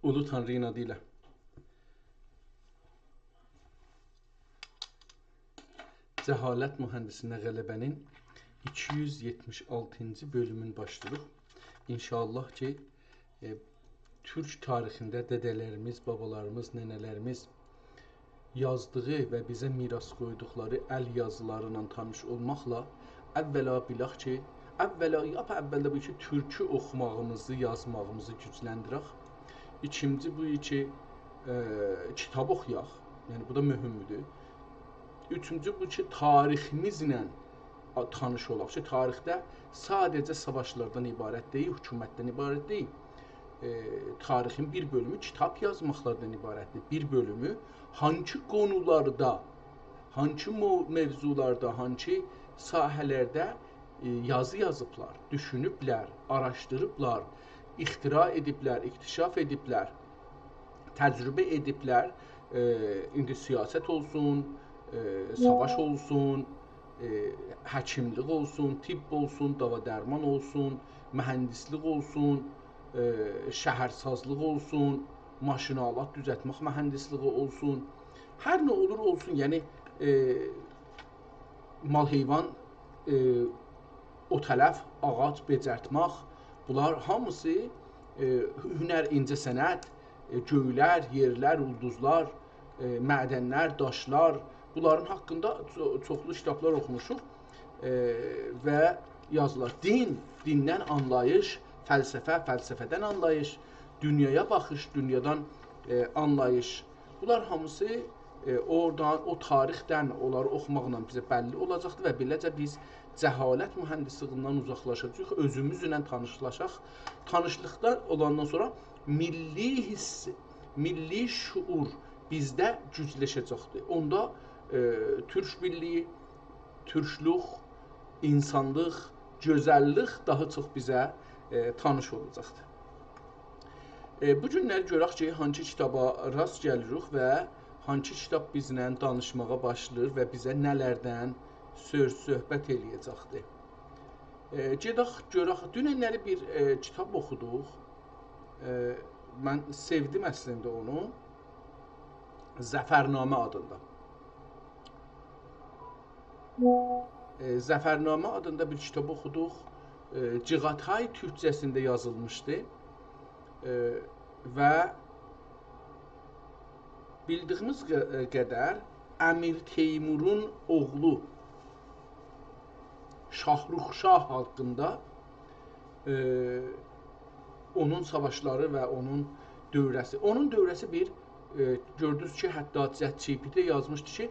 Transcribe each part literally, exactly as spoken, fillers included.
اولو تانری‌نین آدی ایله. جهالت مهندسینه غلبه‌نین ایکی یوز یئتمیش آلتینجی بؤلومون باشلاییریق. ان‌شاءالله کی، ائ، تورک تاریخینده دده‌لریمیز، بابالاریمیز، ننه‌لریمیز یازدیغی و بیزه میراث قویدوقلاری ال یازیلاری ایله تانیش اولماقلا اولا بیلک کی، اولا، لاپ اولده بو کی، تورکو اوخوماغیمیزی، یازماغیمیزی گوجلندیرک. ایکینجی بو کی، ائ، کیتاب اوخویاق. یعنی، بو دا مهمدور. اوچونجو بو کی، تاریخیمیزله آ-، تانیش اولاق کی، تاریخده ساده‌جه ساواشلاردان عبارت دئییل، حکومتدن عبارت دئییل. ائ، تاریخین بیر بؤلومو کیتاب یازماقلاردان عبارتدیر. بیر بؤلومو هانسی قونولاردا، هانسی مو-، موضوعلاردا، هانسی ساحه‌لرده، ائ، یازی یازیبلار، دوشونوبلر، آراشدیریبلار، اختراع ائدیبلر، اکتشاف ائدیبلر، تجربه ائدیبلر. ائ، ایندی سیاست اولسون، ائ، ساواش اولسون، ائ، حکیملیک اولسون، طب اولسون، داوا درمان اولسون، مهندسلیک اولسون، ائ، شهرسازلیق اولسون، ماشین‌آلات دوزلتمک مهندسلیگی اولسون، هر نه اولور اولسون، یعنی، ائ، مال حیوان، ائ، اوت علف، آغاج بئجرتمک، بونلار هامیسی، ائ، هنر، اینجه‌صنعت، ائ، گؤیلر، یئرلر، اولدوزلار، ائ، معدنلر، داشلار، بونلارین حاقیندا چو-، چوخلو کیتابلار اوخوموشوق، ائ، و یازیلار. دین، دیندن آنلاییش، فلسفه، فلسفه‌دن آنلاییش، دونیایا باخیش، دونیادان، ائ، آنلاییش. بونلار هامیسی، ائ، اورادان، او تاریخدن اونلاری اوخوماقلا بیزه بللی اولاجاقدیر و بئله‌جه بیز جهالت مهندسلیگیندن اوزاقلاشاجاغیق، اؤزوموزله تانیشلاشاق. تانیشلیقدا اولاندان سونرا میللی حیس، میللی شعور بیزده گوجلشه‌جکدیر. اوندا، ائ، تورک بیرلیگی، تورکلوک، اینسانلیق، گؤزللیک داها چوخ بیزه، ائ، تانیش اولاجاقدیر. ائ، بو گونلر گؤرک کی، هانسی کیتابا راست گلیریک و هانسی کیتاب بیزله دانیشماغا باشلاییر و بیزه نه‌لردن سؤز صحبت ائله‌یه‌جکدیر. ائ، گئدک گؤرک، دوننلری بیر، ائ، کیتاب اوخودوق. ائ، من سئودیم اصلینده اونو. ظفرنامه آدیندا. ائ، ظفرنامه آدیندا بیر کیتاب اوخودوق. ائ، چیغاتای تورکجه‌سینده یازیلمیشدی. ائ، و بیلدیگیمیز ق-، قدر امیر تیمورون اوغلو شاهرخ شاه حاقیندا، ائ، اونون ساواشلاری و اونون دوره‌سی. اونون دوره‌سی بیر، ائ، گؤردونوز کی، حتی ChatGPT یازمیشدی کی،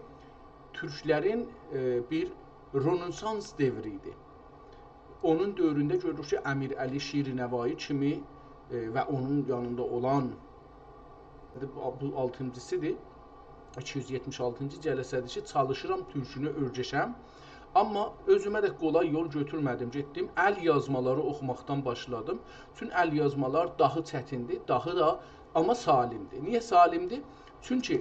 تورکلرین، ائ، بیر رنسانس دؤورو ایدی. اونون دؤورونده گؤروروک کی، امیرعلی شیرنوایی کیمی، ائ، و اونون یانیندا اولان، بو، بو آلتینجیسی‌دیر، ایکی یوز یئتمیش آلتینجی جلسه‌دیر کی، چالیشیرام تورکونو اؤیرشم. آمما اؤزومه ده قولای یول گؤتورمه‌دیم، گئتدیم، ال یازمالاری اوخوماقدان باشلادیم. چون ال یازمالار داها چتیندیر، داها دا، آمما سالمدیر. نییه سالمدیر؟ چونکی،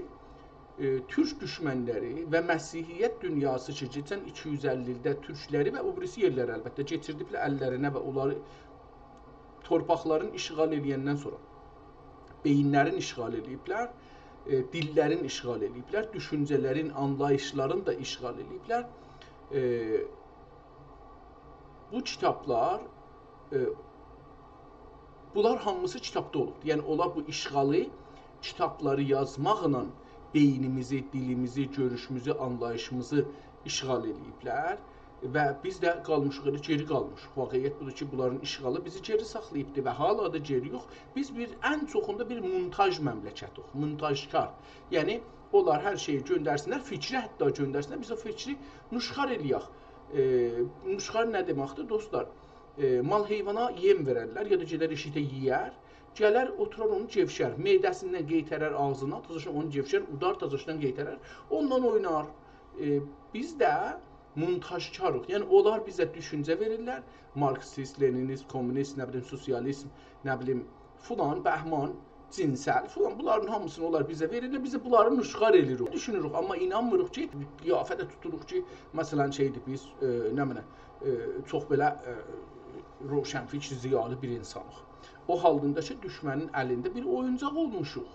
ائ، تورک دوشمنلری و مسیحیت دونیاسی کی، کئچن ایکی یوز اللی ایلده تورکلری و او بیریسی یئرلری، البته، کئچیردیبلر اللرینه و اونلاری تورپاقلارین اشغال ائله‌یندن سونرا بئیینلرین اشغال ائله‌ییبلر، ائ، دیللرین اشغال ائله‌ییبلر، دوشونجه‌لرین، آنلاییشلارین دا اشغال ائله‌ییبلر. ائ، بو کیتابلار، ائ، بونلار هامیسی کیتابدا اولوبدور. یعنی، اونلار بو اشغالی کیتابلاری یازماقلا بئینیمیزی، دیلیمیزی، گؤروشوموزو، آنلاییشیمیزی اشغال ائله‌ییبلر و بیز ده قالمیشیق، ائله گئری قالمیشیق. واقعیت بودور کی، بونلارین اشغالی بیزی گئری ساخلاییبدیر و حالا دا گئری‌یوخ. بیز بیر، ان چوخوندا بیر مونتاژ مملکتی‌ییک، مونتاژکار. یعنی، اونلار هر شئیی گؤندرسینلر، فیکری حتی گؤندرسینلر، بیز او فیکری نوشخوار ائله‌یک. ائ، نوشخوار نه دئمکدیر، دوستلار؟ ائ، مال حیوانا یئم وئررلر، یا دا گئدر ائشیکده یئیر، گلر، اوتورار اونو گئوشر، معده‌سیندن قئیترر آغزینا، تازاشدان اونو گئوشر، اودار، تازاشدان قئیترر، اوندان اوینار. ائ، بیز ده مونتاژکاریق. یعنی، اونلار بیزه دوشونجه وئریرلر، مارکسیست، لنینیست، کمونیست، نه بیلیم، سوسیالیزم، نه بیلیم، فلان، بهمان، جنسل، فلان، بونلارین هامیسینی اونلار بیزه وئریرلر، بیز ده بونلاری نوشخوار ائله‌ییریک. دوشونوروک، آمما اینانمیریق کی، قیافه ده توتوروق کی، مثلا، شئی‌دیر، بیز، ائ، نه بیلیم، ائ، چوخ بئله، ائ، روشنفکر، ضیالی بیر اینسانیق. او حالدا کی، دوشمنین الینده بیر اویونجاق اولموشوق.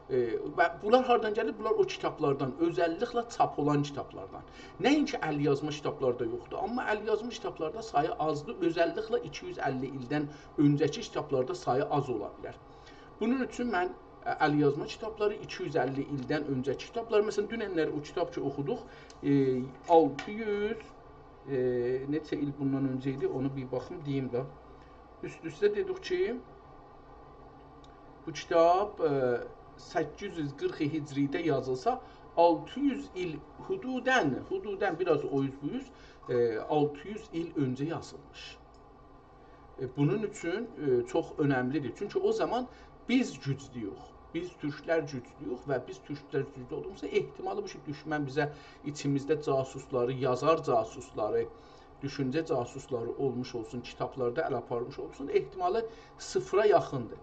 ائ، و بونلار هاردان گلیر؟ بونلار او کیتابلاردان، اؤزللیکله چاپ اولان کیتابلاردان. نه‌اینکی ال‌یازما کیتابلاردا یوخدور، آمما ال‌یازما کیتابلاردا سایی آزدیر، اؤزللیکله ایکی یوز اللی ایلدن اؤنجه‌کی کیتابلاردا سایی آز اولا بیلر. بونون اوچون من، ائ، ال‌یازما کیتابلاری ایکی یوز اللی ایلدن اؤنجه‌کی کیتابلار، مثلا، دوننلری او کیتاب کی اوخودوق، ائ، آلتی یوز، ائ، نئچه ایل بوندان اؤنجه ایدی، اونو بیر باخیم، دئییم ده. اوست-اوسته دئدیک کی، بو کیتاب، ائ، سککیز یوز قیرخ هجری‌ده یازیلسا، آلتی یوز ایل حدوداً، حدوداً بیر آز او اوز بو اوز، ائ، آلتی یوز ایل اؤنجه یازیلمیش. ائ، بونون اوچون، ائ، چوخ اؤنملی‌دیر. چونکی او زامان بیز گوجلویوخ. بیز تورکلر گوجلویوخ و بیز تورکلر گوجلو اولدوغوموزدا احتمالی بو کی، دوشمن بیزه ایچیمیزده جاسوسلاری، یازار جاسوسلاری، دوشونجه جاسوسلاری اولموش اولسون، کیتابلاردا ال آپارمیش اولسون، احتمالی صفرا یاخیندیر.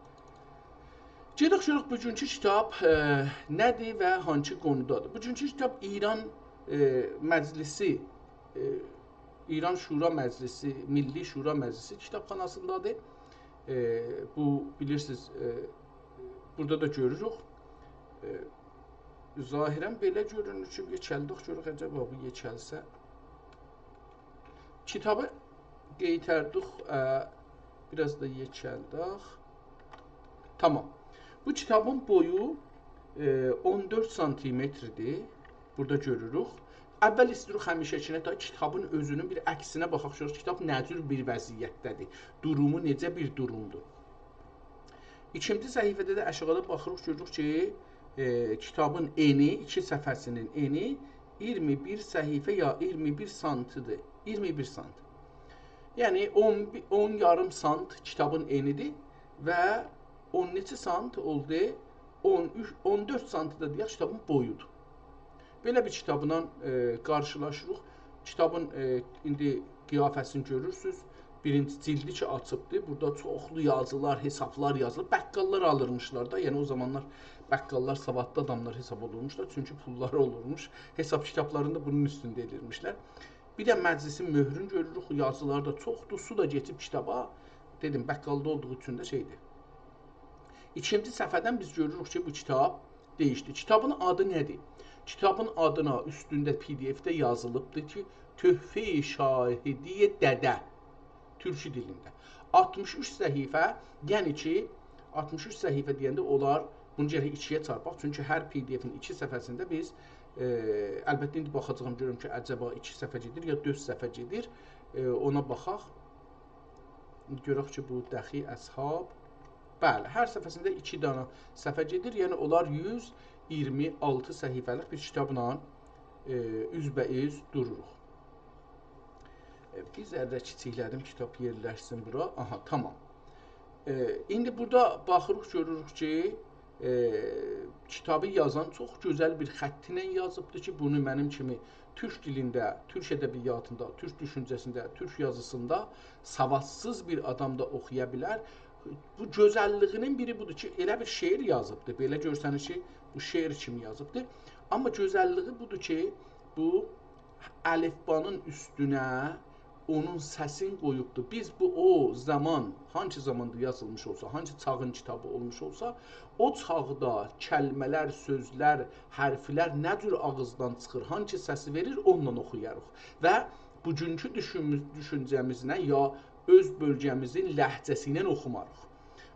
گئدک گؤرک بوگونکو کیتاب، ائ، نه‌دیر و هانسی قونودادیر. بوگونکو کیتاب ایران، ائ، مجلسی، ائ، ایران شورا مجلسی، میللی شورا مجلسی کیتابخاناسیندادیر. ائ، بو، بیلیرسینیز، ائ، بورادا دا گؤروروک. ائ، ظاهراً بئله گؤرونور کی، یئکلدیک، گؤرک عجبا بو یئکلسه. کیتابی قئیتردیک، ائ، بیر آز دا یئکلدک. تامام. بو کیتابین بویو، ائ، اون دؤرد سانتیمتردیر. بورادا گؤروروک. اول ایسته‌ییریک همیشه‌کینه ده کیتابین اؤزونون بیر عکسینه باخاق، گؤرک کیتاب نه جور بیر وضعیتده‌دیر، دورومو نئجه بیر دورومدور. ایکینجی صفحه‌ده ده آشاغیدا باخیریق، گؤروروک کی، ائ، کیتابین انی، ایکی صفحه‌سینین انی اییرمی بیر صفحه یا اییرمی بیر سانتی‌دیر. اییرمی بیر سانت. یعنی اون، اون یاریم سانت کیتابین انی‌دیر و اون نئچه سانت اولدو؟ اون اوچ، اون دؤرد سانتی دا دئیک، کیتابین بویودور. بئله بیر کیتابلا، ائ، قارشیلاشیریق. کیتابین، ائ، ایندی قیافه‌سینی گؤرورسونوز. بیرینجی جیلدی کی آچیبدی. بورادا چوخلو یازیلار، حسابلار یازیلیر. بقاللار آلیرمیشلار دا. یعنی او زامانلار بقاللار سوادلی آداملار حساب اولورموشلار. چونکی پوللاری اولورموش. حساب کیتابلارینی دا بونون اوستونده ائدیرمیشلر. بیر ده مجلسین مؤهرونو گؤروروک. یازیلار دا چوخدور. سو دا کئچیب کیتابا. دئدیم، بقالدا اولدوغو اوچون ده شئیدیر. ایکینجی صفحه‌دن بیز گؤروروک کی، بو کیتاب دییشدی. کیتابین آدی نه‌دیر؟ کیتابین آدینا اوستونده پی دی اف‌ده یازیلیبدیر کی، تحفه‌ی شاهدی دده. تورکی دیلینده. آلتمیش اوچ صفحه، یعنی کی، آلتمیش اوچ صفحه دئینده اولار، بونو گرک ایکی‌یه چارپاق، چونکی هر پی دی اف‌ین ایکی صفحه‌سینده بیز، ائ، البته، ایندی باخاجاغام، گؤروم کی، عجبا ایکی صفحه گئدیر، یا دؤرد صفحه گئدیر، ائ، اونا باخاق. گؤرک کی، بو دخی اصحاب. بلی، هر صفحه‌سینده ایکی دانا صفحه گئدیر. یعنی، اونلار یوز اییرمی آلتی صفحه‌لیک بیر کیتابلا، ائ، اوزبه‌اوز دوروروق. ائ، بیر ذره کیچیکله‌دیم، کیتاب یئرلشسین بورا. آها، تامام. ائ، ایندی بورادا باخیریق، گؤروروک کی، ائ، کیتابی یازان چوخ گؤزل بیر خط ایله یازیبدیر کی، بونو منیم کیمی تورک دیلینده، تورک ادبیاتیندا، تورک دوشونجه‌سینده، تورک یازیسیندا سوادسیز بیر آدام دا اوخویا بیلر. بو گؤزللیگینین بیری بودور کی، ائله بیر شعر یازیبدیر. بئله گؤرسنیر کی، بو شعر کیمی یازیبدیر. آمما گؤزللیگی بودور کی، بو الفبانین اوستونه اونون سسین قویوبدور. بیز بو او زامان، هانسی زاماندا یازیلمیش اولسا، هانسی چاغین کیتابی اولموش اولسا، او چاغدا کلمه‌لر، سؤزلر، حرفلر نه جور آغیزدان چیخیر، هانسی سسی وئریر، اونونلا اوخویاریق. و بوگونکو دوشونمو-، دوشونجه‌میزله یا اؤز بؤلگه‌میزین لهجه‌سی ایله اوخوماریق.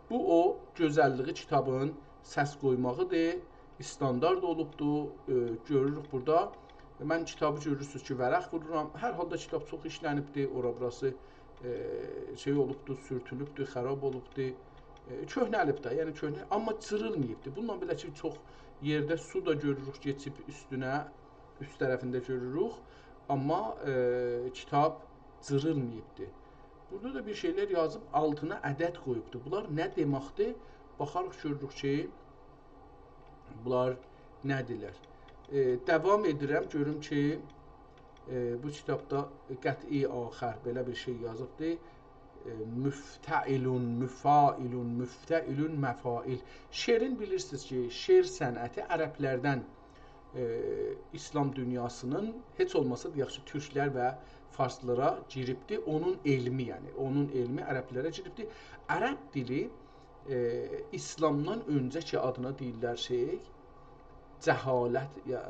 بو، او گؤزللیگی کیتابین سس قویماغیدیر. استاندارد اولوبدور، ائ، گؤروروک بورادا. من کیتابی گؤرورسونوز کی، ورق وورورام. هر حالدا کیتاب چوخ ایشلنیبدیر، اورا بوراسی، ائ، شئی اولوبدور، سورتولوبدور، خراب اولوبدور. ائ، کؤهنه‌لیب ده، یعنی کؤهنه، آمما جیریلماییبدیر. بونونلا بئله کی، چوخ یئرده سو دا گؤروروک، کئچیب اوستونه، اوست طرفینده گؤروروک. آمما، ائ، کیتاب جیریلماییبدیر. بورادا دا بیر شئیلر یازیب، آلتینا عدد قویوبدور. بونلار نه دئمکدیر؟ باخاریق، گؤروروک کی، بونلار نه‌دیرلر؟ ائ، داوام ائدیرم، گؤروم کی، ائ، بو کیتابدا قطعی آخر بئله بیر شئی یازیبدی. ائ، مفتعلون، مفاعلون، مفتعلون، مفاعل. شعرین بیلیرسینیز کی، شعر صنعتی عربلردن، ائ، ایسلام دونیاسینین، هئچ اولماسا دئیک کی، تورکلر و فارسلارا گیریبدی. اونون علمی، یعنی، اونون علمی عربلره گیریبدی. عرب دیلی ائ، ایسلامدان اؤنجه‌کی آدینا دئییرلر شئی، جهالت، یا،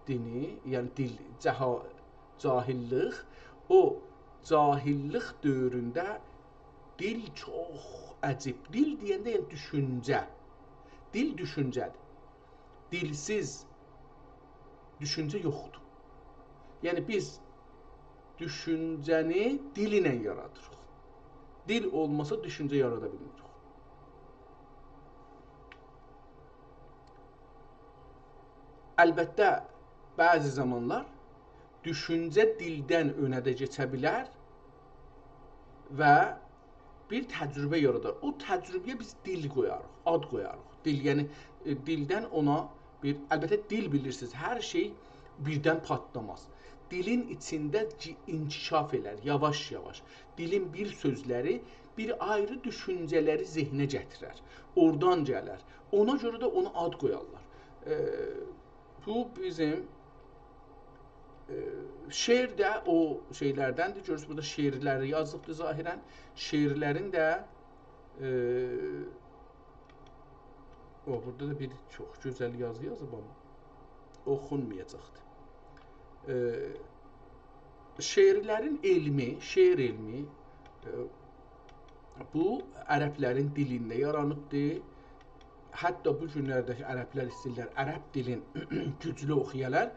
دینی، یعنی دیل، جها-، جاهیللیک. او جاهیللیک دؤورونده دیل چوخ عجیب. دیل دئینده، یعنی دوشونجه. دیل دوشونجه‌دیر. دیلسیز دوشونجه یوخدور. یعنی بیز دوشونجه‌نی دیل ایله یارادیریق. دیل اولماسا دوشونجه یارادا بیلمیریک. البته، بعضی زامانلار دوشونجه دیلدن اؤنه ده کئچه بیلر و بیر تجربه یارادار. او تجربه‌یه بیز دیل قویاریق، آد قویاریق. دیل، یعنی، ائ، دیلدن اونا بیر، البته، دیل، بیلیرسینیز، هر شئی بیردن پاتلاماز. دیلین ایچینده جی-، انکشاف ائلر، یاواش-یاواش. دیلین بیر سؤزلری بیر آیری دوشونجه‌لری ذهنه گتیرر. اورادان گلر. اونا گؤره ده اونا آد قویارلار. ائ، بو بیزیم، ائ، شعر ده او شئیلردندیر. گؤرورسونوز، بورادا شعرلری یازیبدیر ظاهراً. شعرلرین ده، ائ، او، بورادا دا بیر چوخ گؤزل یازی یازیب، آمما اوخونمایاجاقدیر. ائ، شعرلرین علمی، شعر علمی، ائ، بو عربلرین دیلینده یارانیبدیر. حتی بو گونلرده کی عربلر ایسته‌ییرلر عرب دیلین گوجلو اوخویالار،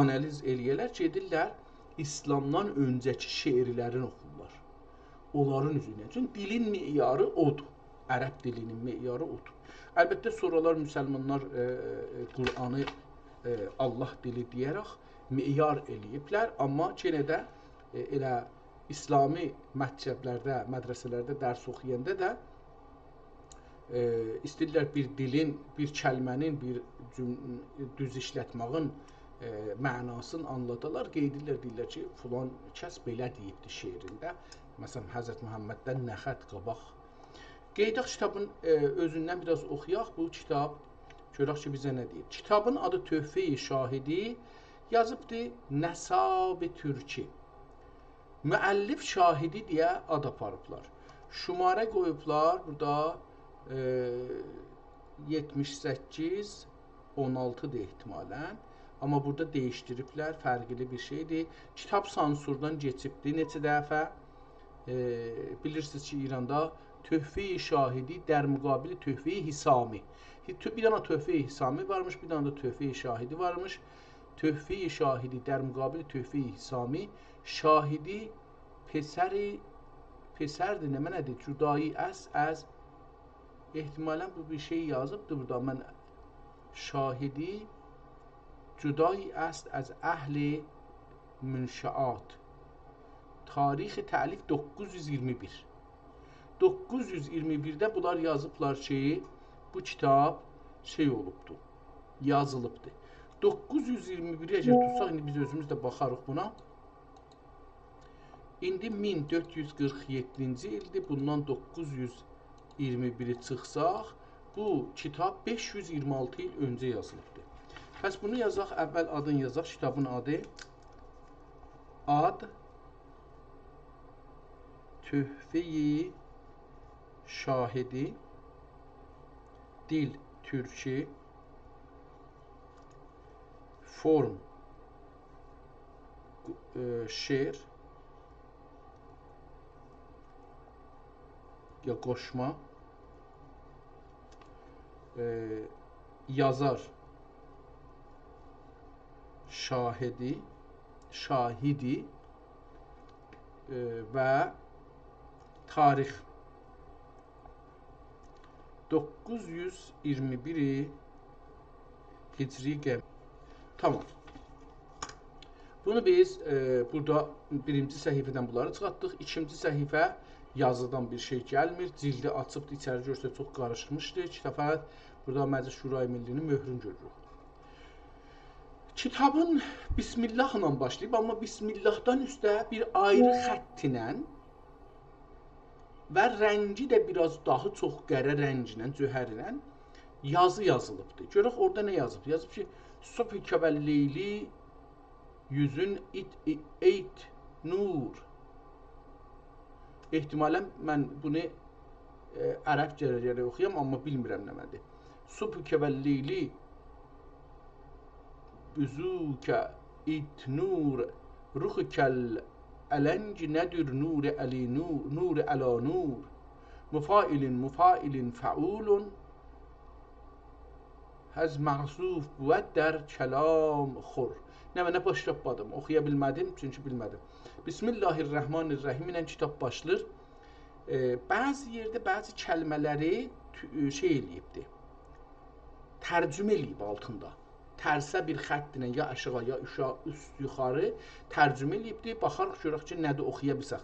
آنالیز ائله‌یه‌لر، گئدیرلر ایسلامدان اؤنجه‌کی شعرلرین اوخورلار. اونلارین اوزوندن. چونکی دیلین معیاری اودور. عرب دیلینین معیاری اودور. البته، سونرالار مسلمانلار، ائ، ائ، قرآنی، ائ، الله دیلی دئیه‌رک معیار ائله‌ییبلر، آمما یئنه ده، ائ، ائله ایسلامی مکتبلرده، مدرسه‌لرده درس اوخویاندا دا، ائ، ایسته‌ییرلر بیر دیلین، بیر کلمه‌نین، بیر جوم-، دوز ایشلتمه‌یین، ائ، معناسینی آنلادالار، قئییدیرلر، دئییرلر کی، فلان کس بئله دئییبدی شعرینده. مثلاً، حضرت محمددن نه خط قاباق. قئییداق کیتابین، ائ، اؤزوندن بیر آز اوخویاق بو کیتاب. گؤرک کی، بیزه نه دئییر. کیتابین آدی تحفه‌ی شاهدی، یازیبدی نساب ترکی. مؤلف شاهدی دئیه آد آپاریبلار. شماره قویوبلار بورادا، ائ، یئتمیش سککیز، اون آلتی‌دیر احتمالاً. آمما بورادا دییشدیریبلر، فرقلی بیر شئیدیر. کیتاب سانسوردان کئچیبدی نئچه دفعه. ائ، بیلیرسینیز کی، ایراندا تحفه‌ی شاهدی در مقابل تحفه‌ی حسامی. هی-، تو-، بیر دنه تحفه‌ی حسامی وارمیش، بیر دنه ده تحفه‌ی شاهدی وارمیش. تحفه‌ی شاهدی در مقابل تحفه‌ی حسامی. شاهدی پسری، پسردی، نمنه‌دیر؟ جدایی است از، احتمالاً بو بیر شئی یازیبدی بورادا. من شاهدی جدایی است از اهل منشآت. تاریخ تألیف دوققوز یوز ایگیرمی بیر. دوققوز یوز ایگیرمی بیرده بونلار یازیبلار کی، بو کیتاب شئی اولوبدو، یازیلیبدی. دوققوز یوز ایگیرمی بیری اگر توتساق، ایندی بیز اؤزوموز ده باخاریق بونا. ایندی مین دؤرد یوز قیرخ یئددینجی ایلدیر، بوندان دوققوز یوز ایگیرمی بیری چیخساق، بو کیتاب بئش یوز ایگیرمی آلتی ایل اؤنجه یازیلیبدیر. پس بونو یازاق، اول آدینی یازاق، کیتابین آدی آد تحفه‌ی شاهدی، دیل ترکی، فرم، ائ، شعر یا قوشما، ائ، یازار شاهدی، شاهدی، ائ، و تاریخ دوققوز یوز ایگیرمی بیر هجری قم-، تامام. بونو بیز، ائ، بورادا بیرینجی صفحه‌دن بونلاری چیخارتدیق. ایکینجی صفحه یازیدان بیر شئی گلمیر. جیلدی آچیبدی، ایچری گؤرسه چوخ قاریشمیشدی. کیتاب فقط بورادا مجلس شورای ملی‌نین مؤهرونو گؤروروک. کیتابین بسم الله ایله باشلاییب، آمما بسم اللهدان اوسته بیر آیری خط ایله و رنگی ده بیر آز داها چوخ قره رنگینن، جوهرینن یازی یازیلیبدیر. گؤرک اورادا نه یازیب؟ یازیب کی، «صبح که بر لیلی یوزون ایت، ایت نور». احتمالاً من بونو، ائ، ائ، عربجه گرک اوخویام، آمما بیلمیرم نمنه‌دیر. صبحک واللیل، بذوک ایت نور، رخک الانگ ندور، نور علی نور، نور علی نور. مفاعل، مفاعل، فعول، از محذوف بود در کلام خور. نمنه، باش تاپمادیم، اوخویا بیلمه‌دیم، چونکی بیلمه‌دیم. بسم الله الرحمن الرحیم ایله کیتاب باشلاییر. ائ، بعضی یئرده بعضی کلمه‌لری تو-، شئی ائله‌ییبدی. ترجمه ائله‌ییب آلتیندا. ترسه بیر خط ایله یا آشاغی، یا اوشا-، اوست، یوخاری ترجمه ائله‌ییبدی. باخاریق، گؤرک کی، نه‌دیر، اوخویا بیلسک.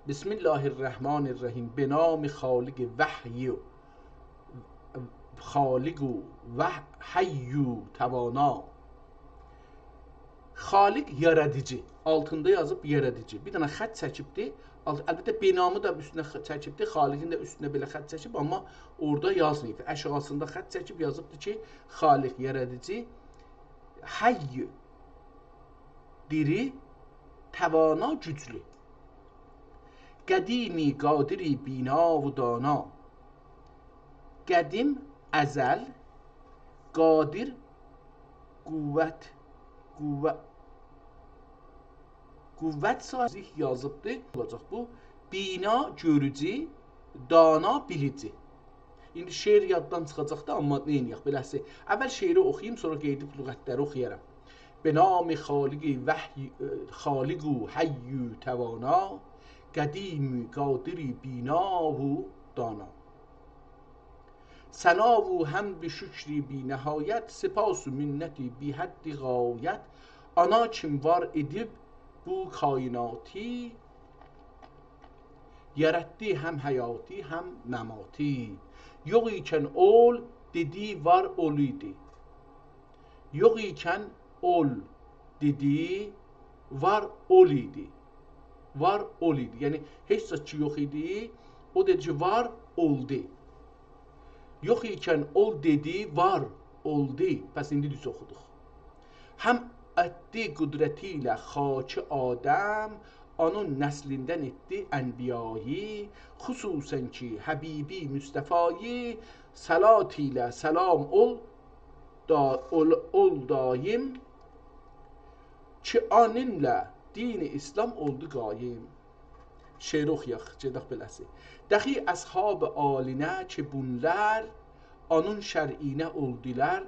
بسم الله الرحمن الرحیم. به نام خالق وحی، خالق و وح-، حی و توانا. خالق، یارادیجی. آلتیندا یازیب یارادیجی. بیر دنه خط چکیبدی. آلت-، البته، به نامی دا اوستونه خ-، چکیبدی. خالقین ده اوستونه بئله خط چکیب، آمما اورادا یازماییب. آشاغیسیندا خط چکیب یازیبدی کی، خالق، یارادیجی، حی، دیری، توانا، گوجلو. قدیمی، قادری، بینا و دانا. قدیم، ازل، قادر، قوت، قوه-، قوت صاحیبی یازیبدی. اولاجاق بو. بینا، گؤروجو، دانا، بیلیجی. ایندی شعر یاددان چیخاجاق دا، آمما نئینیه‌ک بئله‌سی؟ اول شعری اوخویوم، سونرا قئییدیب لغتلری اوخویارام. به نام خالق وحی، خالق و حی و توانا، قدیم و قادر و بینا و دانا. ثنا و حمد و شکر بی‌نهایت، سپاس و منت بی‌حد غایت. آنا کیم وار ائدیب بو کایناتی، یاراتدی هم حیاتی، هم مماتی. یوخ ایکن اول دئدی، وار اول ایدی. یوخ ایکن اول دئدی، وار اول ایدی. وار اول ایدی. یعنی، هئچ زاد کی یوخ ایدی، او دئدی کی، وار اولدو. یوخ ایکن اول دئدی، وار اولدو. پس ایندی دوز اوخودوق. هم اتدی قدرتی ایله خاکی آدم، اونون نسلیندن ائتدی انبیایی، خصوصاً کی حبیبی مصطفایی، صلات ایله سلام اول دا-، اول، اول دایم، کی اونونلا دین اسلام اولدو قایم. شعری اوخویاق، گئدک بئله‌سی. دخی اصحاب آلینه کی بونلار، اونون شرعینه اولدولار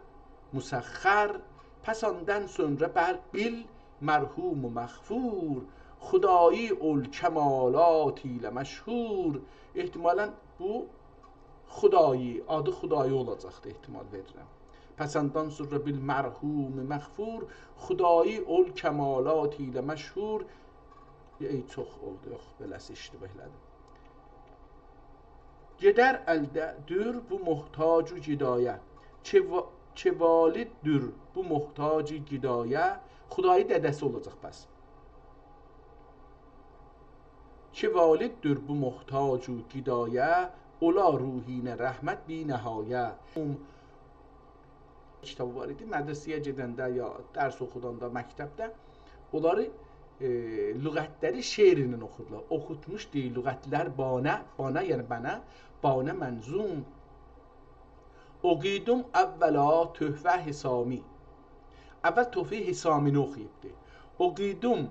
مسخر، پس آندان سونرا بل-، بیل مرحوم و مغفور، خدایی اول کمالات ایله مشهور. احتمالاً بو خدایی، آدی خدایی اولاجاقدی، احتمال وئریرم. پس آندان سونرا بیل مرحوم مغفور، خدایی اول کمالات ایله مشهور. ای، چوخ اولدو، یوخ، بئله‌سی اشتباه ائله‌دیم. گئدر الده دور بو محتاج و گدایه. کی وا-، کی والددور بو محتاج گدایه. خدایی دده‌سی اولاجاق پس. کی والددور بو محتاج و گدایه، اولا روحینه رحمت بی‌نهایه. کیتابی وار ایدی، مدرسه‌یه گئدنده یا درس اوخوداندا مکتبده اونلاری، ائ، لغتلری شعرله اوخوردولار. اوخوتموش دئییر، لغتلر بانه، بانه، یعنی بنه، بانه منظوم. اوخویدوم اولا تحفه حسامی. اول تحفه حسامینی اوخویوبدو. اوخویدوم،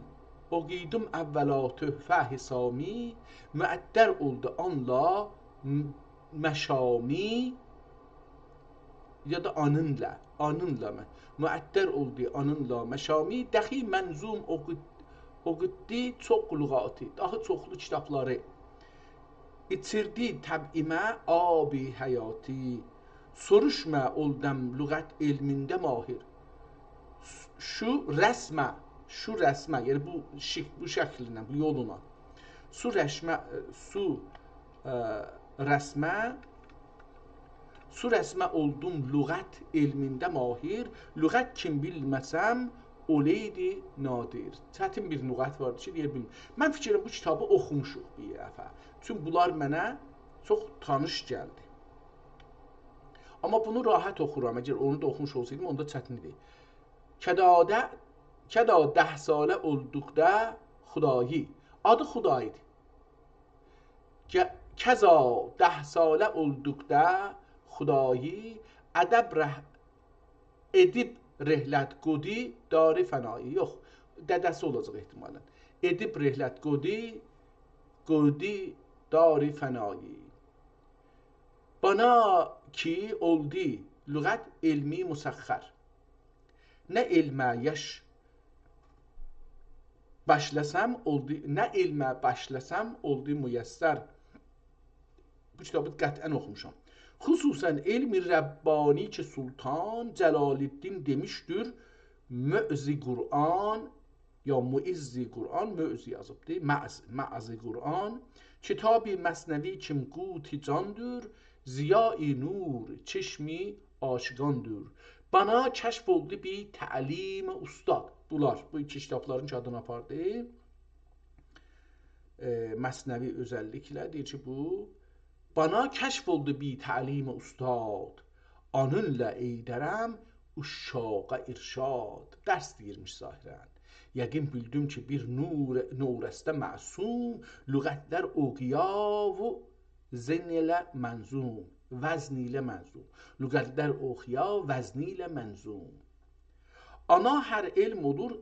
اوخویدوم اولا تحفه حسامی، معطر اولدو آنلا م-، مشامی، یا دا آنینلا، آنینلا من. معطر اولدو آنینلا مشامی، دخی منظوم اوخو-، اوخوتدو چوخ لغاتی، داها چوخلو کیتابلاری. ایچیردی طبعیمه آب حیاتی، سوروشما اولدوم لغت علمینده ماهر. سو-، شو رسمه، شو رسمه، یعنی بو شیک-، بو شکلینن، بو یولونان. سو رسمه، سو، ائ، رسمه، سو رسمه اولدوم لغت علمینده ماهر، لغت کیم بیلمه‌سم، اولئیدی نادر. چتین بیر لغت واردی کی، دئیه بیلمیرم. من فیکر ائلیرم، بو کیتابی اوخوموشوق بیر دفعه. چونکی بونلار منه چوخ تانیش گلدی. آمما بونو راحت اوخورام، اگر اونو دا اوخوموش اولسایدیم، اوندا چتین ایدی. کدا ده، کدا ده ساله اولدوقدا خدایی. آدی خدایی‌دیر. گ-، کذا ده ساله اولدوقدا خدایی، ادب ره-، ادیب رحلت قودی دار فنایی. یوخ، دده‌سی اولاجاق احتمالاً. ادیب رحلت قودی، قودی دار فنایی. بانا کی اولدو لغت علمی مسخر. نه علمه یاش باشلاسام اولدو، نه علمه باشلاسام اولدو میسر. بو کیتابی قطعاً اوخوموشام. خصوصاً علم ربانی کی سلطان جلال‌الدین دئمیشدیر، معز قرآن، یا معز قرآن، معز یازیبدی، معز، معز قرآن. کتاب مثنوی کیم قوت جاندیر، ضیاء نور چشم عاشقاندیر. بانا کشف اولدو بی تعلیم استاد. بونلار، بو ایکی کیتابلارین کی آدینی آپاردی. ائ، مثنوی اؤزللیکله دئییر کی، بو بانا کشف اولدو بی تعلیم استاد، آنونلا ائیدرم عشاقا ارشاد. درس دئییرمیش ظاهراً. یقین بیلدیم کی بیر نور، نورسته معصوم، لغتلر اوخویا و زن ایله منظوم، وزن ایله منظوم. لغتلر اوخویا، وزن ایله منظوم. آنا هر علم اولور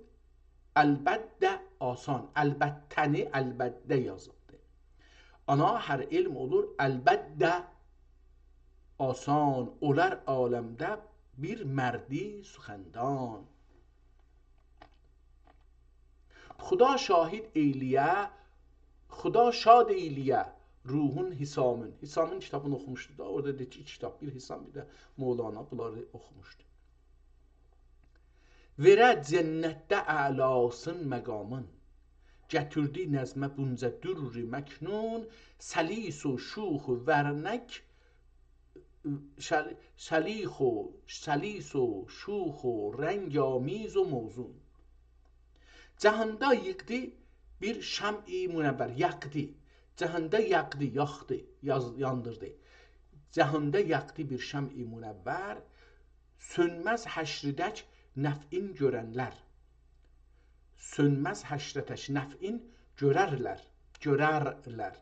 البته آسان. البته‌نی البته یازیبدی. آنا هر علم اولور البته آسان، اولار عالمده بیر مردی سخندان. خدا شاهد ائیله‌یه، خدا شاد ائیله‌یه روحون حسامین. حسامین کیتابینی اوخوموشدو دا، اورادا دئییر کی، ایکی کیتاب، بیر حسام، بیر ده مولانا، بونلاری اوخوموشدو. وئره جنتده اعلاسین مقامین، گتیردی نظمه بونجا در مکنون، سلیس و شوخ و ورنک، شل-، سلیخ و، سلیس و شوخ و رنگ‌آمیز و موزون. جهاندا ییخدی بیر شمع منور، یاخدی. جهاندا یاخدی، یاخدی، یاز-، یاندیردی. جهاندا یاخدی بیر شمع منور، سؤنمز حشردک نفعین گؤرنلر. سؤنمز حشردک نفعین گؤررلر، گؤررلر.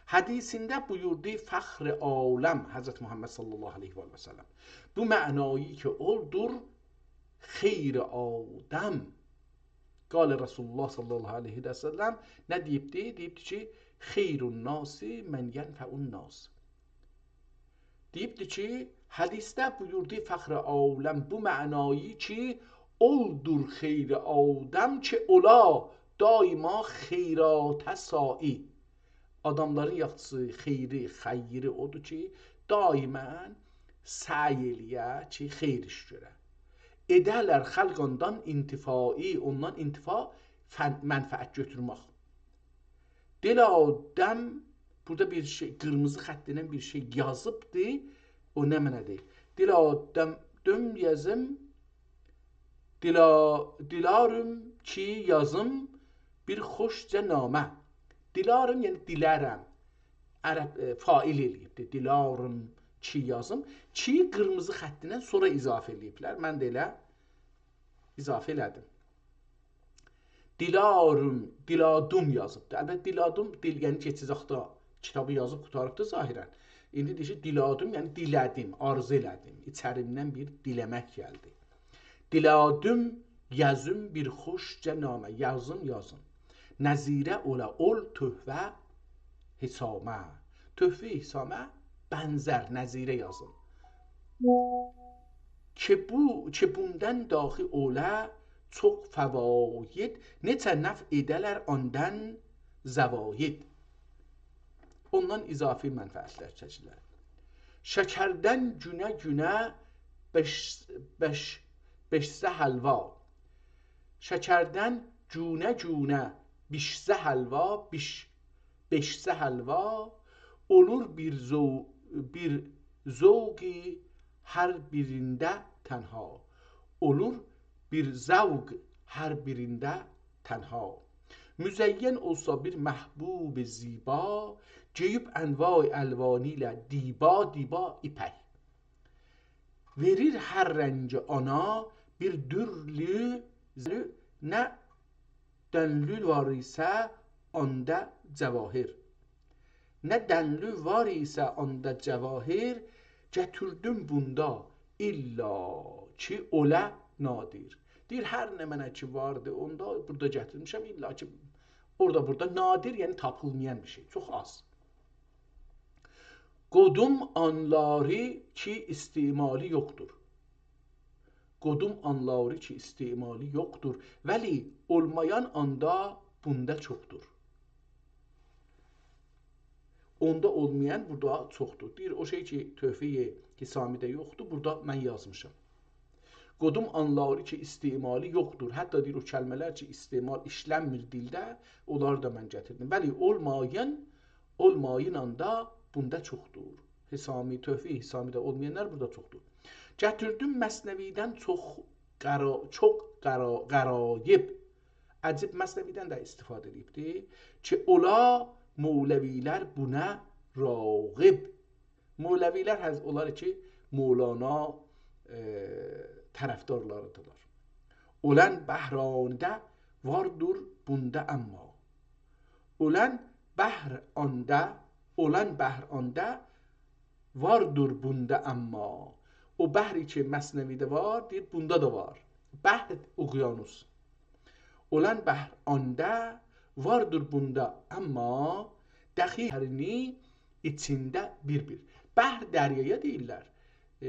حدیثینده بویوردو فخر عالم حضرت محمد صلی الله علیه و آله و سلم، بو معنایی کی اولدور خیر آدم. قال رسول الله صلی الله علیه و سلم، نه دئییبدی؟ دئییبدی کی، خیر الناس من ینفع الناس. دئییبدی کی، حدیثده بویوردو فخر عالم بو معنایی کی، اولدور خیر آدم کی اولا دایما خیراتا سعی. آداملارین یاخشیسی، خیری، خیری اودور کی دائماً سعی ائله‌یه کی خیر ایش گؤره. ائده‌لر خلق اوندان انتفاعی، اوندان انتفاع، فن-، منفعت گؤتورمک. دل آدم، بورادا بیر شئی، قیرمیزی خط ایله بیر شئی یازیبدی. او نه معنادیر؟ دل آدم، دؤم یازیم، دیلا-، دیلارم کی یازیم بیر خوشجا نامه. دیلارم، یعنی دیلرم. عرب، ائ، فاعل ائله‌ییبدیر. دیلارم کی یازیم. کی قیرمیزی خط ایله سونرا اضافه ائله‌ییبلر. من ده ائله اضافه ائله‌دیم. دیلارم، دیلادوم یازیبدی. البته، دیلادوم، دیل، یعنی کئچن واختدا کیتابی یازیب قوتاریبدی ظاهراً. ایندی دئییر کی، دیلادوم، یعنی دیله‌دیم، آرزو ائله‌دیم. ایچریمدن بیر دیله‌مک گلدی. دیلادوم، یازیم بیر خوشجا نامه، یازیم، یازیم. نظیره اولا اول تحفه حسامه. تحفه حسامه بنزر، نظیره یازیم. کی بو، کی بوندان داخی اولا چوخ فواید، نئچه نفع ائده‌لر اوندان زواید. اوندان اضافی منفعتلر چکیلر. شکردن گونه گونه بش-، بش-، بشسه حلوا. شکردن گونه گونه بیشسه حلوا، بیش-، بشسه حلوا، اولور بیر ذو-، بیر ذوقی هر بیرینده تنها. اولور بیر ذوق هر بیرینده تنها. مزین اولسا بیر محبوب زیبا، گئییب انواع الوانی ایله دیبا، دیبا ایپک. وئریر هر رنگی اونا بیر درلو، نه دؤنلو وار ایسه اوندا جواهر. نه دنلی وار ایسه آندا جواهر، گتیردیم بوندا ایللا کی اولا نادر. دئییر، هر نمنه کی واردی اوندا، بورادا گتیرمیشم، ایللا کی اورادا بورادا نادر، یعنی تاپیلمایان بیر شئی، چوخ آز. قودوم آنلاری کی استعمالی یوخدور. قودوم آنلاری کی استعمالی یوخدور، ولی اولمایان آندا بوندا چوخدور. اوندا اولمایان بورادا چوخدور. دئییر، او شئی کی تحفه‌ی حسامی‌ده یوخدور، بورادا من یازمیشام. قودوم آنلاری کی استعمالی یوخدور. حتی دئییر، او کلمه‌لر کی استعمال، ایشلنمیر دیلده، اونلاری دا من گتیردیم. ولی اولمایان، اولمایان آندا بوندا چوخدور. حسامی، تحفه‌ی حسامی‌ده اولمایانلار بورادا چوخدور. گتیردیم مثنوی‌دن چوخ غرا-، چوخ غرا-، غرایب. عجیب، مثنوی‌دن ده استفاده ائدیبدی کی اولا مولوی‌لر بونا راغب. مولوی‌لر هز-، اونلار کی مولانا، ائ، طرفدارلاریدیرلار. اولان بحرانی‌ده واردور بوندا اما. اولان بحر آندا، اولان بحر آندا واردور بوندا اما. او بحر کی مثنوی‌ده وار، دئییر، بوندا دا وار. بحر، اقیانوس. اولان بحر آندا واردیر بوندا، اما دخی بحرینی ایچینده بیر-بیر. بحر دریایا دئییرلر. ائ،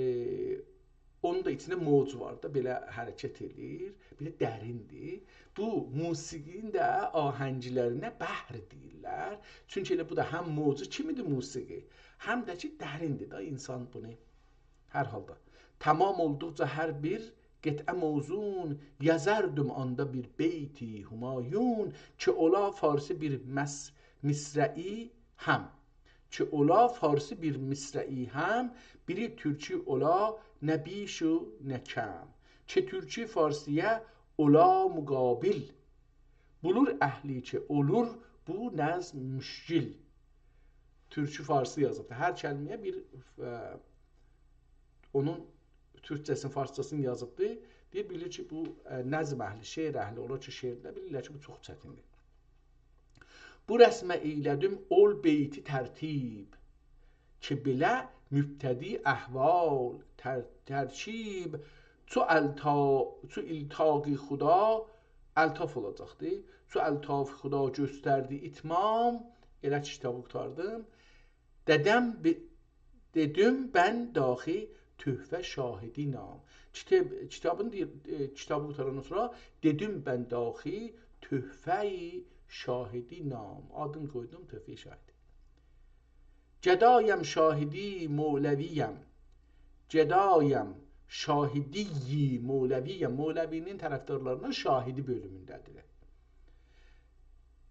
اونون دا ایچینده موج وار دا، بئله حرکت ائله‌ییر. بیر ده دریندیر. بو موسیقی‌نین ده آهنگلرینه بحر دئییرلر. چونکی ائله بو دا هم موجو کیمی‌دیر موسیقی، هم ده کی دریندیر دا، اینسان بونو هر حالدا. تمام اولدوقجا هر بیر قطعه موزون، یازاردیم آندا بیر بیتی همایون، کی اولا فارسی بیر مص-، مصرعی هم. کی اولا فارسی بیر مصرعی هم، بیری تورکی اولا نه بیش و نه کم. کی تورکی فارسی‌یه اولا مقابل، بولور اهلی کی اولور بو نظم مشکل. تورکی فارسی یازیبدی. هر کلمه‌یه بیر، ائ، اونون تورکجه‌سینی، فارسجاسینی یازیبدی. دئییر، بیلیر کی بو، ائ، نظم اهلی، شعر اهلی اولار کی شعرده، بیلیرلر کی بو چوخ چتیندیر. بو رسمه ائیله‌دیم اول بیتی ترتیب، کی بئله مبتدی احوال تر-، ترکیب، چو التا-، چو التاقی خدا، الطاف اولاجاقدی. چو الطاف خدا گؤستردی اتمام، ائله کی کیتابی قوتاردیم. ددم ب-، دئدیم بن داخی تحفه شاهدی نام. کیتاب-، کیتابین دئییر، ائ، کیتابی قوتاراندان سونرا دئدیم بن داخی تحفه شاهدی نام. آدینی قویدوم تحفه شاهدی. گدایم شاهدی مولوی‌یم. گدایم شاهدی مولوی‌یم. مولوی‌نین طرفدارلاریندان شاهدی بؤلومونده‌دیر.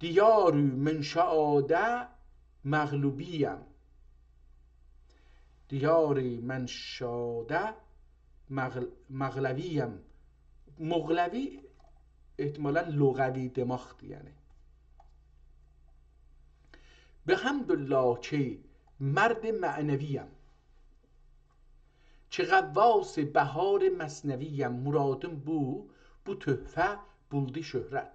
دیار من شاده مغلوبی‌یم. دیار من شاده مغل-، مغلوی‌یم. مغلوی احتمالاً لغوی دئمکدیر، یعنی. بحمدالله کی مرد معنوی‌یم. کی غواص بحار مثنوی‌یم، مرادیم بو، بو تحفه بولدو شهرت.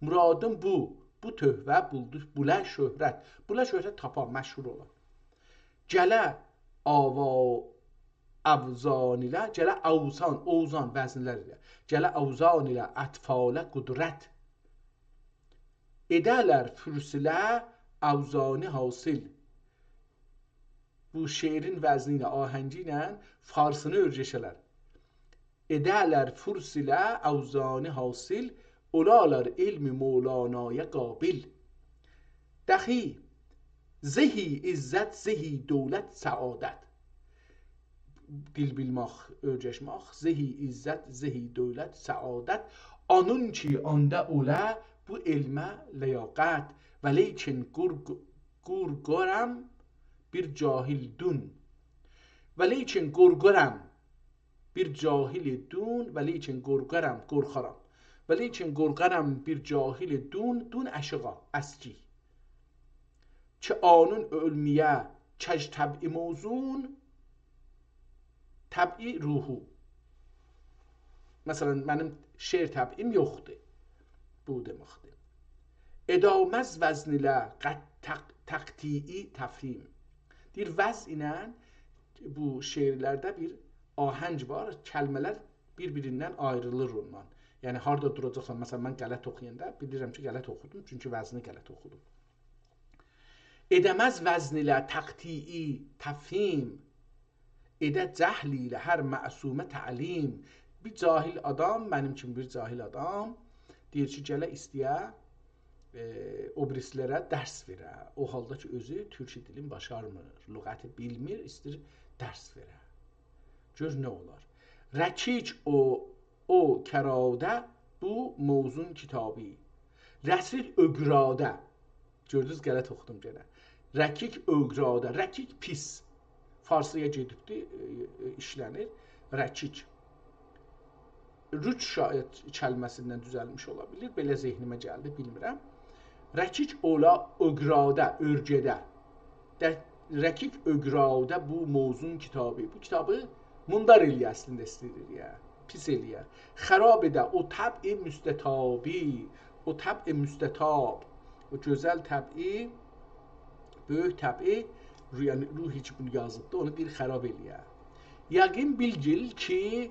مرادیم بو، بو تحفه بولدو، بوله شهرت. بوله شهرت تاپا، مشهور اولا. گله آوا-، اوزان ایله، گله اوزان، اوزان وزنلر ایله. گله اوزان ایله اطفاله قدرت. ائده‌لر فارس ایله اوزانی حاصل. بو شعرین وزنی ایله، آهنگی ایله فارسینی اؤرگشه‌لر. ائده‌لر فارس ایله اوزانی حاصل، اولالار علم مولانایا قابل. دخی زهی عزت، زهی دولت، سعادت. دیل بیلمک، اؤرگشمک. زهی عزت، زهی دولت، سعادت. آنون کی آندا اولا بو علمه لیاقت. ولیکن قور-، قورقارام بیر جاهل دون. ولیکن قورقارام بیر جاهل دون، ولیکن قورقارام، قورخارام. ولیکن قورقارام بیر جاهل دون، دون اشیغا، اسکی. کی آنون علمیه کج طبعی موزون، طبعی روحو. مثلاً، منیم شعر طبعیم یوخدور. بو دئمکدیر. ادامز وزن ایله قد تق-، تقطیعی تفهیم. دئییر، وزن ایله بو شعرلرده بیر آهنگ وار، کلمه‌لر بیر-بیریندن آیریلیر اوننان. یعنی، هاردا دوراجاقسان، مثلا، من غلط اوخویاندا بیلیرم کی، غلط اوخودوم، چونکی وزنی غلط اوخودوم. ائده‌مز وزن ایله تقطیعی تفهیم، ائده جهل ایله هر معصومه تعلیم. بیر جاهل آدام، منیم کیمی بیر جاهل آدام، دئییر کی، گله ایسته‌یه، ائ، او بیریسی‌لره درس وئره. او حالدا کی، اؤزو تورکو دیلین باشارمیر، لغتی بیلمیر، ایسته‌ییر درس وئره. گؤر نه اولار. رکیک او، او کراده بو موزون کتابی. رسید اوگراده. گؤردونوز، غلط اوخودوم گئنه. رکیک اوگراده. رکیک پیس. فارسی‌یا گئدیبدی، ائ، ائ، ایشله‌نیر. رکیک. روک شاید کلمه‌سیندن دوزلمیش اولا بیلیر. بئله ذهنیمه گلدی، بیلمیرم. رکیک اولا اوگراده، اؤرگده. ده، رکیک اوگراده بو موزون کتابی. بو کیتابی موندار ائله‌یه اصلینده ایسته‌ییر، یعنی پیس ائله‌یه. خراب ائده او طبع مستطابی، او طبع مستطاب، او گؤزل طبعی، بؤیوک طبعی، رو-، یعنی روحی کی، بونو یازیبدی، اونو دئییر خراب ائله‌یه. یقین بیلگیل کی،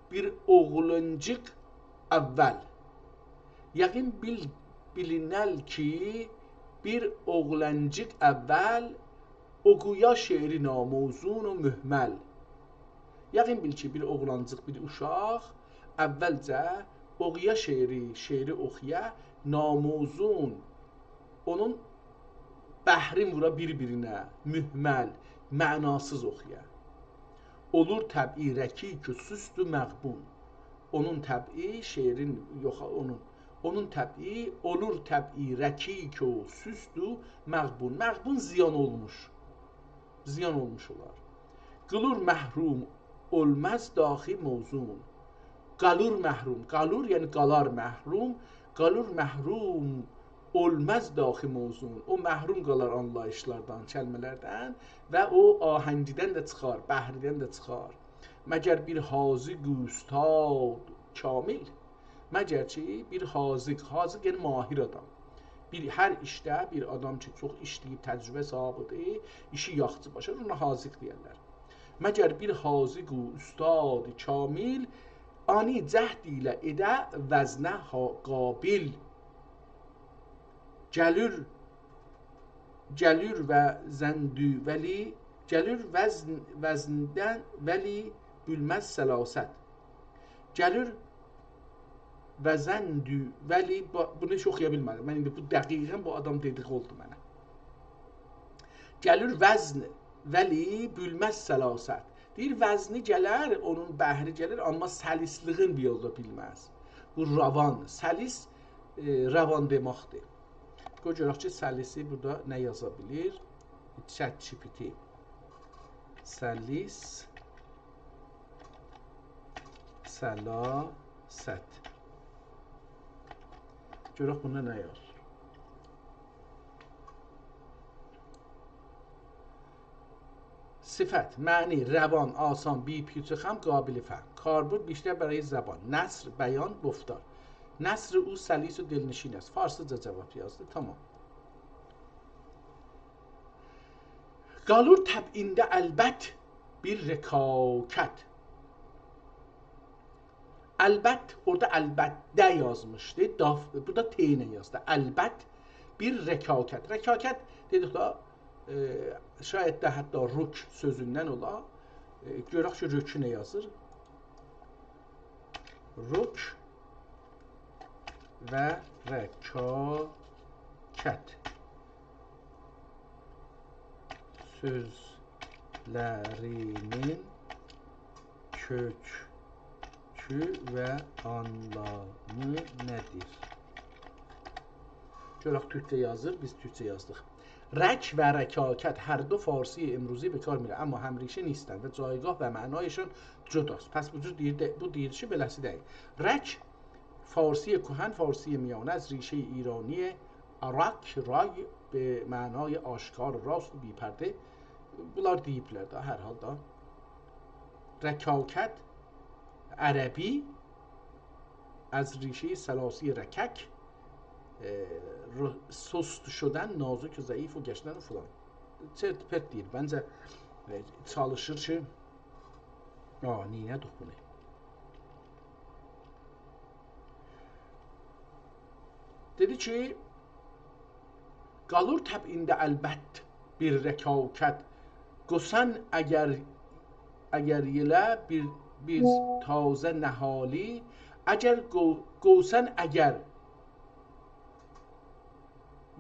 بیر اوغلانجیق اول. یقین بیل-، بیلینل کی، بیر اوغلانجیق اول اوخویا شعری ناموزون و مهمل. یقین بیل کی، بیر اوغلانجیق، بیر اوشاق اولجه اوخویا شعری، شعری اوخویا، ناموزون، اونون بحرین وورا بیر-بیرینه، مهمل، معناسیز اوخویا. اولور طبعی رکیک و سست و مغبون. اونون طبعی، شعرین، یوخ، اونون، اونون طبعی، اولور طبعی رکیک و سست و مغبون. مغبون زیان اولموش. زیان اولموش اولار. قیلور محروم اولماز داخی موزون. قالور محروم. قالور، یعنی قالار محروم. قالور محروم اولماز داخی موزون. او محروم قالار آنلاییشلاردان، کلمه‌لردن و او آهنگیدن ده چیخار، بحریدن ده چیخار. مگر بیر حاذق اوستاد کامل. مگر کی، بیر حاذق، حاذق یعنی ماهر آدام. بیر، هر ایشده بیر آدام کی، چوخ ایشله‌ییب، تجربه صاحیبی‌دیر، ایشی یاخشی باشاریر، اونا حاذق دئیرلر. مگر بیر حاذق و اوستاد کامل، آنی جهد ایله ائده وزنه ها-، قابل. گلیر، گلیر وزندو ولی، گلیر وزن، وزندن ولی بیلمز سلاست. گلیر وزندو ولی، بو-، بونو هئچ اوخویا بیلمه‌دیم. من ایندی بو دقیقا بو آدام دئدیگی اولدو منه. گلیر وزن ولی بیلمز سلاست. دئییر، وزنی گلر، اونون بحری گلر، آمما سلیسلیگین بیر یولدا بیلمز. بو روان، سلیس، ائ، روان دئمکدیر. قوی گؤرک کی، سلیسی بورادا نه یازا بیلیر؟ ChatGPT. سلیس، سلاست. گؤرک بوندا نه یازیر. صفت، معنی، روان، آسان، بی پیچ و خم، قابل فهم. کاربرد بیشتر برای زبان، نثر، بیان، گفتار. نثر او سلیس و دلنشین است. فارسیجا جواب یازدی. تمام. قالور طبعینده البت بیر رکاکت. البت، اورادا البته یازمیشدی. داف، بورادا ت ایله یازدی. البت بیر رکاکت. رکاکت دئدیک ده، ائ، شاید ده حتی رک سؤزوندن اولا. ائ، گؤرک کی، رکو نه یازیر. رک و رکاکت سؤزلرینین کؤکو و آنلامی نه‌دیر؟ گؤرک تورکجه یازیر، بیز تورکجه یازدیق. رک و رکاکت هر دو فارسی امروزی به کار می‌ره، اما هم‌ریشه نیستند و جایگاه و معنایشان جداست. پس بو جور دئییر، ده، بو دئییر کی، بئله‌سی دئییل. رک فارسی کهن، فارسی میانه، از ریشهٔ ایرانی آراک، رای، به معنای آشکار، راست، بی‌پرده. بونلار دئییبلر ده، هر حالدا. رکاکت، عربی، از ریشهٔ ثلاثی رکک، ائ، رو-، سست شدن، نازک و ضعیف و گشتن و فلان. چرت پرت دئییر. منجه، ائ، چالیشیر کی، آ، نئینه‌دیک بونو؟ دئدی کی، قالیر طبعینده البت بیر رکاکت. قوسان اگر، اگر یئله بیر، بیر تازه نهالی، اگر قو-، قوسان اگر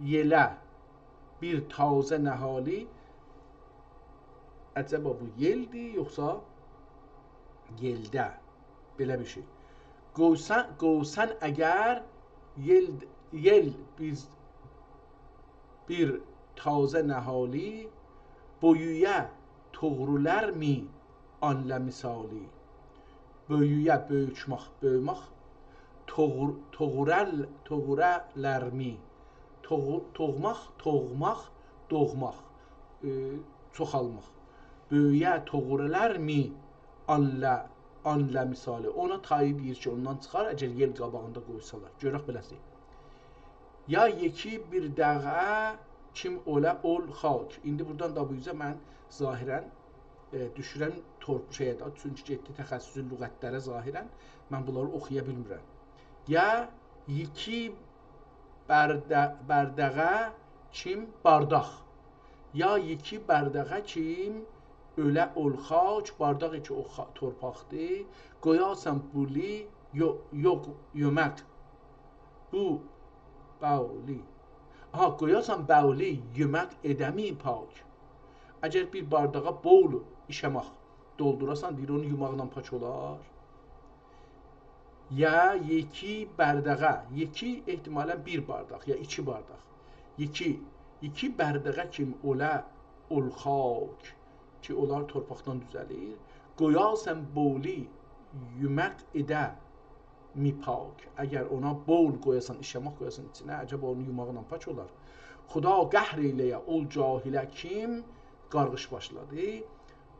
یئله بیر تازه نهالی، عجبا بو یئلدیر، یوخسا یئلده؟ بئله بیر شئی. قوسان، قوسان اگر یئل، یئل بیر، بیر تازه نهالی، بویویا توغرولارمی آنله مثالی؟ بویویا، بؤیوتمک، بؤیومک. توغر-، توغرل-، توغرالارمی؟ توغ-، توغماق، توغماق، دوغماق. ائ، چوخالماق. بؤیویا توغرالارمی آنله، آنله مثالی؟ اونا تایی دئییر کی، اوندان چیخار، اگر یئل قاباغیندا قویسالار. گؤرک بئله‌سی. یا یکی بیر داغا کیم اولا اول خاک. ایندی بورادان دا بو اوزه من ظاهراً، ائ، دوشورم تورپ شئیه ده، چونکی گئتدی تخصصی لغتلره ظاهراً، من بونلاری اوخویا بیلمیرم. یا یکی برده-، برداغا کیم بارداق. یا یکی برداغا کیم اولا اول خاک، بارداق کی او خا-، تورپاقدیر. قویاسان بولی یو-، یوخ، یؤمک. بو، باولی. آها، قویاسان باولی، یؤمک ائده می پاک. اگر بیر بارداغا بول ایشه‌مک دولدوراسان، دئییر، اونو یوماقلا پاک اولار؟ یا یکی برداغا، یکی احتمالاً بیر بارداق، یا ایکی بارداق. یکی، یکی برداغا کیم اولا اول خاک، کی اونلار تورپاقدان دوزه‌لیر. قویاسان بولی یؤمک ائده می پاک. اگر اونا بول قویاسان، ایشه‌مک قویاسان ایچینه، عجبا اونو یوماقلا پاک اولار؟ خدا قهر ائیله‌یه اول جاهله کیم قارغیش باشلادی.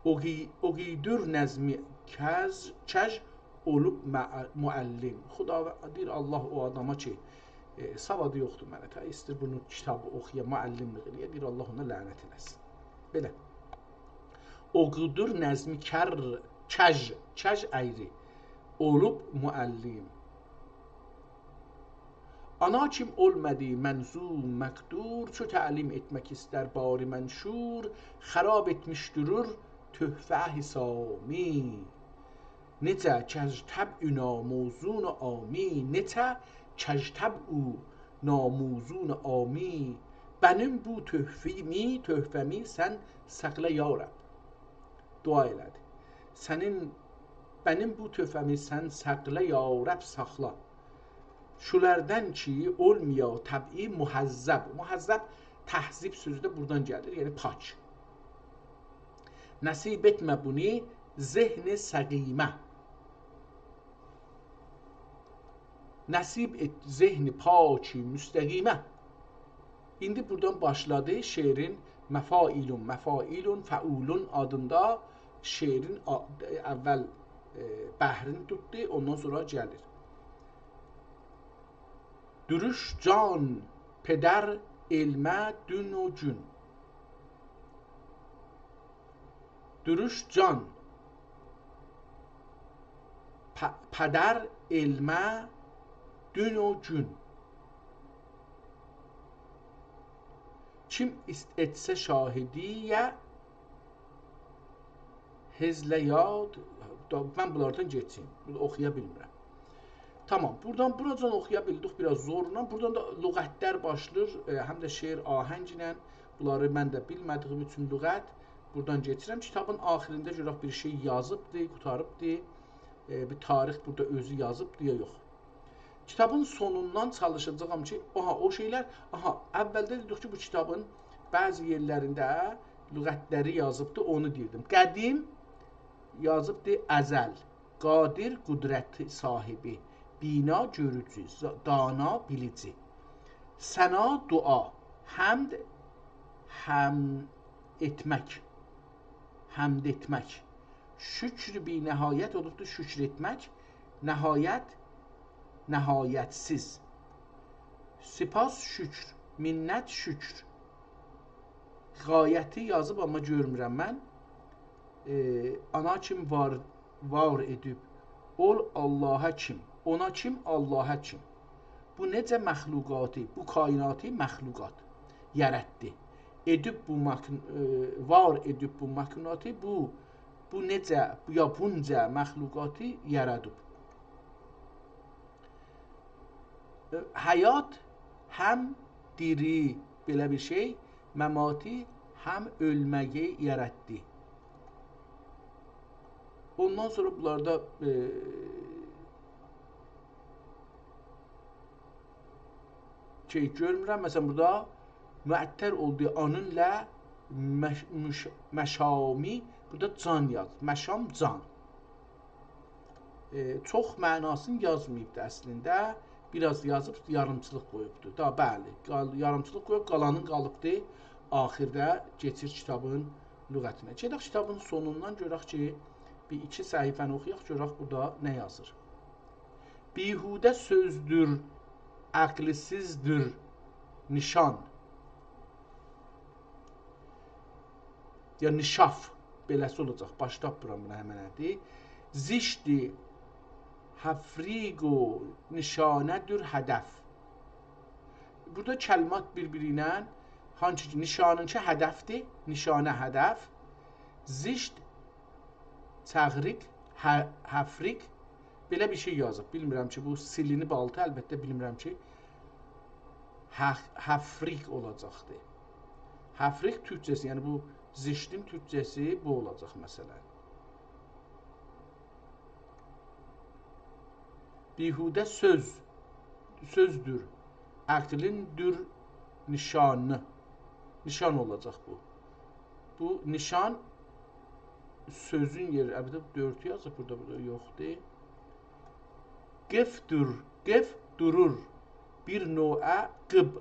اوقی-، اوقیدور نظمی کز-، کژ اولوب مع-، معلم. خدا دئییر، الله او آداما کی، ائ، سوادی یوخدور منه، تا ایستیر بونو کیتابی اوخویا، معلملیک ائله‌یه، دئییر، الله اونا لعنت ائله‌سین. بئله. اوقودور نظمی کر-، کژ، کژ اَیری اولوب معلم. آنا کیم اولمادی منظوم مقدور، چو تعلیم ائتمک ایستر باری منشور، خراب ائتمیش دورور تحفه حسامی. نئچه کژطبع و ناموزون عامی، نئچه کژطبع و ناموزون عامی، بنیم بو تحفه‌می، تحفه‌می سن ساخلا یا رب. دعا ائله‌دی. سنین، بنیم بو تحفه‌می سن ساخلا یا رب، ساخلا. شولردن کی اولمایا طبعی مهذب. مهذب، تهذیب سؤزو ده بورادان گلیر، یعنی پاک. نصیب ائتمه بونو ذهن سقیمه. نصیب ائت ذهن پاک مستقیمه. ایندی بورادان باشلادی شعرین مفاعیلون، مفاعیلون، فعولون آدیندا شعرین آ-، اول، ائ، بحرینی توتدو، اوندان سونرا گلیر. دوروشت جان پدر علمه دون و گون. دوروشت جان پ-، پدر علمه دون و گون. کیم ایست-، ائتسه شاهدیه هزله یاد، دا-، من بونلاردان کئچیم. بورادا اوخویا بیلمیرم. تامام، بورادان بوراجان اوخویا بیلدیک، بیر آز زورلا. بورادان دا لغتلر باشلاییر، ائ، هم ده شعر آهنگی ایله. بونلاری من ده بیلمه‌دیییم اوچون لغت. بورادان کئچیرم. کیتابین آخیرینده گؤرک بیر شئی یازیبدی، قوتاریبدی. ائ، بیر تاریخ بورادا اؤزو یازیبدی یا یوخ. کیتابین سونوندان چالیشاجاغام کی، آها، او شئیلر، آها، اولده دئدیک کی، بو کیتابین بعضی یئرلرینده لغتلری یازیبدی، اونو دئییردیم. قدیم یازیبدی ازل، قادر قدرت صاحبی، بینا گؤروجو، ز-، دانا بیلیجی. ثنا دعا، حمد حمد ائتمک، حمد ائتمک. شکر بی‌نهایت اولوبدور شکر ائتمک، نهایت نهایت‌سیز. سپاس شکر، منت شکر. غایتی یازیب، آمما گؤرمورم من. ائ، آنا کیم وار، وار ائدیب، اول آللاها کیم، اونا کیم، آللاها کیم. بو نئجه مخلوقاتی، بو کائناتی مخلوقات یاراتدی. ائدیب بو ماکین-، ائ، وار ائدیب بو ماکیناتی، بو، بو نئجه، بو یا بونجا مخلوقاتی یارادیب. ائ، حیات هم دیری، بئله بیر شئی، مماتی هم اؤلمه‌یی یاراتدی. اوندان سونرا بونلاردا، ائ، شئی گؤرمورم. مثلا، بورادا معطر اولدو آنینلا مش-، مش-، مشامی، بورادا جان یاز. مشام، جان. ائ، چوخ معناسینی یازماییبدی اصلینده. بیر آز یازیب، یاریمچیلیق قویوبدو. دا، بلی، قال-، یاریمچیلیق قویوب، قالانی قالیبدی. آخیردا کئچیر کیتابین لغتینه. گئدک کیتابین سونوندان گؤرک کی، بیر ایکی صفحه‌نی اوخویاق، گؤرک بورادا نه یازیر. بیهوده سؤزدور، عقلسیزدیر نشان. یا نشاف، بئله‌سی اولاجاق. باش تاپمیرام بونا همنه‌دیر. زشتدی، هفریق و نشانه‌دیر هدف. بورادا کلمات بیر-بیری ایله، هانسی کی، نشانین کی هدفدیر، نشانه هدف. زشت، چغریق، ه-، هفریق، بئله بیر شئی یازیب. بیلمیرم کی، بو سیلینیب آلتی، البته بیلمیرم کی، هخ-، هفریق اولاجاقدی. هفریق تورکجه‌سی، یعنی بو زشتین تورکجه‌سی بو اولاجاق، مثلا. بیهوده سؤز، سؤزدور، عقلین دور نشانی. نشان اولاجاق بو. بو نشان سؤزون یئری، البته، دؤرد یازیب بورادا، بورادا یوخدور. قیف دور، قیف دورور. بیر نوعه قیب،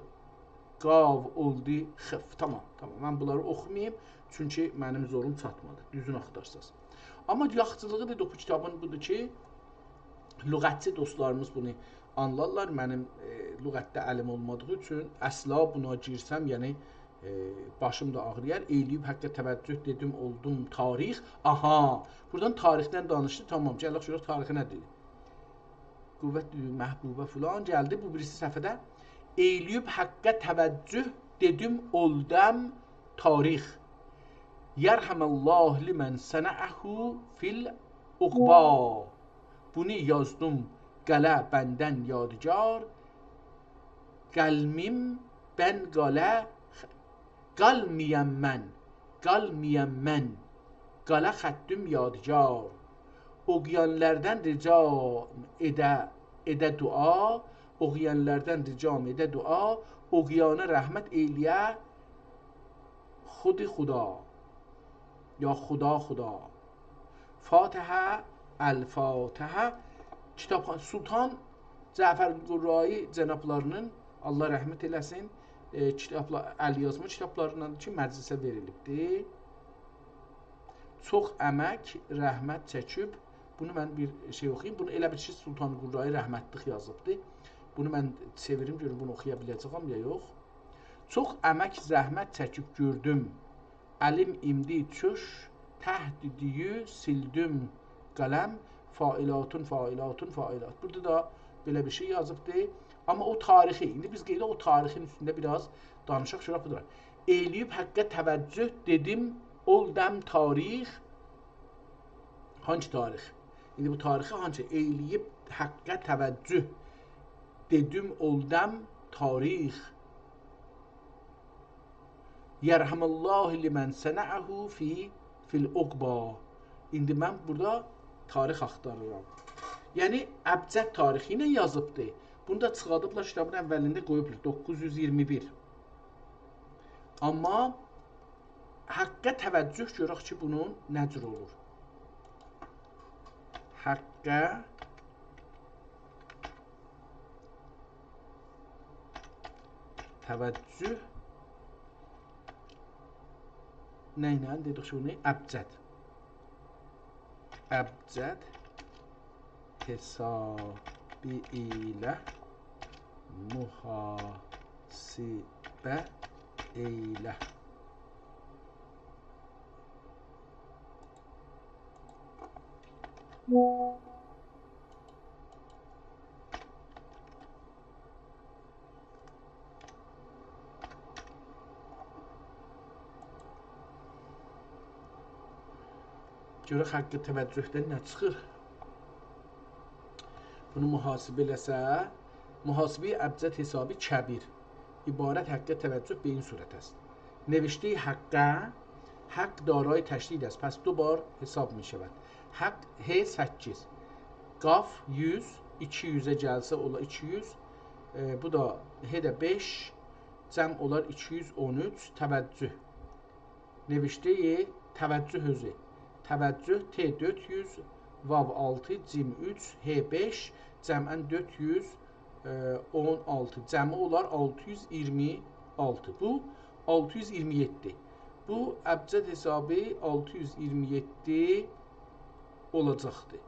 قاف اولدو خیف. تامام، تامام. من بونلاری اوخوماییم، چونکی منیم زوروم چاتمادی. دوزون آختارساز. آمما یاخشیلیغی دا بو کیتابین بودور کی، لغتچی دوستلاریمیز بونو آنلارلار. منیم، ائ، لغتده الیم اولمادیغی اوچون اصلا بونا گیرسم، یعنی، ائ، باشیم دا آغریار. ائیله‌ییب حقه توجه دئدیم، اولدوم تاریخ. آها، بورادان تاریخدن دانیشدی. تامام، گلک گؤرک تاریخی نه دئییر. قوت محبوبه فلان گلدی بو بیریسی صفحه‌ده. ائیله‌ییب حقه توجه دئدیم، اولدوم تاریخ. یرحم الله لمن صنعه فی العقبی. بونو یازدیم قلمه بندن یادگار. قلمیم بن قاله، قالمایام من، قالمایام من، قالا خطیم یادگار. اوخویانلاردان رجام ائده، ائده دعا، اوخویانلاردان رجام ائده دعا، اوخویانا رحمت ائیله‌یه خودی خدا. یا خدا، خدا. فاتحه، الفاتحه. کیتابخان-، سلطان جعفر قرایی جنابلاری‌نین، الله رحمت ائله‌سین، ائ، کیتابلا-، ال‌یازما کیتابلاریندان کی، مجلسه وئریلیبدی. چوخ امک، زحمت چکیب، بونو من بیر شئی اوخویوم. بونو ائله بیل کی، سلطان قرایی رحمتلیک یازیبدی. بونو من چئویریم، گؤروم بونو اوخویا بیله‌جه‌یم یا یوخ. چوخ امک، زحمت چکیب گؤردوم. الیم ایندی چوش، ته‌دیدییی سیلدیم قلم، فاعلاتون، فاعلاتون، فاعلات. بورادا دا بئله بیر شئی یازیبدی. آمما او تاریخی، ایندی بیز قئییداق او تاریخین اوستونده بیر آز دانیشاق، سونرا بودور. ائیله‌ییب حقه توجه دئدیم، اولدوم تاریخ. هانسی تاریخ؟ ایندی بو تاریخی هانسی؟ ائیله‌ییب حقه توجه دئدیم، اولدوم تاریخ. یرحم الله لمن صنعه فی، فی العقبی. ایندی من بورادا تاریخ آختاریرام. یعنی، ابجد تاریخی ایله یازیبدی. بونو دا چیخادیبلار، کیتابین اولینده قویوبلار، دوققوز یوز اییرمی بیر. آمما حقه توجه گؤرک کی، بونون نه جور اولور. حقه توجه. نه ایله دئدیک کی، بونو ابجد. ابجد حسابی ایله محاسبه ائیله. گؤرک حق توجه‌دن نه چیخیر. بونو محاسبه ائله‌سه، محاسبهٔ ابجد حساب کبیر عبارت حق توجه به این صورت است. نوشتهٔ حق، حق دارای تشدید است، پس دو بار حساب می‌شود. حق، ه سککیز، قاف یوز، ایکی یوزه گلسه اولار ایکی یوز، ائ، بو دا ه ده بئش، جمع اولار ایکی یوز اون اوچ، توجه. نوشتهٔ توجه اؤزو. توجه، ت دؤرد یوز، واو آلتی، جیم اوچ، ه بئش، جمعاً دؤرد یوز اون آلتی. جمعی اولار آلتی یوز ایگیرمی آلتی. بو آلتی یوز ایگیرمی یئددی. بو ابجد حسابی آلتی یوز ایگیرمی یئددی اولاجاقدی.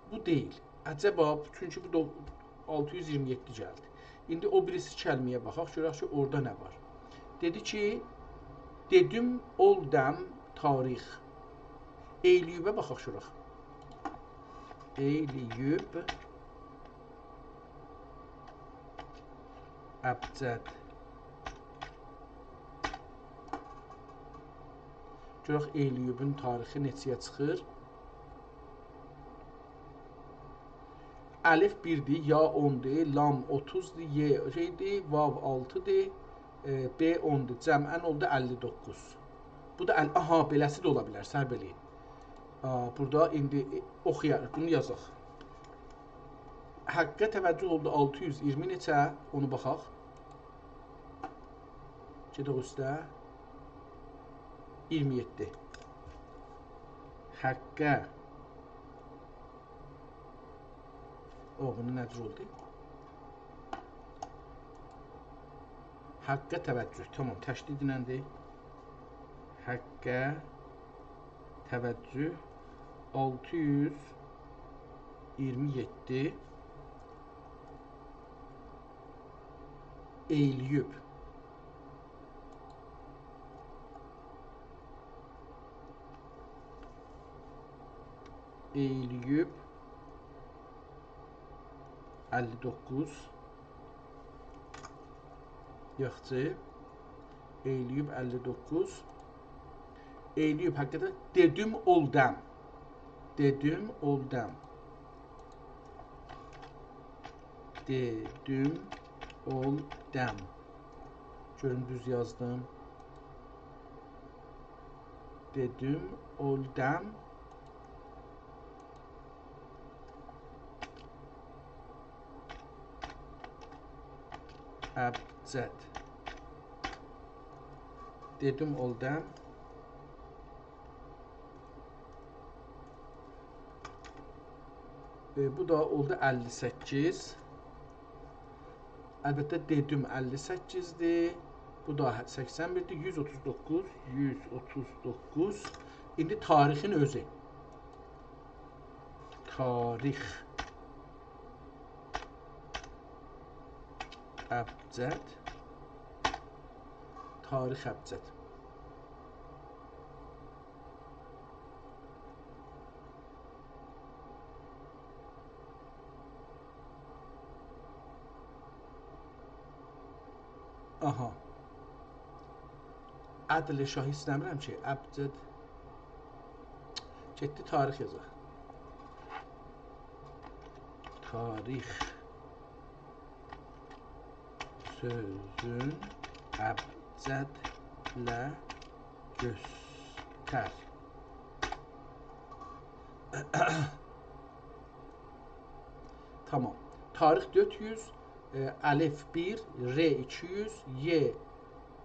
بو دئییل. عجبا، چونکی بو دا آلتی یوز ایگیرمی یئددی گلدی. ایندی او بیریسی کلمه‌یه باخاق، گؤرک کی، اورادا نه وار. دئدی کی، دئدیم اولدم تاریخ. ائیله‌ییبه باخاق، گؤرک. ائیله‌ییب ابجد. گؤرک ائیله‌ییبین تاریخی نئچه‌یه چیخیر. الف بیردیر، یا اوندور، لام اوتوزدور، ی شئیدیر، واو آلتیدیر، ائ، ب اوندور. جمعاً اولدو اللی دوققوز. بو دا ال-، آها، بئله‌سی ده اولا بیلر، صبر ائله‌یین. آ، بورادا ایندی، ائ، اوخویاریق، بونو یازاق. حقه توجه اولدو آلتی یوز ایگیرمی نئچه، اونو باخاق. گئدک اوسته. ایگیرمی یئددی. حقه. او، بونو نه جور اولدو؟ حقه توجه. تامام، تشدیدلندی. حقه توجه. آلتی یوز ایگیرمی یئددی. ائیله‌ییب. ائیله‌ییب اللی دوققوز. یاخشی. ائیله‌ییب اللی دوققوز. ائیله‌ییب، حقیقتاً دئدیم اولدم. دئدیم اولدم. دئدیم اولدم. گؤروم دوز یازدیم. دئدیم اولدم. ابجد. دئدیم اولدم. ائ، بو دا اولدو اللی سککیز. البته، دئدیم اللی سککیزدیر. بو دا سکسن بیردیر. یوز اوتوز دوققوز، یوز اوتوز دوققوز. ایندی تاریخین اؤزو. تاریخ ابجد. تاریخ ابجد. آها. عدل شاهی ایسته‌میرم کی، ابجد. گئتدی تاریخ یازاق. تاریخ سؤزون ابجدله گؤستر. تامام. تاریخ دؤرد یوز، ائ، الف بیر، ر ایکی یوز، ی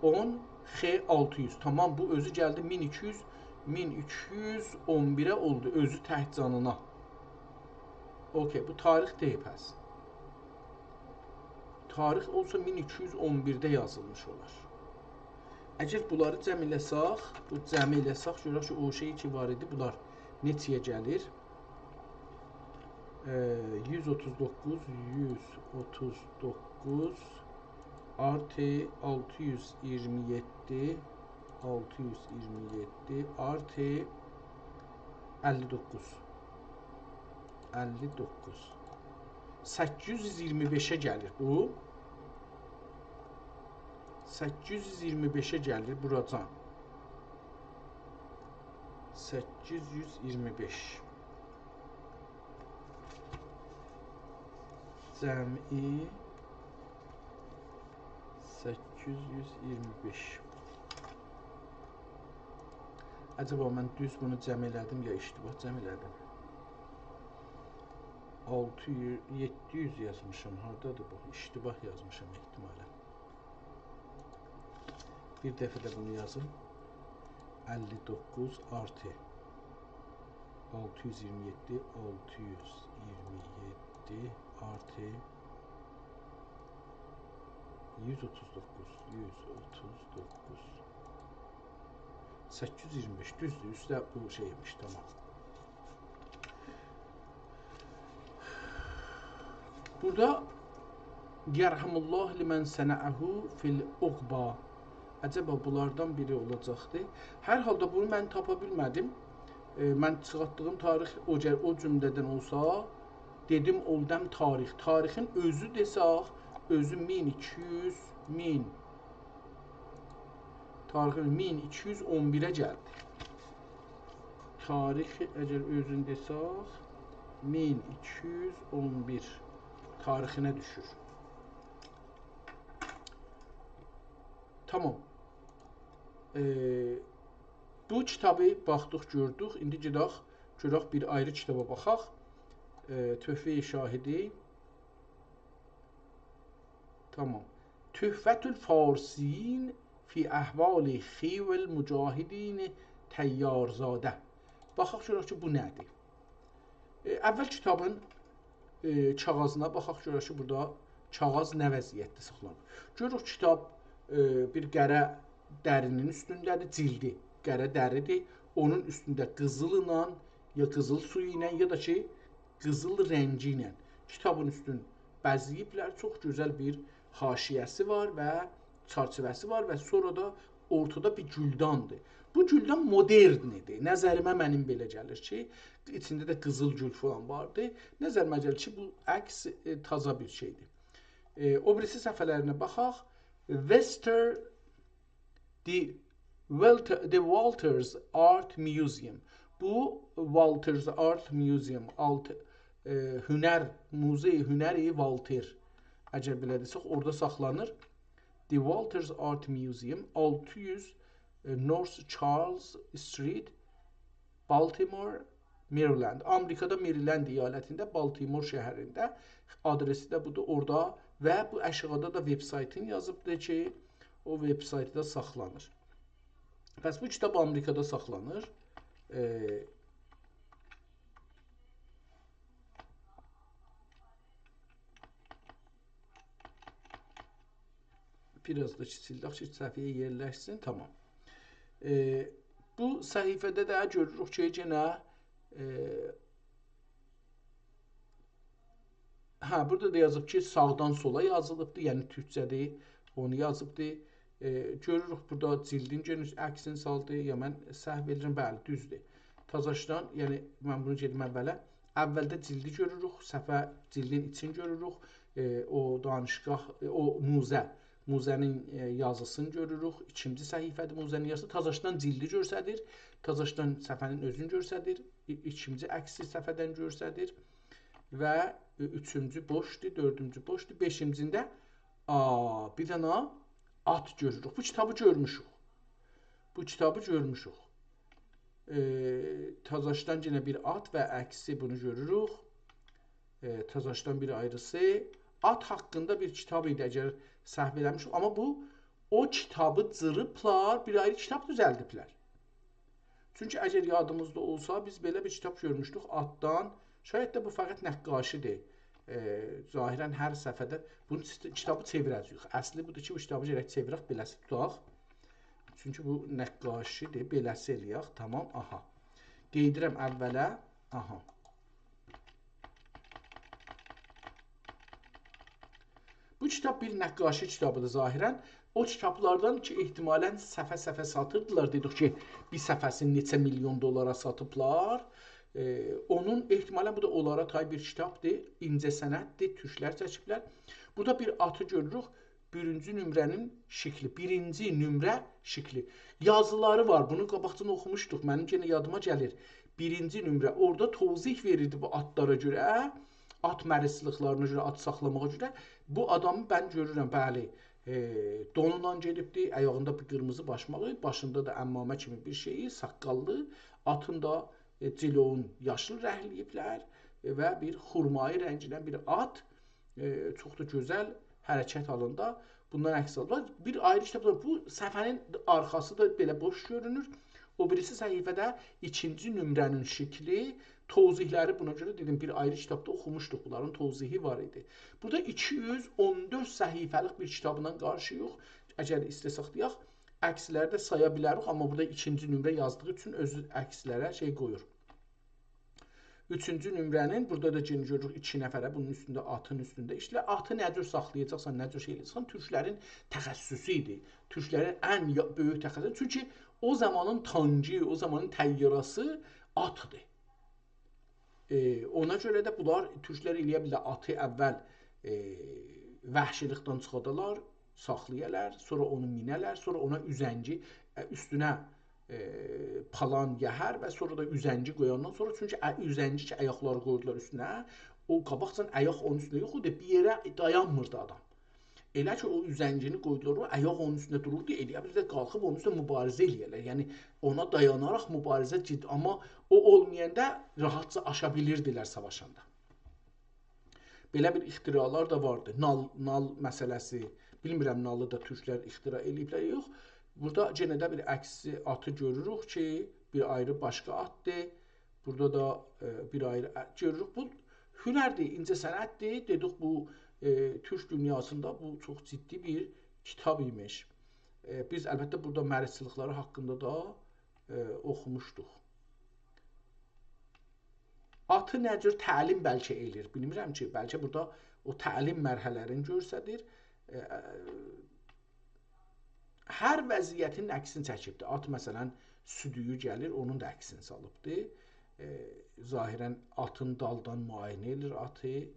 اون، خ آلتی یوز. تامام، بو اؤزو گلدی مین ایکی یوز، مین ایکی یوز اون بیره اولدو اؤزو تک جانینا. اوکی، بو تاریخ دئییل پس. تاریخ اولسا مین ایکی یوز اون بیرده یازیلمیش اولار. اگر بونلاری جمع ائله‌سک، بو جمع ائله‌سک، گؤرک کی، او شئی کی وار ایدی، بونلار نئچه‌یه گلیر؟ ائ، یوز اوتوز دوققوز، یوز اوتوز دوققوز. دوققوز آرتی آلتی یوز اییرمی یئددی، آلتی یوز اییرمی یئددی آرتی اللی دوققوز. اللی دوققوز. سککیز یوز اییرمی بئشه گلیر بو. سککیز یوز اییرمی بئشه گلیر بوراجان. سککیز یوز اییرمی بئش. جمعی سککیز یوز اییرمی بئش. عجبا من دوز بونو جمع ائله‌دیم یا اشتباه جمع ائله‌دیم؟ آلتی یوز، یئددی یوز یازمیشام. هاردادیر بو؟ اشتباه یازمیشام احتمالاً. بیر دفعه ده بونو یازیم. اللی دوققوز آرتی آلتی یوز اییرمی یئددی، آلتی یوز اییرمی یئددی آرتی یوز اوتوز دوققوز، یوز اوتوز دوققوز. سککیز یوز اییرمی بئش، دوزدور، اوسته بو شئیمیش، تامام. بورادا «یرحم الله لمن صنعه فی العقبی». عجبا بونلاردان بیری اولاجاقدی. هر حالدا بونو من تاپا بیلمه‌دیم. ائ، من چیخارتدیغیم تاریخ او جر-، او جمله‌دن اولسا، دئدیم اولدم تاریخ. تاریخین اؤزو دئساخ، اؤزو مین ایکی یوز، مین تاریخین مین ایکی یوز اون بیره گلدی. تاریخ اگر اؤزون دئساخ، مین ایکی یوز اون بیر تاریخینه دوشور. تامام. ائ، بو کیتابی باخدیق، گؤردوک. ایندی گئدک، گؤرک بیر آیری کیتابا باخاق. ائ، تحفهٔ شاهدی. تامام. تحفة الفارسیین فی احوال خیو المجاهدین طیارزاده. باخاق گؤرک کی، بو نه‌دیر؟ ائ، اول کیتابین، ائ، کاغاذینا باخاق گؤرک کی، بورادا کاغاذ نه وضعیتده ساخلانیب. گؤروروک کیتاب، ائ، بیر قره درینین اوستونده‌دیر، جیلدی قره دری‌دیر. اونون اوستونده قیزیللا، یا قیزیل سویو ایله، یا دا کی، قیزیل رنگی ایله کیتابین اوستون بزه‌ییبلر. چوخ گؤزل بیر حاشیه‌سی وار و چرچیوه‌سی وار و سونرا دا اورتادا بیر گولداندیر. بو گولدان مدرن‌دیر. نظریمه منیم بئله گلیر کی، ایچینده ده قیزیل گول فلان واردی. نظریمه گلیر کی، بو عکس، ائ، تازا بیر شئیدیر. ائ، او بیریسی صفحه‌لرینه باخاق. Wester The Walter-، The Walters Art Museum. بو Walters Art Museum، آلت-، ائ، هنر، موزه هنر والتر، اگر بئله دئسک، اورادا ساخلانیر. The Walters Art Museum، آلتی یوز، ائ، North Charles Street، Baltimore، Maryland. آمریکادا مریلند ایالتینده، بالتیمور شهرینده. آدرسی ده بودور، اورادا. و بو آشاغیدا دا وبسایتین یازیبدیر کی، او وبسایتدا ساخلانیر. پس بو کیتاب آمریکادا ساخلانیر. ائ، بیر آز دا کیچیلدک کی، صفحه‌یه یئرلشسین. تامام. ائ، بو صفحه‌ده ده گؤروروک کی، یئنه، ائ، هه، بورادا دا یازیب کی، ساغدان سولا یازیلیبدیر، یعنی تورکجه‌دیر، اونو یازیبدیر. ائ، گؤروروک بورادا جیلدین گئنیش عکسینی سالدی، یا من سهو ائدیرم، بلی، دوزدور. تازاشدان، یعنی من بونو گئدیم اوله. اولده جیلدی گؤروروک، صفحه، جیلدین ایچین گؤروروک. ائ، او دانشگاه، ائ، او موزه، موزه‌نین، ائ، یازیسینی گؤروروک. ایکینجی صفحه‌دیر موزه‌نین یازیسی. تازاشدان جیلدی گؤستریر، تازاشدان صفحه‌نین اؤزونو گؤستریر. ای-، ایکینجی عکسی صفحه‌دن گؤستریر. و، ائ، اوچونجو بوشدور، دؤردونجو بوشدور، بئشینجینده، آ، بیر دنه آت گؤروروک. بو کیتابی گؤرموشوک. بو کیتابی گؤرموشوک. ائ، تازاشدان یئنه بیر آت و عکسی، بونو گؤروروک. ائ، تازاشدان بیر آیریسی. آت حاقیندا بیر کیتاب ایدی، اگر سهو ائله‌میشم. آمما بو، او کیتابی جیریبلار، بیر آیری کیتاب دوزلدیبلر. چونکی اگر یادیمیزدا اولسا، بیز بئله بیر کیتاب گؤرموشدوک، آتدان. شاید ده بو فقط نقاشی‌دیر. ائ، ظاهراً هر صفحه‌ده بونو چیت-، کیتابی چئویره‌جه‌ییک. اصلی بودور کی، بو کیتابی گرک چئویرک، بئله‌سی توتاق. چونکی بو نقاشی‌دیر، بئله‌سی ائله‌یک. تامام، آها. قئییدیرم اوله. آها. بو کیتاب بیر نقاشی کیتابی‌دیر ظاهراً. او کیتابلاردان کی، احتمالاً صفحه-صفحه ساتیردیلار. دئدیک کی، بیر صفحه‌سینی نئچه میلیون دلارا ساتیبلار. ائ، اونون احتمالاً بو دا اونلارا تای بیر کیتابدیر. اینجه‌صنعتدیر، تورکلر چکیبلر. بورادا بیر آتی گؤروروک. بیرینجی نمره‌نین شکلی، بیرینجی نمره شکلی. یازیلاری وار، بونو قاباقجان اوخوموشدوق، منیم یئنه یادیما گلیر. بیرینجی نمره، اورادا توضیح وئریردی بو آتلارا گؤره، آت مریضلیقلارینا گؤره، آت ساخلاماغا گؤره. بو آدامی من گؤرورم، بلی، ائ، دونونان گئدیبدی، آیاغیندا بیر قیرمیزی باشماغی، باشیندا دا عمامه کیمی بیر شئیی، ساققاللی، آتین دا، ائ، جیلووون یاشیل رنگله‌ییبلر، ائ، و بیر خورمایی رنگینده بیر آت، ائ، چوخ دا گؤزل حرکت حالیندا بوندان عکس آلیبلار. بیر آیری کیتاب دا، بو صفحه‌نین آرخاسی دا بئله بوش گؤرونور. او بیریسی صفحه‌ده ایکینجی نمره‌نین شکلی، توضیحلری، بونا گؤره دئدیم، بیر آیری کیتابدا اوخوموشدوق، بونلارین توضیحی وار ایدی. بورادا ایکی یوز اون دؤرد صفحه‌لیک بیر کیتابلا قارشی‌یوخ. اگر ایسته‌سک دئیک، عکسلری ده سایا بیلریک، آمما بورادا ایکینجی نمره یازدیغی اوچون اؤزو عکسلره شئی قویور. اوچونجو نمره‌نین، بورادا دا یئنه گؤروروک ایکی نفره بونون اوستونده، آتین اوستونده ایشله‌ییر. آتی نه جور ساخلایاجاقسان، نه جور شئی ائله‌یه‌جکسن، تورکلرین تخصصو ایدی. تورکلرین ان یا-، بؤیوک تخصصو. چونکی او زامانین تانکی، او زامانین طیاره‌سی آتدیر. ائ، اونا گؤره ده بونلار، تورکلر ائله‌یه بیلر آتی اول، ائ، وحشیلیکدن چیخادالار، ساخلایالار، سونرا اونو مینه‌لر، سونرا اونا اوزنگی، ائ، اوستونه، ائ، پالان، یهر و سونرا دا اوزنگی قویاندان سونرا، چونکی ا-، اوزنگی کی، آیاقلاری قویدولار اوستونه، او قاباقجان آیاق اونون اوستونده یوخ ایدی، بیر یئره دایانمیردی آدام. ائله کی، او اوزنگینی قویدولار، او آیاق اونون اوستونده دوروردو، ائله‌یه بیلدی قالخیب اونون اوستونده مبارزه ائله‌یه‌لر. یعنی، اونا دایاناراق مبارزه جدی، آمما او اولمایاندا راحتجا آشا بیلیردیلر ساواشاندا. بئله بیر اختراعلار دا واردی. نال، نال مسئله‌سی، بیلمیرم، نالی دا تورکلر اختراع ائله‌ییبلر، یوخ. بورادا یئنه ده بیر عکسی آتی گؤروروک کی، بیر آیری باشقا آتدیر. بورادا دا، ائ، بیر آیری ا-، گؤروروک. بو هنردیر، اینجه‌صنعتدیر. دئدیک، بو، ائ، تورک دونیاسیندا بو چوخ جدی بیر کیتاب ایمیش. ائ، بیز البته بورادا مریضلیقلاری حاقیندا دا، ائ، اوخوموشدوق. آتی نه جور تعلیم بلکه ائله‌ییر، بیلمیرم کی، بلکه بورادا او تعلیم مرحله‌لرینی گؤستریر. ائ، هر وضعیتین عکسینی چکیبدیر. آت، مثلا، سودویو گلیر، اونون دا عکسینی سالیبدیر. ائ، ظاهرا آتین دالدان معاینه ائله‌ییر آتی.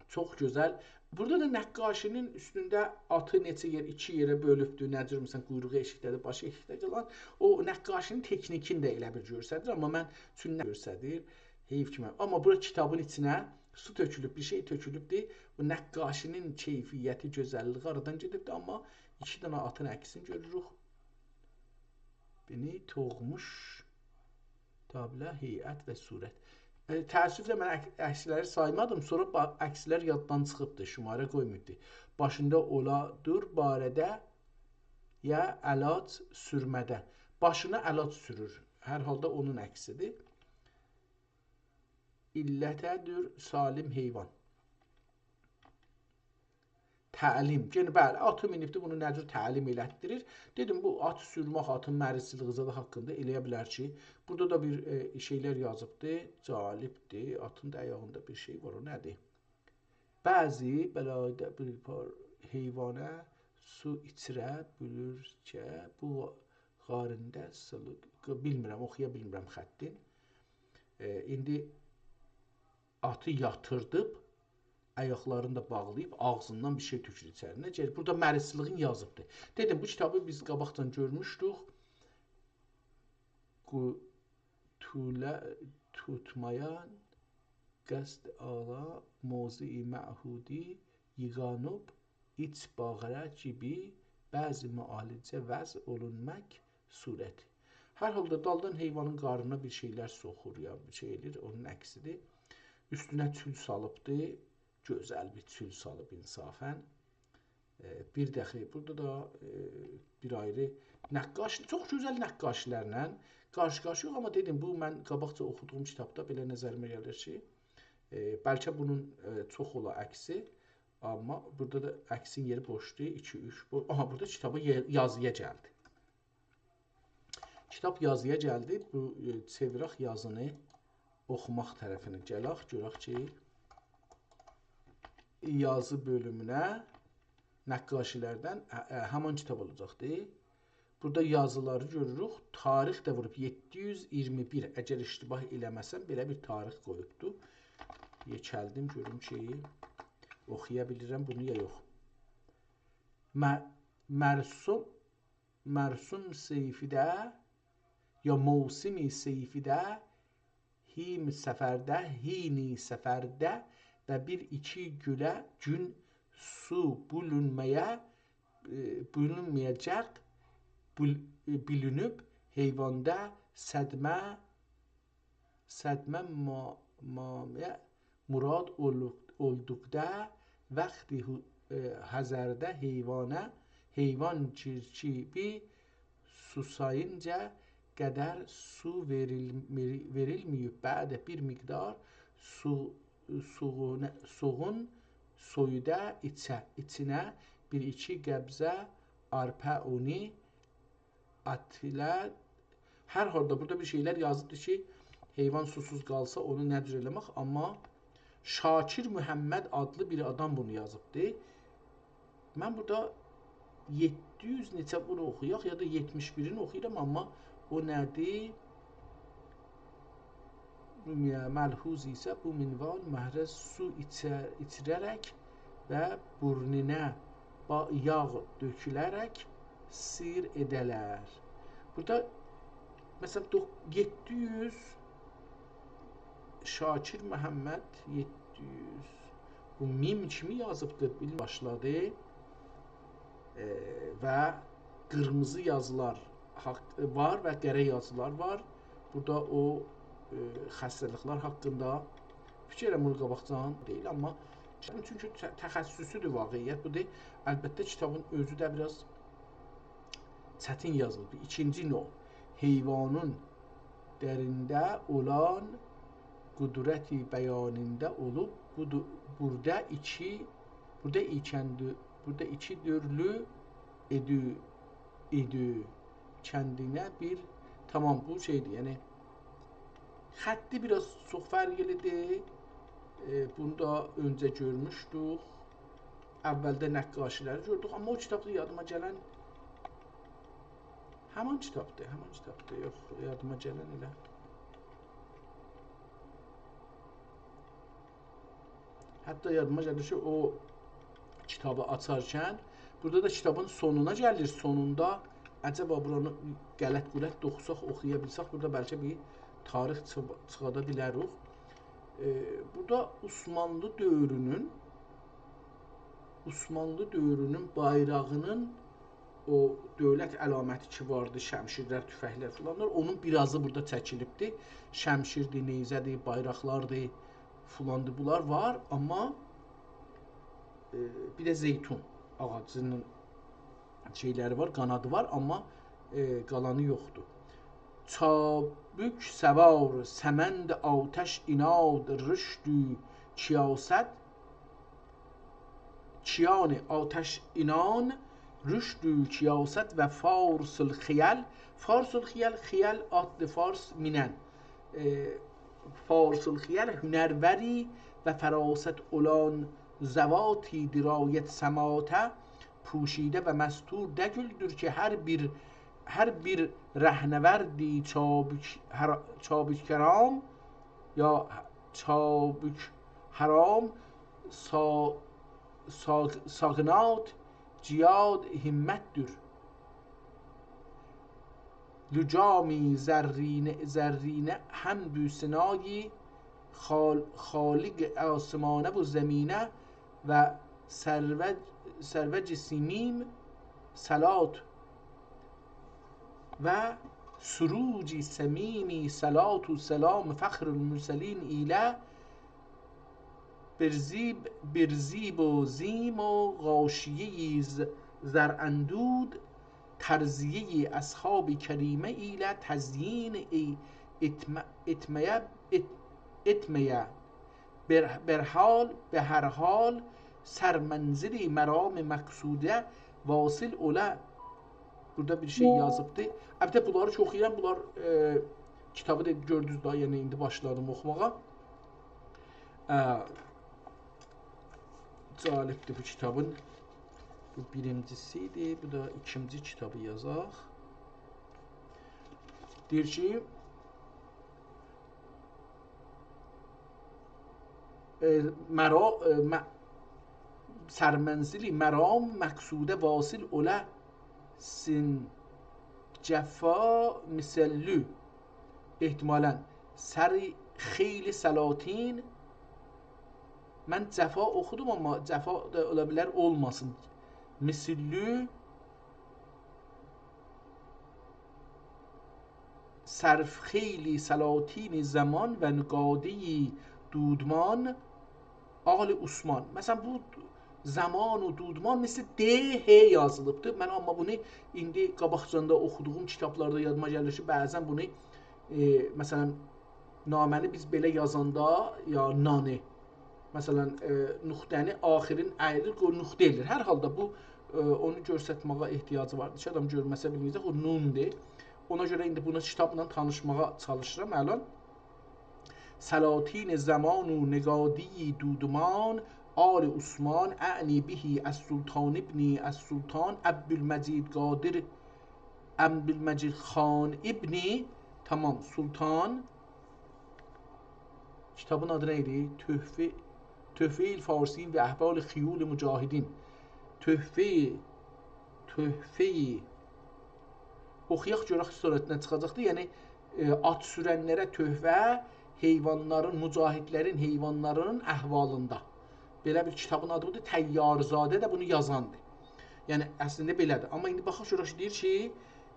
چوخ گؤزل. بورادا دا نقاشی‌نین اوستونده آتی نئچه یئر، ایکی یئره بؤلوبدور. نه جور، مثلا، قویروغو ائشیکده‌دیر، باشی ائشیکده قالان. او نقاشی‌نین تکنیکینی ده ائله بیر گؤستریر، آمما من چون نه گؤستریر؟ حیف کی، من. آمما بورا کیتابین ایچینه سو تؤکولوب، بیر شئی تؤکولوبدور. بو نقاشی‌نین کیفیتی، گؤزللیگی آرادان گئدیبدیر، آمما ایکی دنه آتین عکسینی گؤروروک. بینی توغموش، تابلو، هیئت و صورت. ائ، تأسفله من عک-، عکسلری سایمادیم، سونرا با-، عکسلر یاددان چیخیبدی، شماره قویماییبدی. باشیندا اولا دور باره‌ده یا علاج سورمه‌ده. باشینا علاج سورور. هر حالدا اونون عکسیدیر. علته دور سالم حیوان. تعلیم. یعنی، بلی، آتی مینیبدی، بونو نه جور تعلیم ائلتدیریر؟ دئدیم، بو آت سورمک، آتین مریضچیلیگی زادی حاقیندا ائله‌یه بیلر کی، بورادا دا بیر، ائ، شئیلر یازیبدی، جالبدیر. آتین دا آیاغیندا بیر شئی وار، او نه‌دیر؟ بعضی بلایده بیر پار حیوانه سو ایچیره بیلیر کی، بو قاریندا سیلو-، بیلمیرم، اوخویا بیلمیرم خطین. ائ، ایندی آتی یاتیردیب، آیاقلارینی دا باغلاییب، آغزیندان بیر شئی تؤکور ایچرینه. گل، بورادا مریضچیلیگین یازیبدی. دئدیم، بو کیتابی بیز قاباقجان گؤرموشدوک. قو-، توله-، توتمایان، قصد آلا، موضع معهودی، ییغانوب، ایچ باغره کیمی بعضی معالجه وضع اولونماق صورتی. هر حالدا دالدان حیوانین قارنینا بیر شئیلر سوخور، یا بیر شئی ائله‌ییر، اونون عکسیدیر. اوستونه چول سالیبدی، گؤزل بیر چول سالیب انصافاً. ائ، بیر داخی، بورادا دا، ائ، بیر آیری نقاش، چوخ گؤزل نقاشی‌لرله قارشی-قارشی‌یوخ، آمما دئدیم، بو من قاباقجا اوخودوغوم کیتابدا بئله نظریمه گلیر کی، ائ، بلکه بونون، ائ، چوخ اولا عکسی، آمما بورادا دا عکسین یئری بوشدور، ایکی، اوچ، بو-، آها، بورادا کیتابا یئ-، یازییا گلدی. کیتاب یازی‌یا گلدی. بو، ائ، چئویرک یازینی اوخوماق طرفینه گلک، گؤرک کی، یازی بؤلومونه، نقاشی‌لردن، ا، ا، همان کیتاب اولاجاقدی. بورادا یازیلاری گؤروروک. تاریخ ده ووروب یئددی یوز اییرمی بیر. اگر اشتباه ائله‌مه‌سم، بئله بیر تاریخ قویوبدو. یئکلدیم، گؤروم کی، اوخویا بیلیرم بونو یا یوخ. م، مرسوم، مرسوم صیفی‌ده، یا موسم صیفی‌ده، هیم صفرده، هینی صفرده و بیر ایکی گوله گون سو بولونمایا، ائ، بولونمایاجاق، بول، ائ، بیلینیب حیواندا صدمه، صدمه ما، ما، مراد اولو، اولدوقدا، وقتی هو، ائ، حضرده حیوانه، حیوان چیرچیبی سوسایینجا قدر سو وئریل، وئری، وئریلمه‌ییب، بعد بیر مقدار سو، سوغون، سوغون سویو دا ایچه، ایچینه بیر ایکی قبضه آرپا اونو آتیلا. هر حالدا بورادا بیر شئیلر یازیبدیر کی، حیوان سوسوز قالسا اونو نه جور ائله‌مک، آمما شاکر محمد آدلی بیر آدام بونو یازیبدی. من بورادا یئددی یوز نئچه، بونو اوخویاق، یا دا یئتمیش بیرینی اوخویورام، آمما او نه‌دیر؟ ملحوظ ایسه بو منوال محرز سو ایچه، ایچیره‌رک و بورنونا با، یاغ دؤکوله‌رک سیر ائده‌لر. بورادا، مثلا، دو، یئددی یوز شاکر محمد، یئددی یوز، بو میم کیمی یازیبدیر، بیل، باشلادی. ائ، و قیرمیزی یازیلار حاق، وار و قره یازیلار وار. بورادا او، ائ، خسته‌لیکلر حاقیندا فیکیر ائلیرم، بونو قاباقجادان دئییل، آمما چونکی ت، تخصصودور واقعیت بودور. البته، کیتابین اؤزو ده بیر آز چتین یازیلیب. ایکینجی نوع، حیوانین درینده اولان قدرتی بیانینده اولوب، بودو، بورادا ایکی، بورادا ایکندی، بورادا ایکی دؤرلو ائدی، ائدی کندینه بیر، تامام، بو شئیدیر، یعنی خطی بیر آز چوخ فرقلیدیر. ائ، بونو دا اؤنجه گؤرموشدوک. اولده نقاشی‌لری گؤردوک، آمما او کیتابدا یادیما گلن همان کیتابدیر، همان کیتابدیر. یوخ، یادیما گلن ائله. حتی یادیما گلیر کی، او کیتابی آچارکن، بورادا دا کیتابین سونونا گلیر. سونوندا عجبا بورانی غلط غولط ده اوخوساق، اوخویا بیلسک، بورادا بلکه بیر تاریخ چیخ، چیخادا بیلریک. ائ، بورادا عثمانلی دؤورونون، عثمانلی دؤورونون بایراغینین او دؤولت علامتی کی واردی، شمشیرلر، توفنگلر فلانلار، اونون بیر آزی بورادا چکیلیبدی. شمشیردیر، نیزه‌دیر، بایراقلاردیر، فلاندیر، بونلار وار، آمما، ائ، بیر ده زیتون آغاجینین شئیلری وار، قانادی وار، آمما، ائ، قالانی یوخدور. چابک سوار، سمند آتش عنان، رشد کیاست، کیان آتش عنان، رشد کیاست و فارس الخیل. فارس الخیل، خیل آددی، فارس مینن. ائ، فارس الخیل هنروری و فراست اولان، ذواتی درایت سماته پوشیده و مستور دگیلدیر کی، هر بیر، هر بیر رهنوردی چابک، هر، چابک کرام، یا چابک حرام، سا، سا، ساغنات جیاد همتدیر. لجامی زرینه، زرینه حمد و ثنای خال، خالق آسمانه و زمینه و سروج، سروج صمیم صلات و سروج صمیم صلات و سلام فخر المرسلین ایله، بر زیب، بر زیب و زیم و غاشیه‌ی ز، زراندود، ترضیه‌ی اصحاب کریمه ایله تزیین ای، اتم، اتمه‌یه، ات، اتمه‌یه، بر، بر حال، به هر حال، سر منزل مرام مقصوده واصل اوله. بورادا بیر شئی یازیبدی. البته، بونلاری کی اوخویورام، بونلار، ائ، کیتابی دا گؤردونوز دا، یعنی ایندی باشلادیم اوخوماغا. ائ، جالبدیر بو کیتابین. بو بیرینجیسی ایدی، بو دا ایکینجی کیتابی یازاق. دئییر کی، ائ، مرا-، ائ، م-، سرمنزلی مرام مقصوده واصل اوله‌سین جفا مثللو. احتمالاً سر خیلی سلاطین. من جفا اوخودوم، آمما جفا دا اولا بیلر اولماسین. مثللو سر خیلی سلاطین زمان و نقاده‌ی دودمان آل عثمان. مثلاً، بو زمان و دودمان مثل د، ه یازیلیبدیر. من آمما بونو ایندی قاباقجاندا اوخودوغوم کیتابلاردا یادیما گلیر کی، بعضاً بونو، ائ، مثلاً، نامه‌نی بیز بئله یازاندا، یا نانی، مثلاً، ائ، نقطه‌نی آخیرین اَییلیر، قوی نقطه ائله‌ییر. هر حالدا بو، ائ، اونو گؤسترمه‌یه احتیاجی واردیر کی، آدام گؤرمه‌سه بیلمه‌یه‌جک، او نون‌دور. اونا گؤره ایندی بونا کیتابلا تانیشماغا چالیشیرام الان. سلاطین زمان و نقاده‌ی دودمان آل عثمان، اعنی به السلطان ابن السلطان عبدالمجید قادر، عبدالمجید خان ابن، تمام، سلطان. کیتابین آدی نه ایدی؟ تحفه، تحفه‌ی الفارسین و احوال خیول مجاهدین. تحفه، تحفه. اوخویاق گؤرک سونرا نه چیخاجاقدی. یعنی، ائ، آت سورنلره تحفه، حیوانلارین، مجاهدلرین حیوانلارینین احوالیندا. بئله بیر کیتابین آدی بودور. طیارزاده ده بونو یازاندیر. یعنی، اصلینده بئله‌دیر. آمما ایندی باخاق گؤرک کی، دئییر کی،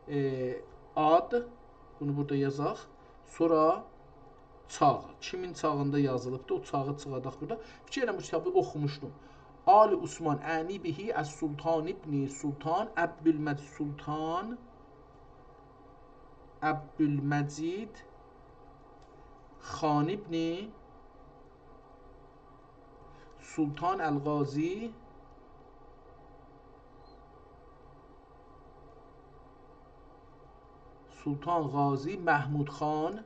ائ، آد، بونو بورادا یازاق. سونرا چاغ. کیمین چاغیندا یازیلیبدی؟ او چاغی چیخاداق بورادا. فیکیر ائدیرم، بو کیتابی اوخوموشدوم. آل عثمان، اعنی به السلطان ابن سلطان عبدالمجید، سلطان عبدالمجید خان ابن سلطان القاضی، سلطان قاضی محمود خان،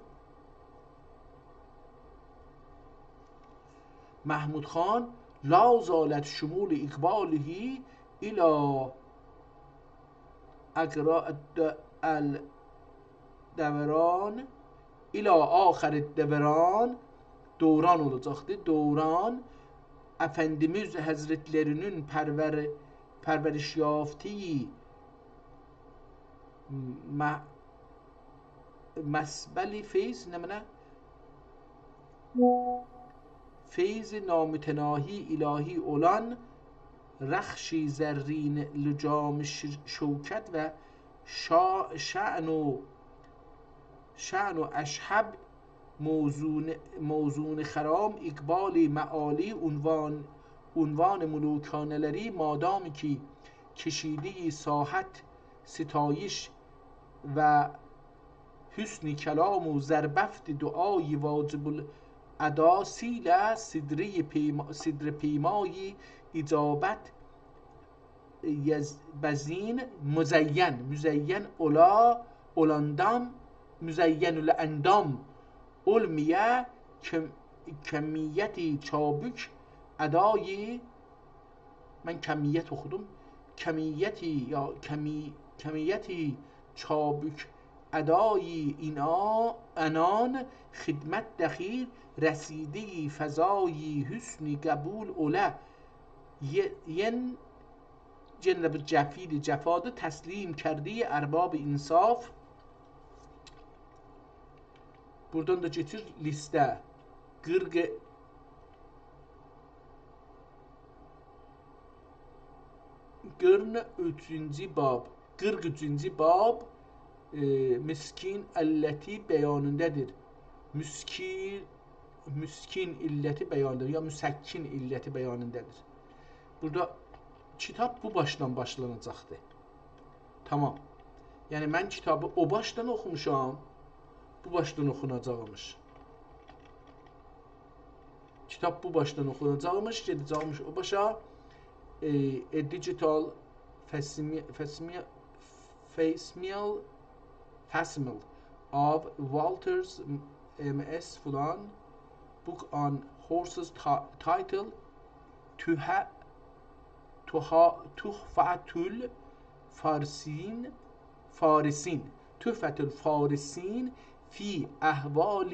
محمود خان، لا زالت شمول اقباله الی اقرا-، الد-، الدوران، الی آخر الدوران، دوران اولاجاقدی، دوران، افندیمیز حضرتلرینین پرور-، پرورش یافته‌ی م-، مسبل فیض، نمنه؟ فیض نامتناهی الهی اولان، رخش زرین لجام ش-، شوکت و شا-، شأن و، شأن و اشهب موزون، موزون خرام، اقبال معالی، عنوان، عنوان ملوکانه‌لری، مادامی کی کشیده‌ی ساحت ستایش و حسن کلام و زربفت دعای واجب الادا، سیل سدره پیما-، سدره پیمای اجابت یز-، بزین مزین، مزین اولا، اولاندان، مزین الاندام اولمایا، کم-، کمیتی چابوک ادای، من کمیت اوخودوم، کمیتی یا کمی-، کمیتی چابوک ادای اینا-، انان خدمت دخیل رسیده‌ی فضای حسن قبول اوله، یئ-، ین یئنه ده بو جفیدی، جفادی، تسلیم کرده‌ی ارباب انصاف. بورادان دا کئچیر لیسته. قیرخ، قیرخ اوچونجو باب، قیرخ اوچونجو باب، ائ، مسکین علتی بیانیندادیر. مسکین، مسکین علتی بیانیندادیر، یا مسکن علتی بیانیندادیر. بورادا کیتاب بو باشدان باشلاناجاقدیر. تمام. یعنی، من کیتابی او باشدان اوخوموشام، بو باشدان اوخوناجاقمیش. کیتاب بو باشدان اوخوناجاقمیش، گئده‌جکمیش او باشا. ائ، A Digital Facsimile، Facsimile، facsimile, facsimile of Walter's M S فلان book on horses ti-, title تحفة، تحفة الفارسین، فارسین، تحفة الفارسین فی احوال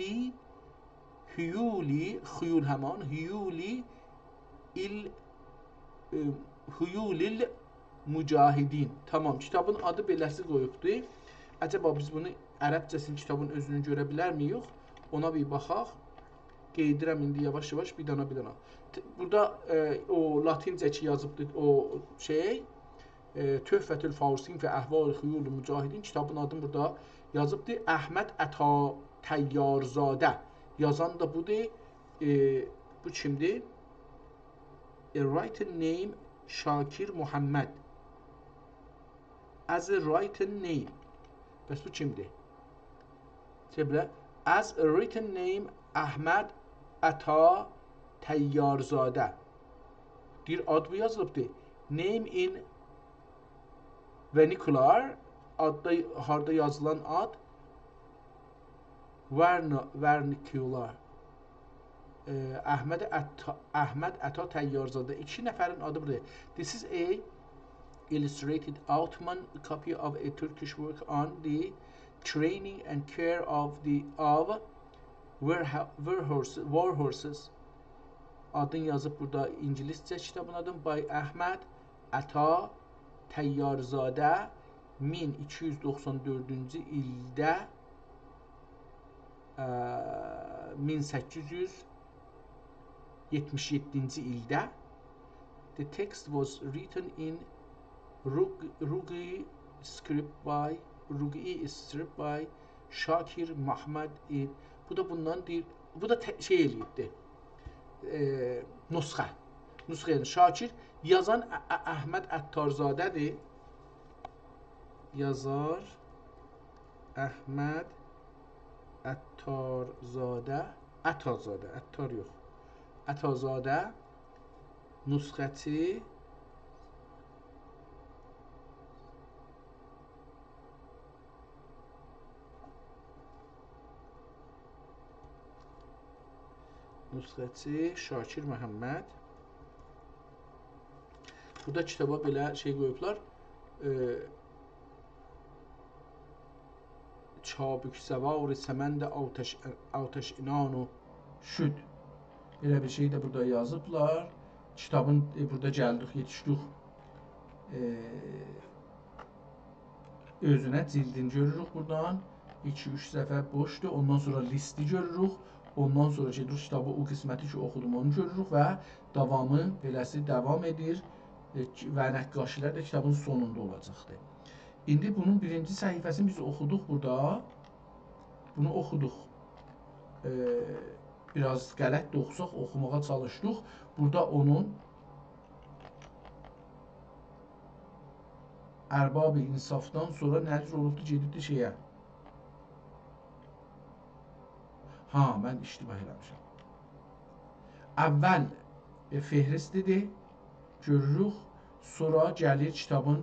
هیول، خیول همان، هیول ال-، ائ، هیول المجاهدین. تامام، کیتابین آدی بئله‌سی قویوبدور. عجبا بیز بونو عربجه‌سینی کیتابین اؤزونو گؤره بیلرمییک؟ اونا بیر باخاق. قئییدیرم ایندی یاواش-یاواش بیر دانا بیر دانا. ت-، بورادا، ائ، او لاتینجه کی یازیبدی او شئی، ائ، تحفة الفارسین فی احوال خیول المجاهدین، کیتابین آدینی بورادا یازیبدی. احمد عطا طیارزاده. یازان دا بودور. ائ، بو کیمدیر؟ A written name شاکر محمد. As a written name. بس بو کیمدیر؟ شئی بئله، as a written name احمد عطا طیارزاده. دئییر، آد بو یازیلیبدیر. Name in vernacular، آددا، هاردا یازیلان آد، verna-، vernacular. ائ، احمد عطا، احمد عطا طیارزاده. ایکی نفرین آدی بورادا. This is a illustrated Ottoman copy of a Turkish work on the training and care of the, of war-, war horse-، war horses. آدینی یازیب بورادا اینگیلیسجه کیتابین آدینی، by احمد عطا طیارزاده، مین ایکی یوز دوخسان دؤردونجو ایلده، ا، مین سککیز یوز یئتمیش یئددینجی ایلده. The text was written in Rug-، Rugi script by، Rugi script by شاکر محمد. بو دا بوندان دئییر، بو دا ته-، شئی ائله‌ییبدی. ائ، نسخه. نسخه، یعنی شاکر، یازان ا-، ا-، احمد عطارزاده‌دیر. یازار احمد عطارزاده، عطازاده، عطار یوخ. عطازاده، نسخه‌چی، نسخه‌چی شاکر محمد. بورادا کیتابا بئله شئی قویوبلار. ائ، چابک‌سوار سمند آتش، آتش عنان و شد. بئله بیر شئی ده بورادا یازیبلار. کیتابین، ائ، بورادا گلدیک، یئتیشدیک. ائ، اؤزونه، جلدینی گؤروروک بورادان. ایکی، اوچ صفحه بوشدور. اوندان سونرا لیستی گؤروروک. اوندان سونرا گئدیریک کیتابی، او قسمتی کی اوخودوم، اونو گؤروروک و داوامی بئله‌سی داوام ائدیر. ائ، کی-، و نقاشی‌لر ده کیتابین سونوندا اولاجاقدیر. ایندی بونون بیرینجی صفحه‌سینی بیز اوخودوق بورادا. بونو اوخودوق. ائ، بیر آز غلط ده اوخوساق، اوخوماغا چالیشدیق. بورادا اونون ارباب انصافدان سونرا نه جور اولوبدو، گئدیبدی شئیه. ها، من اشتباه ائله‌میشم. اول، ائ، فهرستی‌دیر، گؤروروک، سونرا گلیر کیتابین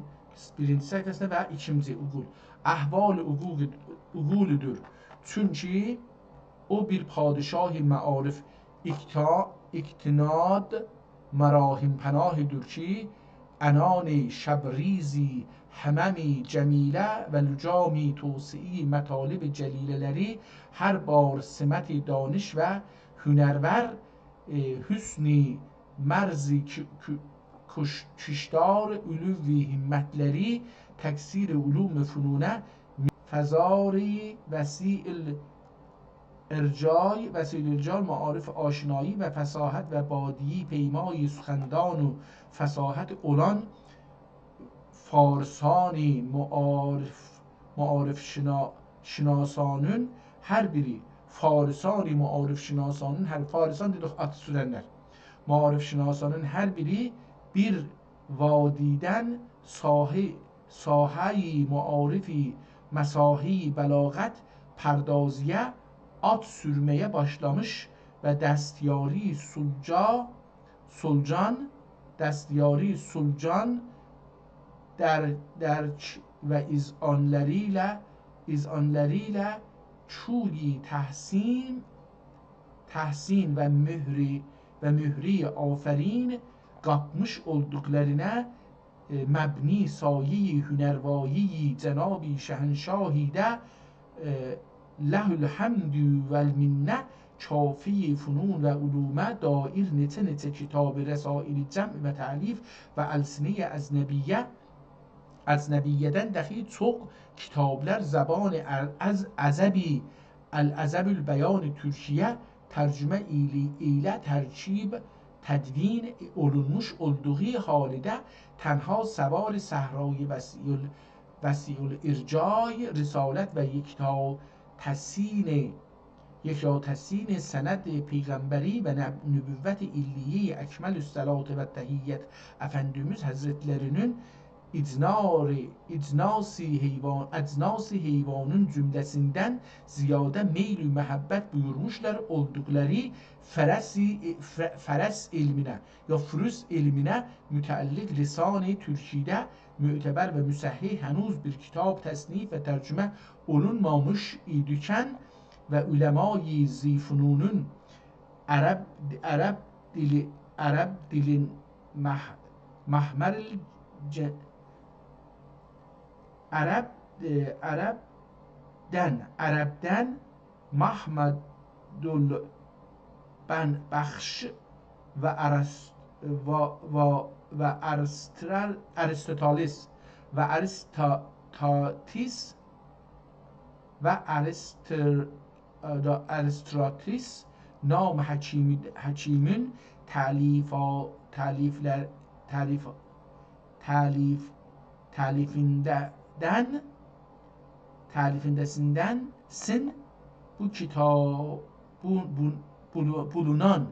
بیرینجی صفحه‌سینه و ایکینجی عقول. احوال عقول، عقولودور. چونکی او بیر پادشاه معارف اقتا-، اقتناد مراحم‌پناهی‌دیر کی، عنان شبریزی همم جمیله و لجام توسعهٔ مطالب جلیله‌لری هر بار سمت دانش و هنرور، ائ، حسن مرز ک-، ک-، کش-، کشدار علو همت‌لری تکثیر علوم فنونه فضاری وسیع ارجای، وسیله‌جان معارف آشنایی و فصاحت و بادیه‌پیمای سخندان و فصاحت اولان فارسانی معارف، معارف شنا-، شناسانین هر بیری، فارسانی معارف شناسانین هر، فارسان دئدیک، آت سورنلر. معارف شناسانین هر بیری بیر وادیدن ساحه، ساحهٔ معارفی، مساحهٔ بلاغت پردازیه، آت سورمه‌یه باشلامیش و دستیاری سلجا-، سلجان، دستیاری سلجان در، درک، و اذعانلری ایله، اذعانلری ایله کوی تحسین، تحسین و مهری، و مهری آفرین قاپمیش اولدوقلارینا، ائ، مبنی سایه‌ی هنروایی جناب شهنشاهی ده، ائ، له الحمد و المنه، کافی فنون و علومه دایر نئچه-نئچه کتاب، رسائل جمع و تألیف و السنه‌ی اجنبیه، اجنبیه‌دن دخی چوخ کتابلار زبان ار-، از عجبی، العجب البیان ترکیه ترجمه ایلی-، ایله ترکیب، تدوین اولونموش اولدوغو حالده تنها سوار صحرای وسیع ال-، وسیع الارجاع، رسالت و یکتاتسین، یکتاتسین سند پیغمبری و نب-، نبوت علیه اکمل الصلوة و تحیت افندیمیز حضرتلری‌نین اجنار، اجناس حیوان، اجناس حیوانین جمله‌سیندن زیاده میل و محبت بویورموشلار اولدوقلاری فرس، ف-، فرس علمینه، یا فروس علمینه متعلق لسان ترکیده معتبر و مصحح هنوز بیر کتاب تصنیف و ترجمه اولونمامیش ایدیکن و علمای ذی فنونون عرب، عرب دیلی، عرب دیلین مح-، محمر الج-، عرب، ائ، عربدن، عربدن محمد ال-، بن-، بخش و ارس-، و، و، و ارسترال-، ارستوتالیس و ارستاتیس و ارستر-، ارستراتیس نام حکیمی، حکیمین تألیفا-، تألیفلر، تألیف، تألیف، تألیفینده‌دن، تألیفینده‌سیندن سین بو کتاب، بو، بو، بولو-، بولونان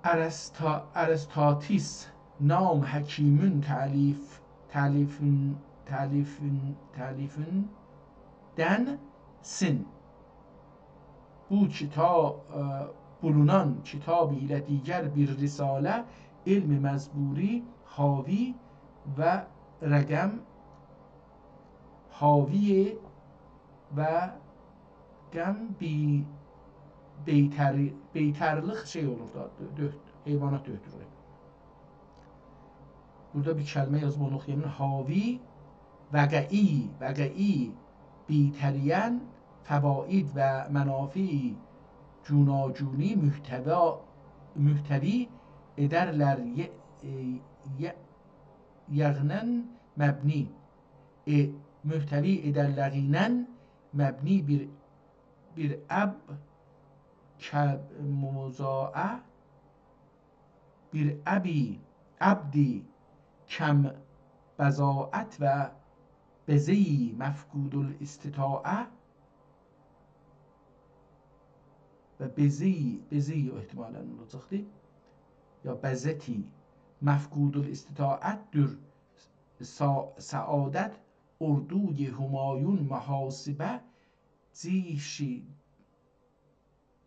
ارستا-، ارستاتیس نام حکیمین تألیف، تألیفین، تألیفین، تألیفیندن سین بو کتاب، ائ، بولونان کتاب ایله دیگر بیر رساله، علم مزبوری حاوی و رقم حاوی و قم بی-، بیتری-، بیترلیق شئی اولور دا، دؤ-، حیوانات دؤکتورور. بورادا بیر کلمه یازیب، اونو اوخویام. حاوی وقعی، وقعی بیتریین فواید و منافع گوناگونی محتوا-، محتوی ادرلر ی-، ائ، ی-، یغنن مبنی، ائ، محتوی ادرلرینن مبنی بیر، بیر اب کم مضاعف، بیر ابی، عبدی کم بضاعت و بضه‌ای مفقود الاستطاعه و بضه‌ای، بضه‌ای احتمالاً اولاجاقدی. یا بضه‌تی مفقود الاستطاعت‌دور. سا-، سعادت اردوی همایون محاسبه جیشی،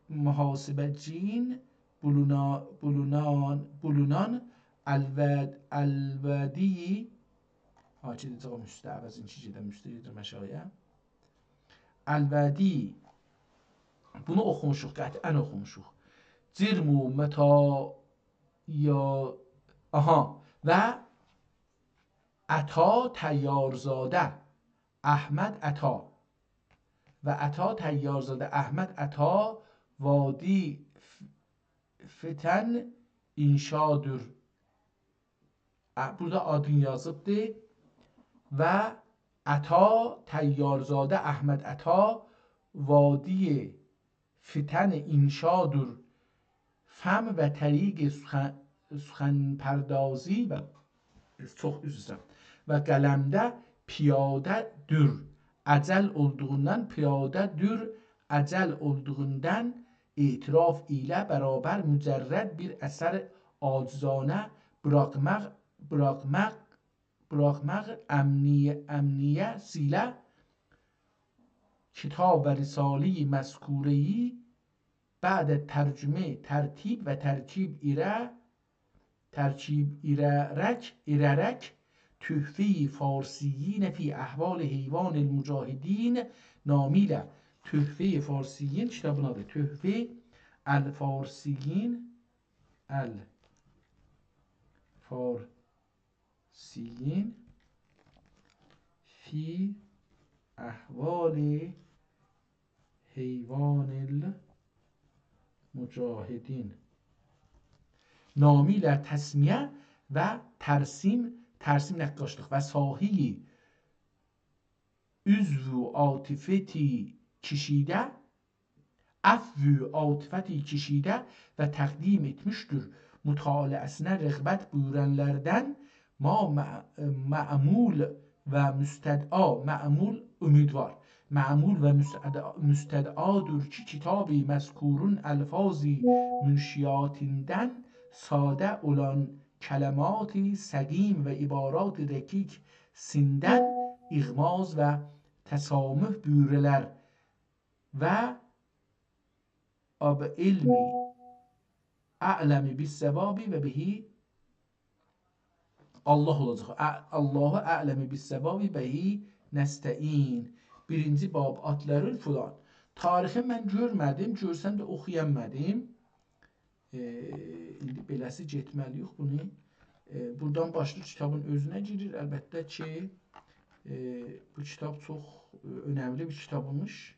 محاسبه‌جین بولونا-، بولونان، بولونان الود-، الودی، ها، کی، دئیه‌جم اوسته، عوضین کی، گئدم اوسته، گئدم آشاغییا. الودی، بونو اوخوموشوق، قطعاً اوخوموشوق. جرم و متا-، یا، آها، و عطا طیارزاده، احمد عطا. و عطا طیارزاده، احمد عطا، وادی ف-، فتن انشادور. ا، بورادا آدین یازیبدی. و عطا طیارزاده، احمد عطا، وادی فتن انشادور. فم و طریق سخن، سخن‌پردازی و، چوخ عذر ایسته‌ییرم، و قلمده پیاده‌دور. اجل اولدوغوندان، پیاده‌دور، اجل اولدوغوندان اعتراف ایله برابر مجرد بیر اثر عاجزانه بوراخماق، بوراخماق، بوراخماق امنیه، امنیه‌سیله کتاب و رساله‌ی مذکوره‌یی بعد ترجمه، ترتیب و ترکیب ایله ترکیب ایره‌رک، ایره‌رک، تحفهٔ فارسیین فی احوال حیوان المجاهدین نامیله. تحفهٔ فارسیین، کیتابین آدی. تحفهٔ الفارسیین، الفارسیین فی احوال حیوان المجاهدین نامیله تسمیه و ترسیم، ترسیم نقاشلیق و ساحهٔ عضو عاطفتی کشیده، عفو عاطفتی کشیده و تقدیم ائتمیشدیر. مطالعه‌سینه رغبت بویورانلاردان ما مع-، معمول و مستدعا، معمول امیدوار، معمول و مستدعا، مستدعادیر کی، کتاب مذکورون الفاظ منشیاتیندان ساده اولان کلمات سقیم و عبارات رقیق سیندن اغماض و تسامح بویوره‌لر و آب علمی اعلم بالصواب و به الله اولاجاق. ا-، الله اعلم بالصواب و به نستعین. بیرینجی باب، آتلارین فلان. تاریخی من گؤرمه‌دیم، گؤرسم ده اوخویانمادیم. ائ، ایندی بئله‌سی گئتمه‌لی‌ییک بونو. ائ، بورادان باشلاییر کیتابین اؤزونه گیریر. البته کی، ائ، بو کیتاب چوخ، ائ، اؤنملی بیر کیتابیمیش.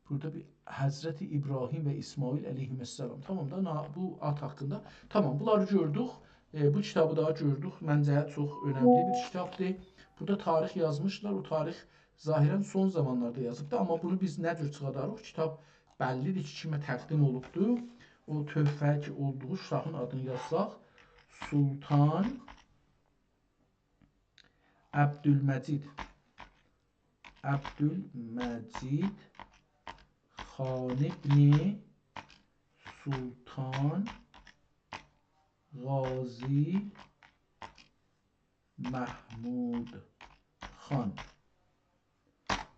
بورادا بیر حضرت ابراهیم و اسماعیل علیهم‌السلام. تامام دا، نا-، بو آت حاقیندا. تامام، بونلاری گؤردوک. ائ، بو کیتابی دا گؤردوک. منجه، چوخ اؤنملی بیر کیتابدیر. بورادا تاریخ یازمیشلار. او تاریخ ظاهراً سون زامانلاردا یازیبدیر. آمما بونو بیز نه جور چیخاداریق؟ کیتاب بللی‌دیر کی، کیمه تقدیم اولوبدور. او تحفه کی اولدوغو شاهین آدینی یازساق، سلطان عبدالمجید، عبدالمجید خان ابن سلطان غازی محمود خان.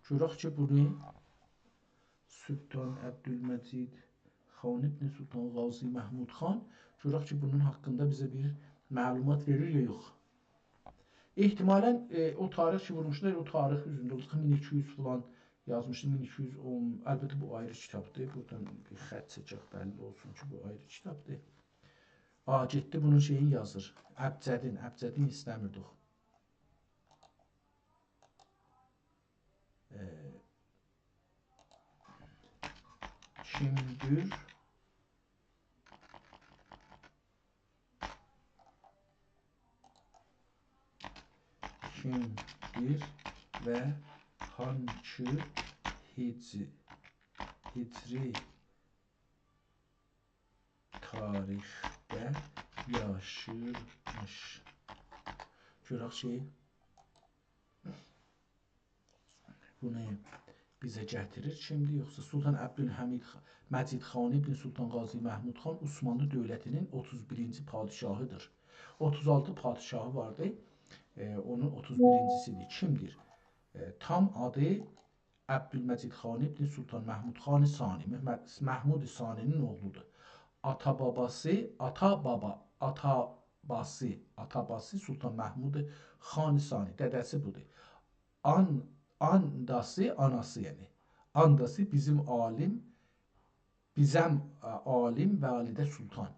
گؤرک کی، بونو سلطان عبدالمجید خان ابن سلطان غازی محمود خان، گؤرک کی، بونون حاقیندا بیزه بیر معلومات وئریر یا یوخ. احتمالاً، ائ، او تاریخ کی وورموشلار، او تاریخ اوزونده اولاجاق، مین ایکی یوز فلان یازمیشدی، مین ایکی یوز اون. البته، بو آیری کیتابدیر. بورادان بیر خط چکک، بللی اولسون کی، بو آیری کیتابدیر. آ، گئتدی بونون شئیینی یازیر. ابجدین، ابجدین ایسته‌میردیک. ائ، کیمدیر؟ کیمدیر و هانسی هج-، هجری تاریخده یاشامیش؟ گؤرک کی، بونو بیزه گتیریر کیمدیر، یوخسا سلطان عبدالحمید خ-، مجید خان ابن سلطان غازی محمود خان عثمانلی دؤولتی‌نین اوتوز بیرینجی پادشاهی‌دیر. اوتوز آلتی پادشاهی واردی، ائ، اونون اوتوز بیرینجی‌سی‌دیر. کیمدیر؟ ائ، تام آدی عبدالمجید خان ابن سلطان محمود خان ثانی، مح-، محمود ثانی‌نین اوغلودور. آتا باباسی، آتا بابا، آتا باسی، آتا باسی سلطان محمود خان ثانی، دده‌سی بودور. آن-، آنداسی، آناسی، یعنی. آنداسی بیزیم عالیم، بیزیم، ا، عالیم والیده سلطان.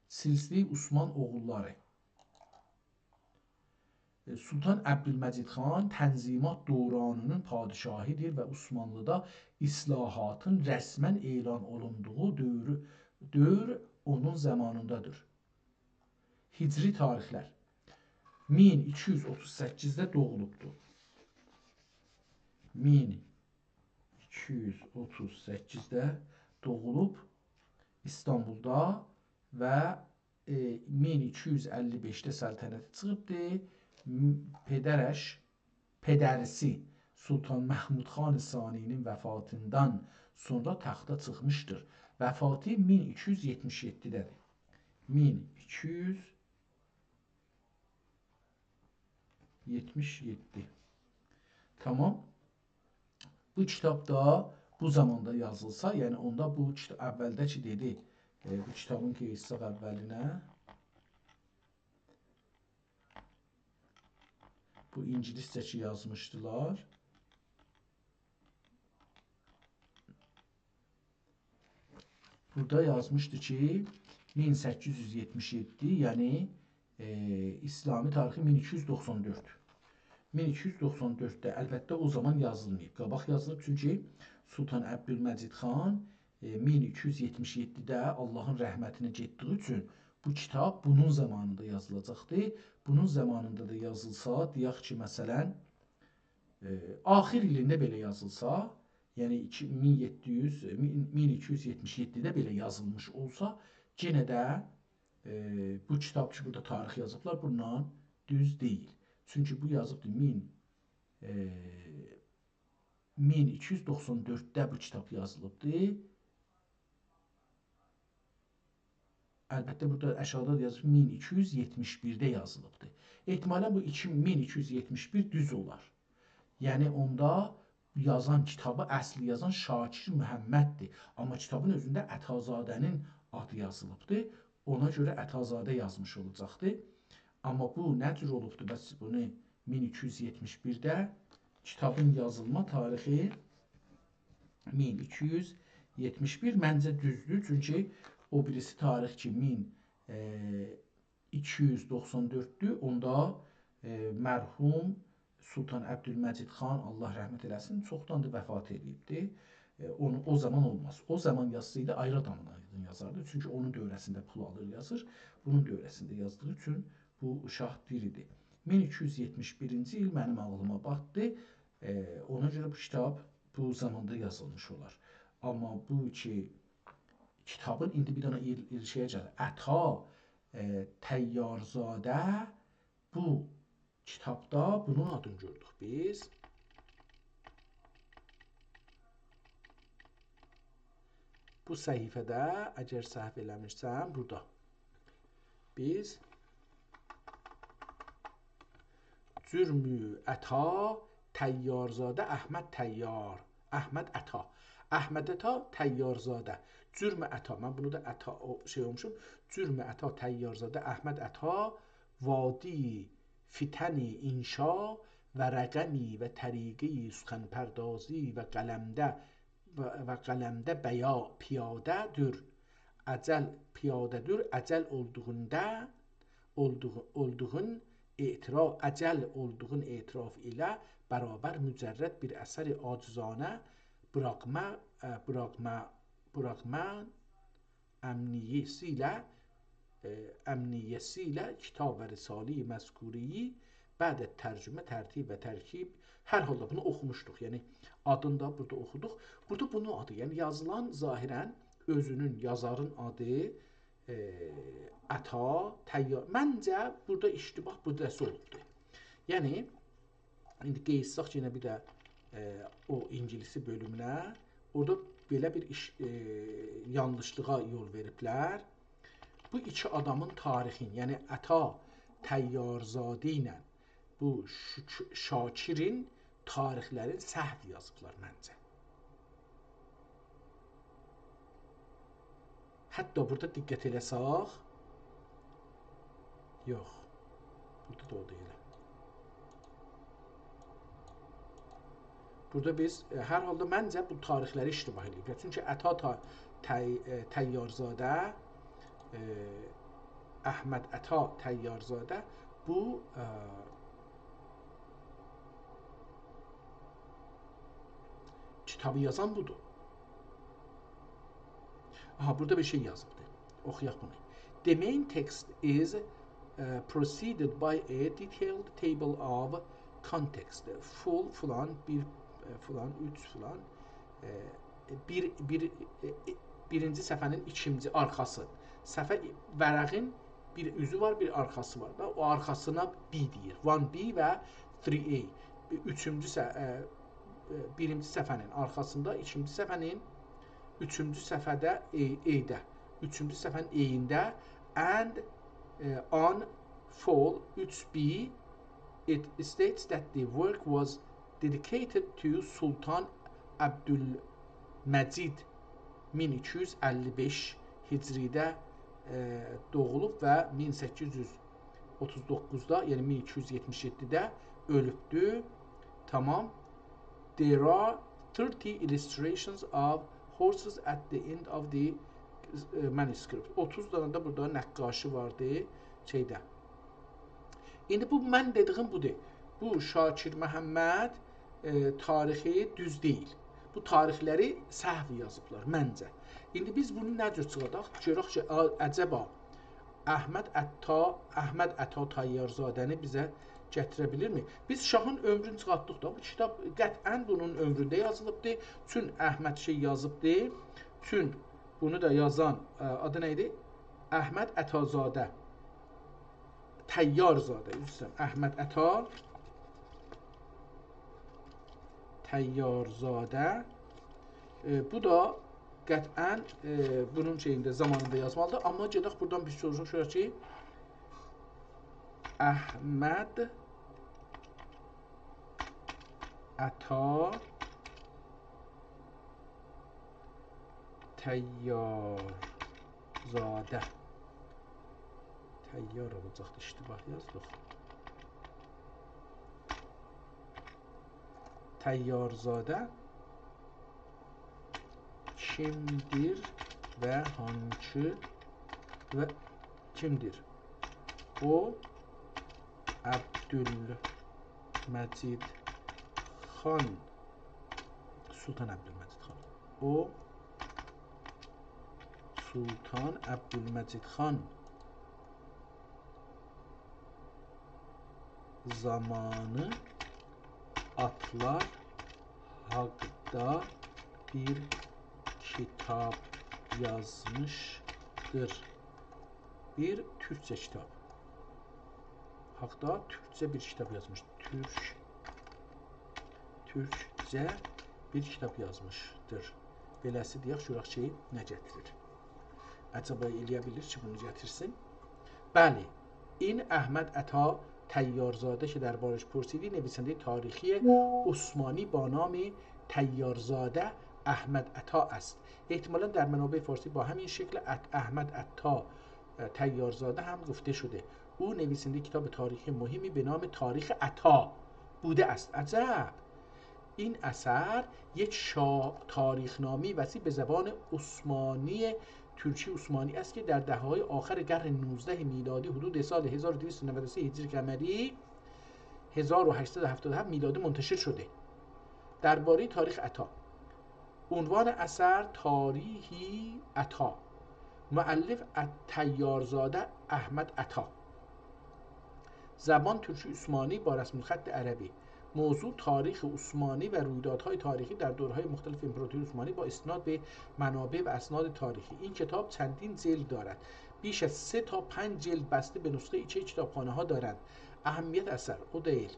سلسله‌ی عثمان اوغوللاری. ائ، سلطان عبدالمجید خان تنظیمات دورانی‌نین پادشاهی‌دیر و عثمانلی‌دا اصلاحاتین رسماً اعلان اولوندوغو دؤور، دؤور اونون زامانیندادیر. هجری تاریخلر. مین ایکی یوز اوتوز سککیزده دوغولوبدور. مین ایکی یوز اوتوز سککیزده دوغولوب ایستانبولدا و، ائ، مین ایکی یوز اللی بئشده سلطنته چیخیبدی. م-، پدرش، پدریسی سلطان محمود خان ثانی‌نین وفاتیندان سونرا تخته چیخمیشدیر. وفاتی مین ایکی یوز یئتمیش یئددیده‌دیر. مین ایکی یوز یئتمیش یئددی. تامام. بو کیتابدا بو زاماندا یازیلسا، یعنی اوندا بو کیتا-، اولده کی دئدی، ائ، بو کیتابین قئییتسک اولینه، بو اینگیلیسجه کی یازمیشدیلار. بورادا یازمیشدی کی، مین سککیز یوز یئتمیش یئددی، یعنی، ائ، اسلامی تاریخی مین ایکی یوز دوخسان دؤرد. مین ایکی یوز دوخسان دؤردده، البته، او زامان یازیلماییب. قاباق یازیلیب، چونکی سلطان عبدالمجید خان، ائ، مین ایکی یوز یئتمیش یئددیده آللاهین رحمتینه گئتدیگی اوچون بو کیتاب بونون زامانیندا یازیلاجاقدی. بونون زامانیندا دا یازیلسا، دئیک کی، مثلا، ائ، آخر ایلینده بئله یازیلسا، یعنی ایکی، مین یئددی یوز، مین، مین ایکی یوز یئتمیش یئددیده بئله یازیلمیش اولسا، یئنه ده، ائ، بو کیتاب کی، بورادا تاریخ یازیبلار، بونونلا دوز دئییل. چونکی بو یازیبدی مین، ائ، مین ایکی یوز دوخسان دؤردده بو کیتاب یازیلیبدی. البته، بورادا آشاغیدا دا یازیب، مین ایکی یوز یئتمیش بیرده یازیلیبدی. احتمالا بو ایکی، مین ایکی یوز یئتمیش بیر دوز اولار. یعنی، اوندا یازان کیتابی، اصلی یازان شاکر محمددیر. آمما کیتابین اؤزونده عطازاده‌نین آدی یازیلیبدی. اونا گؤره عطازاده یازمیش اولاجاقدی. آمما بو نه جور اولوبدو؟ بس بونو مین ایکی یوز یئتمیش بیرده، کیتابین یازیلما تاریخی مین ایکی یوز یئتمیش بیر منجه دوزدور. چونکی او بیریسی تاریخ کی، مین، ائ، ایکی یوز دوخسان دؤرددور، اوندا، ائ، مرحوم سلطان عبدالمجید خان، آللاه رحمت ائله‌سین، چوخداندیر وفات ائله‌ییبدی. ائ، اونو او زامان اولماز. او زامان یازسایدی، آیری آدامین آدینی یازاردی. چونکی اونون دوره‌سینده پول آلیر، یازیر. بونون دوره‌سینده یازدیغی اوچون بو شاه دیریدیر. مین ایکی یوز یئتمیش بیرینجی ایل منیم عاغلیما باتدی. ائ، اونا گؤره بو کیتاب بو زاماندا یازیلمیش اولار. آمما بو کی، کیتابین ایندی بیر دنه ایل-، ایل شئیه گلیر. عطا، ائ، طیارزاده بو کیتابدا بونون آدینی گؤردوک بیز. بو صفحه‌ده، اگر سهو ائله‌میرسم، بورادا بیز جرم عطا طیارزاده احمد طیار، احمد عطا، احمد عطا طیارزاده، جرم عطا، من بونو دا عطا، او، شئی اولموشوم، جرم عطا طیارزاده احمد عطا، وادی فتن انشا و رقمی و طریقهٔ سخن‌پردازی و قلمده و، و قلمده بیا-، پیاده‌دور. اجل پیاده‌دور، اجل اولدوغوندا، اولدوغو-، اولدوغون اعتراف، اجل اولدوغون اعتراف ایله برابر مجرد بیر اثر عاجزانه بوراخما، ائ، بوراخما، بوراخما امنیه‌سی ایله، ائ، امنیه‌سی ایله کتاب و رسالهٔ مذکوره‌یی بعد ترجمه، ترتیب و ترکیب، هر حالدا بونو اوخوموشدوق. یعنی، آدینی دا بورادا اوخودوق. بورادا بونون آدی، یعنی یازیلان ظاهرا اؤزونون، یازارین آدی، ائ، عطا طیار. منجه، بورادا اشتباه بوراداسی اولوبدور. یعنی، ایندی قئییتسک یئنه بیر ده، ائ، او اینگیلیسی بؤلومونه، اورادا بئله بیر ایش، ائ، یانلیشلیغا یول وئریبلر. بو ایکی آدامین تاریخین، یعنی عطا طیارزاده ایله بو شوک-، شاکرین تاریخلرین سهو یازیبلار منجه. حتی بورادا دقت ائله‌سک، یوخ، بورادا دا او دئییل. بورادا بیز، ائ، هر حالدا منجه بو تاریخلری اشتباه ائله‌ییبلر. چونکی عطا تا-، طی-، ائ، طیارزاده، ائ، احمد عطا طیارزاده بو، ائ، کیتابی یازان بودور. آها، بورادا بیر شئی یازیبدی. اوخویاق بونو. The main text is, uh, preceded by a detailed table of contents. Full فلان، بیر، ائ، فلان، اوچ فلان، ائ، بیر، بیر، ائ، ائ، بیرینجی صفحه‌نین ایکینجی آرخاسی. صفحه، ورقین بیر اوزو وار، بیر آرخاسی وار دا. او آرخاسینا B دئییر. One B و three A. اوچونجو ص-، ائ، ائ، بیرینجی صفحه‌نین آرخاسیندا، ایکینجی صفحه‌نین، اوچونجو صفحه‌ده، A، A-ده، اوچونجو صفحه‌نین A-اینده and, ائ، on full اوچ B, it states that the work was dedicated to Sultan Abdul-, مجید مین ایکی یوز اللی بئش هجری‌ده، ائ، دوغولوب و مین سککیز یوز اوتوز دوققوزدا، یعنی مین ایکی یوز یئتمیش یئددیده اؤلوبدو. تامام. There are thirty illustrations of horses at the end of the, ائ، manuscript. اوتوز دنه ده بورادا نقاشی واردی شئیده. ایندی بو من دئدیگیم بودور. بو شاکر محمد، ائ، تاریخی دوز دئییل. بو تاریخلری سهو یازیبلار منجه. ایندی بیز بونو نه جور چیخاداق؟ گؤرک کی، آ، عجبا احمد عطا، احمد عطا طیارزاده‌نی بیزه گتیره بیلیرمی؟ بیز شاهین عؤمرونو چیخارتدیق دا. بو کیتاب قطعاً بونون عؤمرونده یازیلیبدی. چون احمد شئی یازیبدی. چون بونو دا یازان، ائ، آدی نه ایدی؟ احمد عطازاده. طیارزاده، عذر ایسته‌ییرم. احمد عطا طیارزاده. ائ، بو دا قطعاً، ائ، بونون شئیینده، زامانیندا یازمالیدیر. آمما گئدک بورادان بیر سوروشاق، گؤرک کی، احمد عطا طیارزاده. طیار اولاجاقدی، اشتباه یازدیق. طیارزاده کیمدیر و هانسی و کیمدیر؟ او عبدالمجید خان، سلطان عبدالمجید خان. او سلطان عبدالمجید خان زامانی آتلار حاقدا بیر کیتاب یازمیشدیر. بیر تورکجه کیتاب. حاقدا تورکجه بیر کیتاب یازمیش. تورک، تورکجه بیر کیتاب یازمیشدیر. بئله‌سی دئیک، گؤرک کی، نه گتیریر. عجبا ائلیه بیلیر کی، بونو گتیرسین؟ بلی، این احمد عطا طیارزاده که دربارش پرسیدی، نویسندهٔ تاریخی عثمانی با نام طیارزاده احمد عطا است. احتمالاً در منابع فارسی با همین شکل ات-، احمد عطا، اه، طیارزاده هم گفته شده. او نویسندهٔ کتاب تاریخی مهمی به نام تاریخ عطا بوده است. عجب! این اثر یک شا-، تاریخ‌نامهٔ وسیع به زبان عثمانی، تورکی عثمانی است که در دهه‌های آخر قرن نوزده میلادی، حدود سال هزار و دویست و نود و سه هجری قمری، هزار و هشتصد و هفتاد و هفت میلادی منتشر شده. دربارهٔ تاریخ عطا. عنوان اثر: تاریخ عطا. مؤلف: ات-، طیارزاده احمد عطا. زبان: تورکی عثمانی با رسم‌الخط عربی. موضوع: تاریخ عثمانی و رویدادهای تاریخی در دوره‌های مختلف امپراتوری عثمانی با استناد به منابع و اسناد تاریخی. این کتاب چندین جلد دارد. بیش از سه تا پنج جلد بسته به نسخهٔ چاپ کتابخانه‌ها دارند. اهمیت اثر: او دئییل.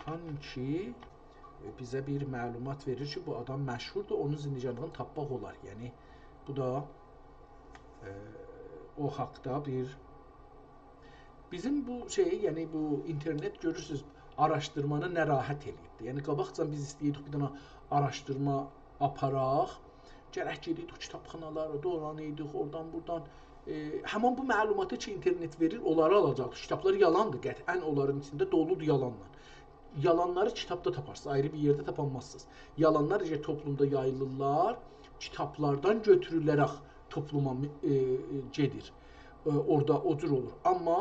هانسی بیزه بیر معلومات وئریر کی، بو آدام مشهوردور، اونون زندگانلیغینی تاپماق اولار. یعنی، بو دا، ائ، او حاقدا بیر، بیزیم بو شئی، یعنی بو اینترنت، گؤرورسونوز، آراشدیرمانی نه راحت ائله‌ییبدیر. یعنی، قاباقجان بیز ایسته‌ییردیک بیر دنه آراشدیرما آپاراق، گرک گئدیردیک کیتابخانالارا، دولانیردیق، اورادان، بورادان. ائ، همین بو معلوماتی کی، اینترنت وئریر، اونلاری آلاجاقدیق. کیتابلار یالاندیر، قطعاً اونلارین ایچینده دولودور یالانلا. یالانلاری کیتابدا تاپارسینیز، آیری بیر یئرده تاپانمازسینیز. یالانلار اگر توپلومدا یاییلیرلار، کیتابلاردان گؤتوروله‌رک توپلوما، ائ، ائ، گئدیر. ائ، اورادا او جور اولور. آمما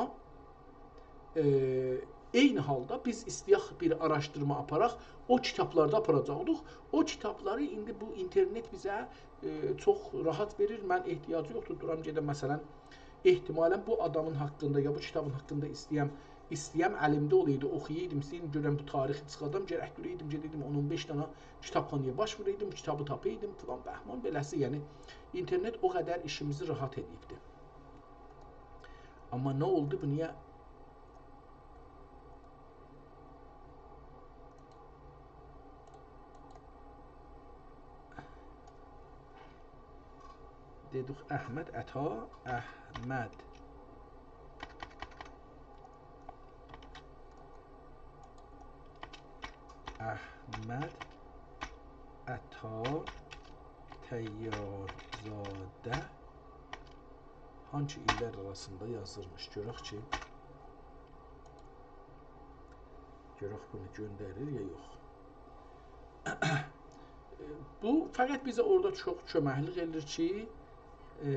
ائ، عینی حالدا بیز ایسته‌یک بیر آراشدیرما آپاراق، او کیتابلاری دا آپاراجاقدیق. او کیتابلاری ایندی بو اینترنت بیزه، ائ، چوخ راحت وئریر. من احتیاجی یوخدور دورام گئدم، مثلاً، احتمالاً بو آدامین حاقیندا یا بو کیتابین حاقیندا ایسته‌یم، ایسته‌یم الیمده اولایدی، اوخویایدیم، ایسته‌ییم گؤرم بو تاریخی چیخادام، گرک دورایدیم، گئدیردیم اون اون بئش دنه کیتابخانایا باش وورایدیم، بو کیتابی تاپایدیم، فلان بهمان بئله‌سی. یعنی، اینترنت او قدر ایشیمیزی راحت ائدیبدی. آمما نه اولدو، بو نییه؟ دئدیک احمد عطا، احمد احمد عطا طیارزاده هانسی ایللر آراسیندا یازیلمیش؟ گؤرک کی، گؤرک بونو گؤندریر یا یوخ. بو فقط بیزه اورادا چوخ کؤمکلیک ائدیر کی، ائ،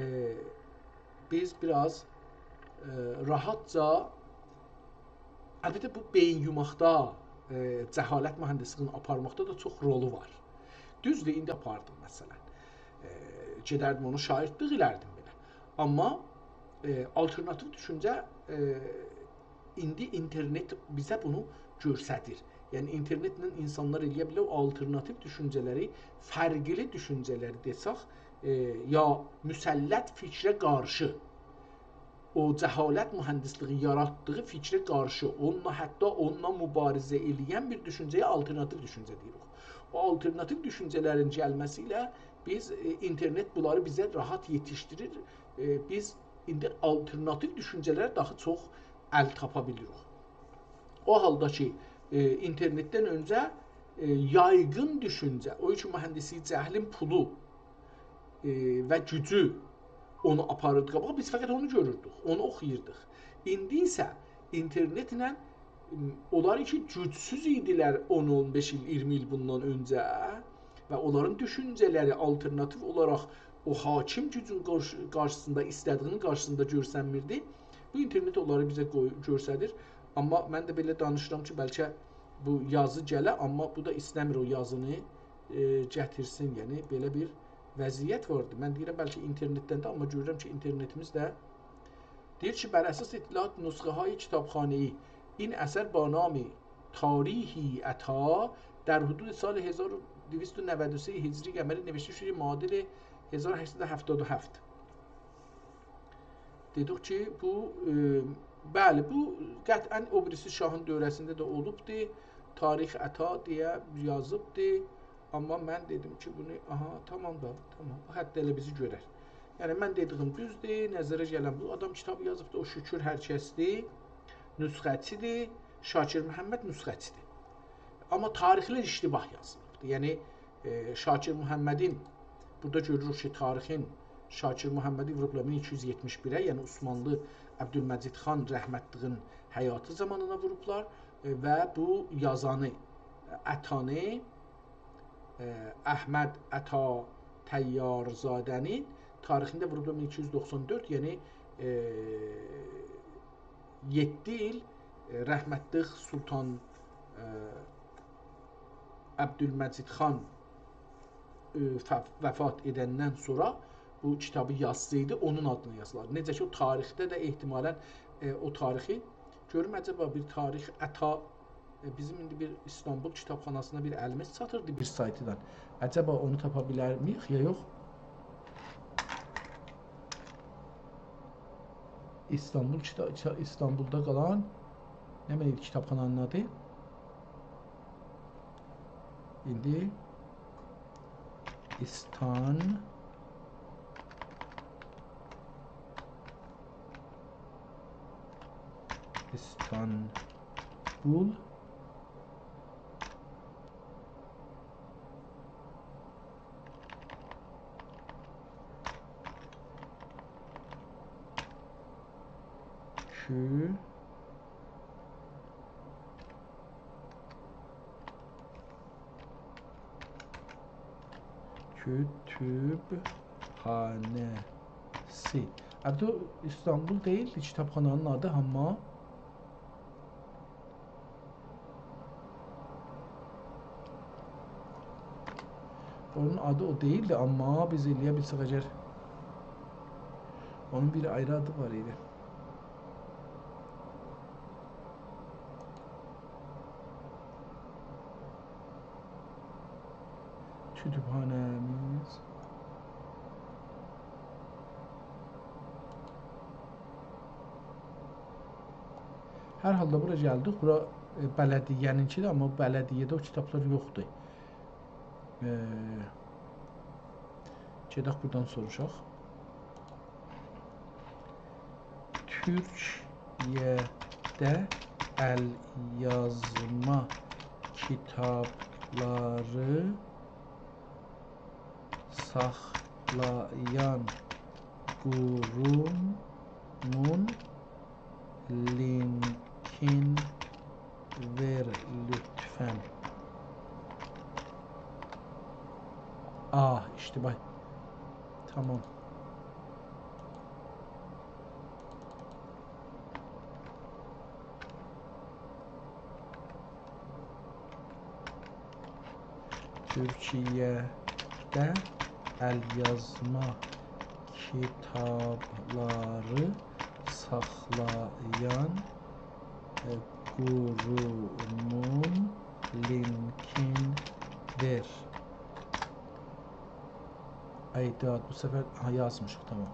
بیز بیر آز، ائ، راحتجا، البته، بو بئیین یوماقدا، ائ، جهالت مهندسلیگینی آپارماقدا دا چوخ رولو وار. دوزدور، ایندی آپاردیم، مثلا. ائ، گئدردیم اونو شاگردلیک ائلردیم بئله. آمما، ائ، آلترناتیو دوشونجه، ائ، ایندی اینترنت بیزه بونو گؤستریر. یعنی، اینترنتله اینسانلار ائلیه بیلر او آلترناتیو دوشونجه‌لری، فرقلی دوشونجه‌لری دئسک، ائ، یا مسلط فیکره قارشی، او جهالت مهندسلیگی یاراتدیغی فیکره قارشی، اونونلا، حتی اونونلا مبارزه ائله‌ین بیر دوشونجه‌یه آلترناتیو دوشونجه دئییریک. او آلترناتیو دوشونجه‌لرین گلمه‌سی ایله بیز، ائ، اینترنت بونلاری بیزه راحت یئتیشدیریر. ائ، بیز ایندی آلترناتیو دوشونجه‌لره داها چوخ ال تاپا بیلیریک. او حالدا کی، ائ، اینترنتدن اؤنجه، ائ، یایغین دوشونجه، او اوچون مهندسلیک جهلین پولو، ائ، و گوجو اونو آپاریردی قاباغا، بیز فقط اونو گؤروردوک، اونو اوخویوردوق. ایندی ایسه اینترنتله، م، اونلار کی گوجسوز ایدیلر اون، اون بئش ایل، اییرمی ایل بوندان اؤنجه و اونلارین دوشونجه‌لری آلترناتیو اولاراق او حاکم گوجون قارش-، قارشیسیندا، ایسته‌دیگینین قارشیسیندا گؤرسنمیردی، بو اینترنت اونلاری بیزه قوی-، گؤستریر. آمما من ده بئله دانیشیرام کی، بلکه بو یازی گله، آمما بو دا ایسته‌میر او یازینی، ائ، گتیرسین. یعنی، بئله بیر وضعیت واردی. من دئییرم، بلکه اینترنتدن ده، آمما گؤرورم کی، اینترنتیمیز ده دئییر کی، بر اساس اطلاعات نسخه‌های کتابخانه‌ای، این اثر با نام تاریخ عطا در حدود سال هزار و دویست و نود و سه هجری قمری نوشته شده، معادل هزار و هشتصد و هفتاد و هفت. دئدیک کی، بو، ائ، بلی، بو قطعاً او بیریسی شاهین دوره‌سینده ده اولوبدو. تاریخ عطا دئیه یازیبدی. آمما من دئدیم کی، بونو، آها، تامام دا، تامام. بو حتی ائله بیزی گؤرر. یعنی، من دئدیگیم دوزدور، نظره گلن بو. آدام کیتاب یازیبدی، او شکر هر کسدیر، نسخه‌چیدیر، شاکر محمد نسخه‌چیدیر. آمما تاریخلر اشتباه یازیلیبدیر. یعنی، ائ، شاکر محمدین، بورادا گؤروروک کی، تاریخین شاکر محمدی ووروبلار مین ایکی یوز یئتمیش بیره، یعنی عثمانلی عبدالمجید خان رحمتلیگین حیاتی زامانینا ووروبلار، ائ، و بو یازانی، عطانی، ائ، احمد عطا طیارزاده‌نین تاریخینده ووروبلار مین ایکی یوز دوخسان دؤرد، یعنی، ائ، یئددی ایل، ائ، رحمتلیک سلطان، ائ، عبدالمجید خان، ائ، ف-، وفات ائدندن سونرا بو کیتابی یازسایدی، اونون آدینا یازیلاردی. نئجه کی، او تاریخده ده احتمالاً، ائ، او تاریخی گؤروم، عجبا بیر تاریخ عطا، ائ، بیزیم ایندی بیر ایستانبول کیتابخاناسینا بیر الیمیز چاتیردی بیر سایتدان. عجبا اونو تاپا بیلرمیک، یا یوخ؟ ایستانبول کیتا-، کیتا-، ایستانبولدا قالان، نمنه ایدی کیتابخانانین آدی؟ ایندی ایستان-، ایستانبول کو-، کتابخانه‌سی. البته، او ایستانبول دئییلدی کیتابخانانین آدی، آمما اونون آدی او دئییلدی، آمما بیز ائلیه بیلسک اگر، اونون بیر آیری آدی وار ایدی. کتابخانه‌میز. هر حالدا بورا گلدیک. بورا، ائ، بلدیه‌نینکیدیر، آمما بلدیه‌ده او کیتابلار یوخدور. ائ، گئدک بورادان سوروشاق. تورکیه‌ده ال‌یازما کیتابلاری ساخلایان قورومون لینکین وئر لطفاً. آه، اشتباه. تمام. تورکیه‌ده ال‌یازما کیتابلاری ساخلایان، ائ، قورومون لینکین وئر. ای داد، بو سفر، آها، یازمیشیق، تمام.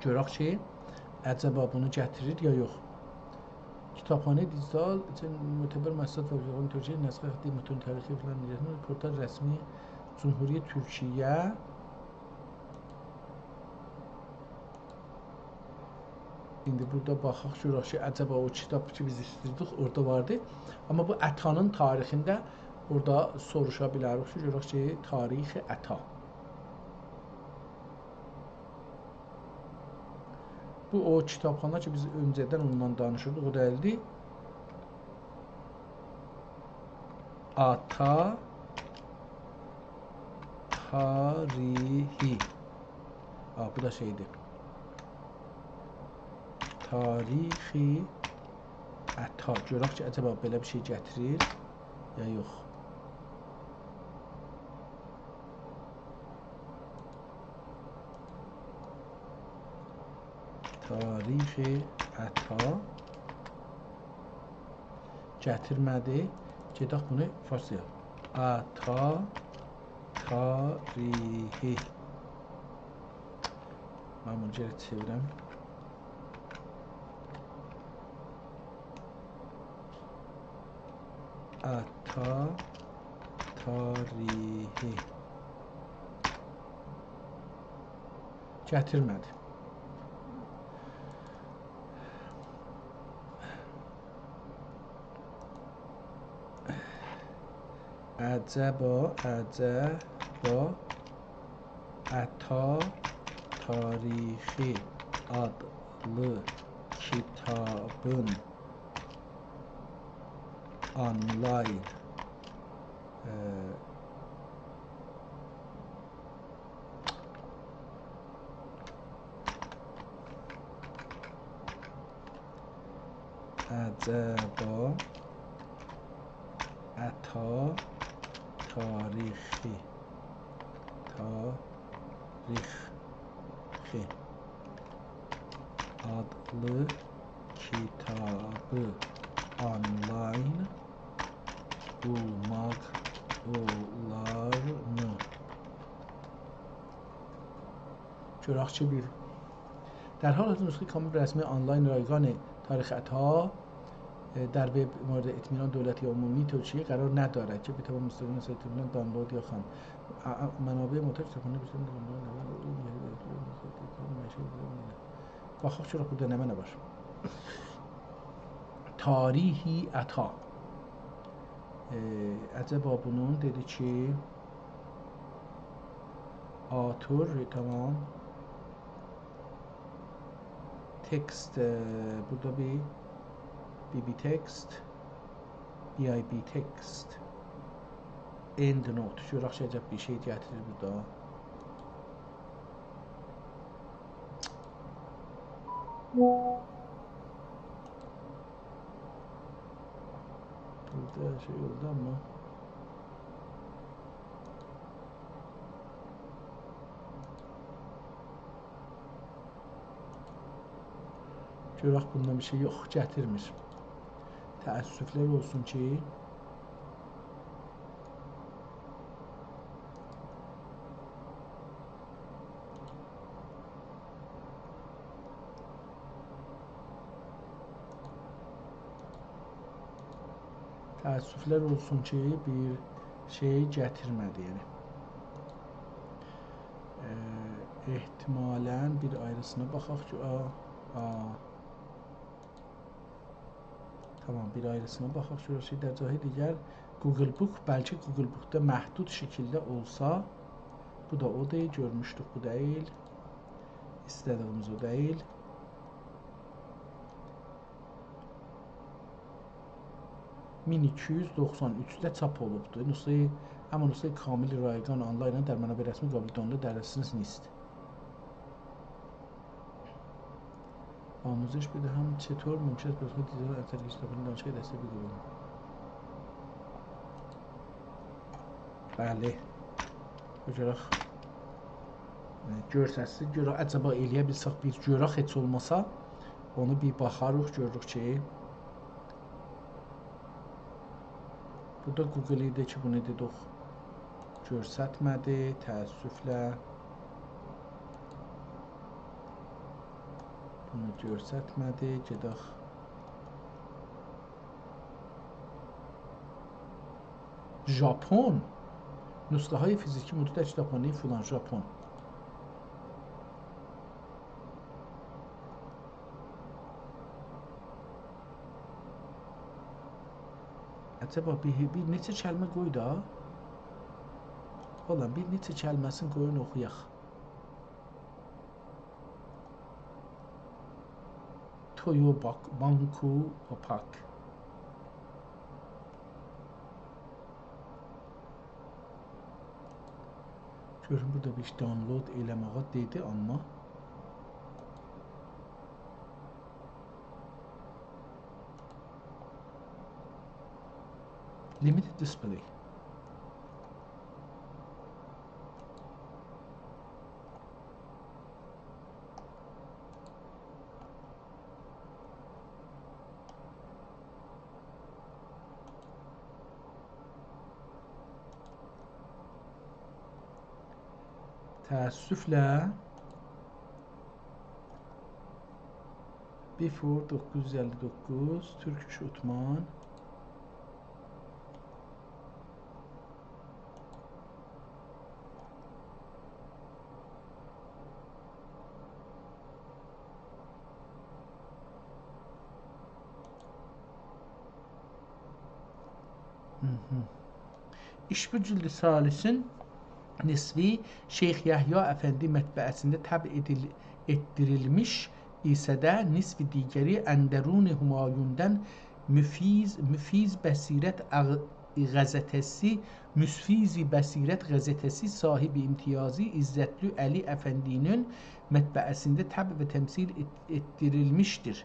گؤرک کی، عجبا بونو گتیریر یا یوخ. کیتابخانه دیجیتال، معتبر مؤسسات و تورکیه نسبت متون تاریخی فلان، پورتال رسمی جمهوری تورکیه. ایندی بورادا باخاق، گؤرک کی، عجبا او کیتاب کی، بیز ایسته‌ییردیک، اورادا واردی. آمما بو عطانین تاریخینده اورادا سوروشا بیلریک کی، گؤرک کی، تاریخ عطا. بو او کیتابخانا کی، بیز اؤنجه‌دن اوندان دانیشیردیق، او دئییلدی. عطا تاریخی. آ، بو دا شئیدیر. تاریخ عطا. گؤرک کی، عجبا بئله بیر شئی گتیریر یا یوخ. تاریخ عطا. گتیرمه‌دی. گئدک بونو فارسجا. عطا تاریخی. من بونو گئری چئویرم. عطا تاریخی. گتیرمه‌دی. عجبا، عجبا، عطا تاریخی آدلی کیتابین آنلاین، ائ، عجبا عطا تاریخی، تاریخی آدلی کیتابی آنلاین بولماق اولارمی؟ گؤرک کی، بیر. در حال حاضر نسخهٔ کامل رسمی آنلاین رایگان تاریخ عطا، اه، در وب مورد اطمینان دولتی یا عمومی تورکیه قرار ندارد که بتوان مستقیما از اطمینان دانلود یا خوان. ا-، ا-، منابع معتبر کتابخانه بیشتر. باخاق گؤرک بورادا نمنه وار. تاریخ عطا. ائ، عجبا بونون دئدی کی، آتور، تمام. تکست، ائ، بورادا بیر بی بی تکست، بی آی بی تکست، اند نوت. گؤرک کی، عجب بیر شئی گتیریر بورادا. بورادا هر شئی اولدو، آمما گؤرک بوندان بیر شئی یوخ، گتیرمیر. تأسفلر اولسون کی، تأسفلر اولسون کی، بیر شئی گتیرمه‌دی، یعنی. ائ، احتمالاً بیر آیریسینا باخاق کی، آ، آ. تامام، بیر آیریسینا باخاق، گؤرک کی، در جای دیگر Google Book، بلکه Google Book-دا محدود شکیلده اولسا، بو دا اودور، گؤرموشدوک، بو دئییل. ایسته‌دیگیمیز او دئییل. مین ایکی یوز دوخسان اوچده چاپ اولوبدور. نسخه‌ی، اما نسخه‌ی کامل رایگان آنلاین در منابع رسمی قابل دانلود در دسترس نیست. آموزش بدهم چطور ممکن است به صورت دیجیتال اثر کتابخانه دانشگاه دسترسی بگیریم. بلی. بو گؤرک، ائ، گؤرسه‌سیز، گؤرک عجبا ائلیه بیلسک بیر گؤرک هئچ اولماسا، اونو بیر باخاریق، گؤروروک کی، بو دا Google ایدی کی، بونو دئدیک. گؤرستمه‌دی، تأسفله. بونو گؤرستمه‌دی، گئدک. ژاپن. نسخه‌های فیزیکی موجود در کتابخانهٔ فلان، ژاپن. عجبا بیر، بیر نئچه کلمه قوی دا. والله بیر نئچه کلمه‌سینی قویون اوخویاق. تویو باک، بانکو و پاک. گؤرون، بورادا بیر دانلود ائله‌مه‌یه دئدی، اما limited display. تأسفله Before doqquz yüz əlli doqquz، Turkish Ottoman. هی هی. ایشبو جلد ثالثین نصفی شیخ یحیی افندی مطبعه‌سینده طبع ائدیل-، ائتدیریلمیش ایسه ده، نصف دیگری اندرون همایوندن مفیض، مفیض بصیرت اغ-، غزته‌سی، مفیض بصیرت غزته‌سی صاحب امتیازی عزتلو علی افندی‌نین مطبعه‌سینده طبع و تمثیل ائت-، ائتدیریلمیشدیر.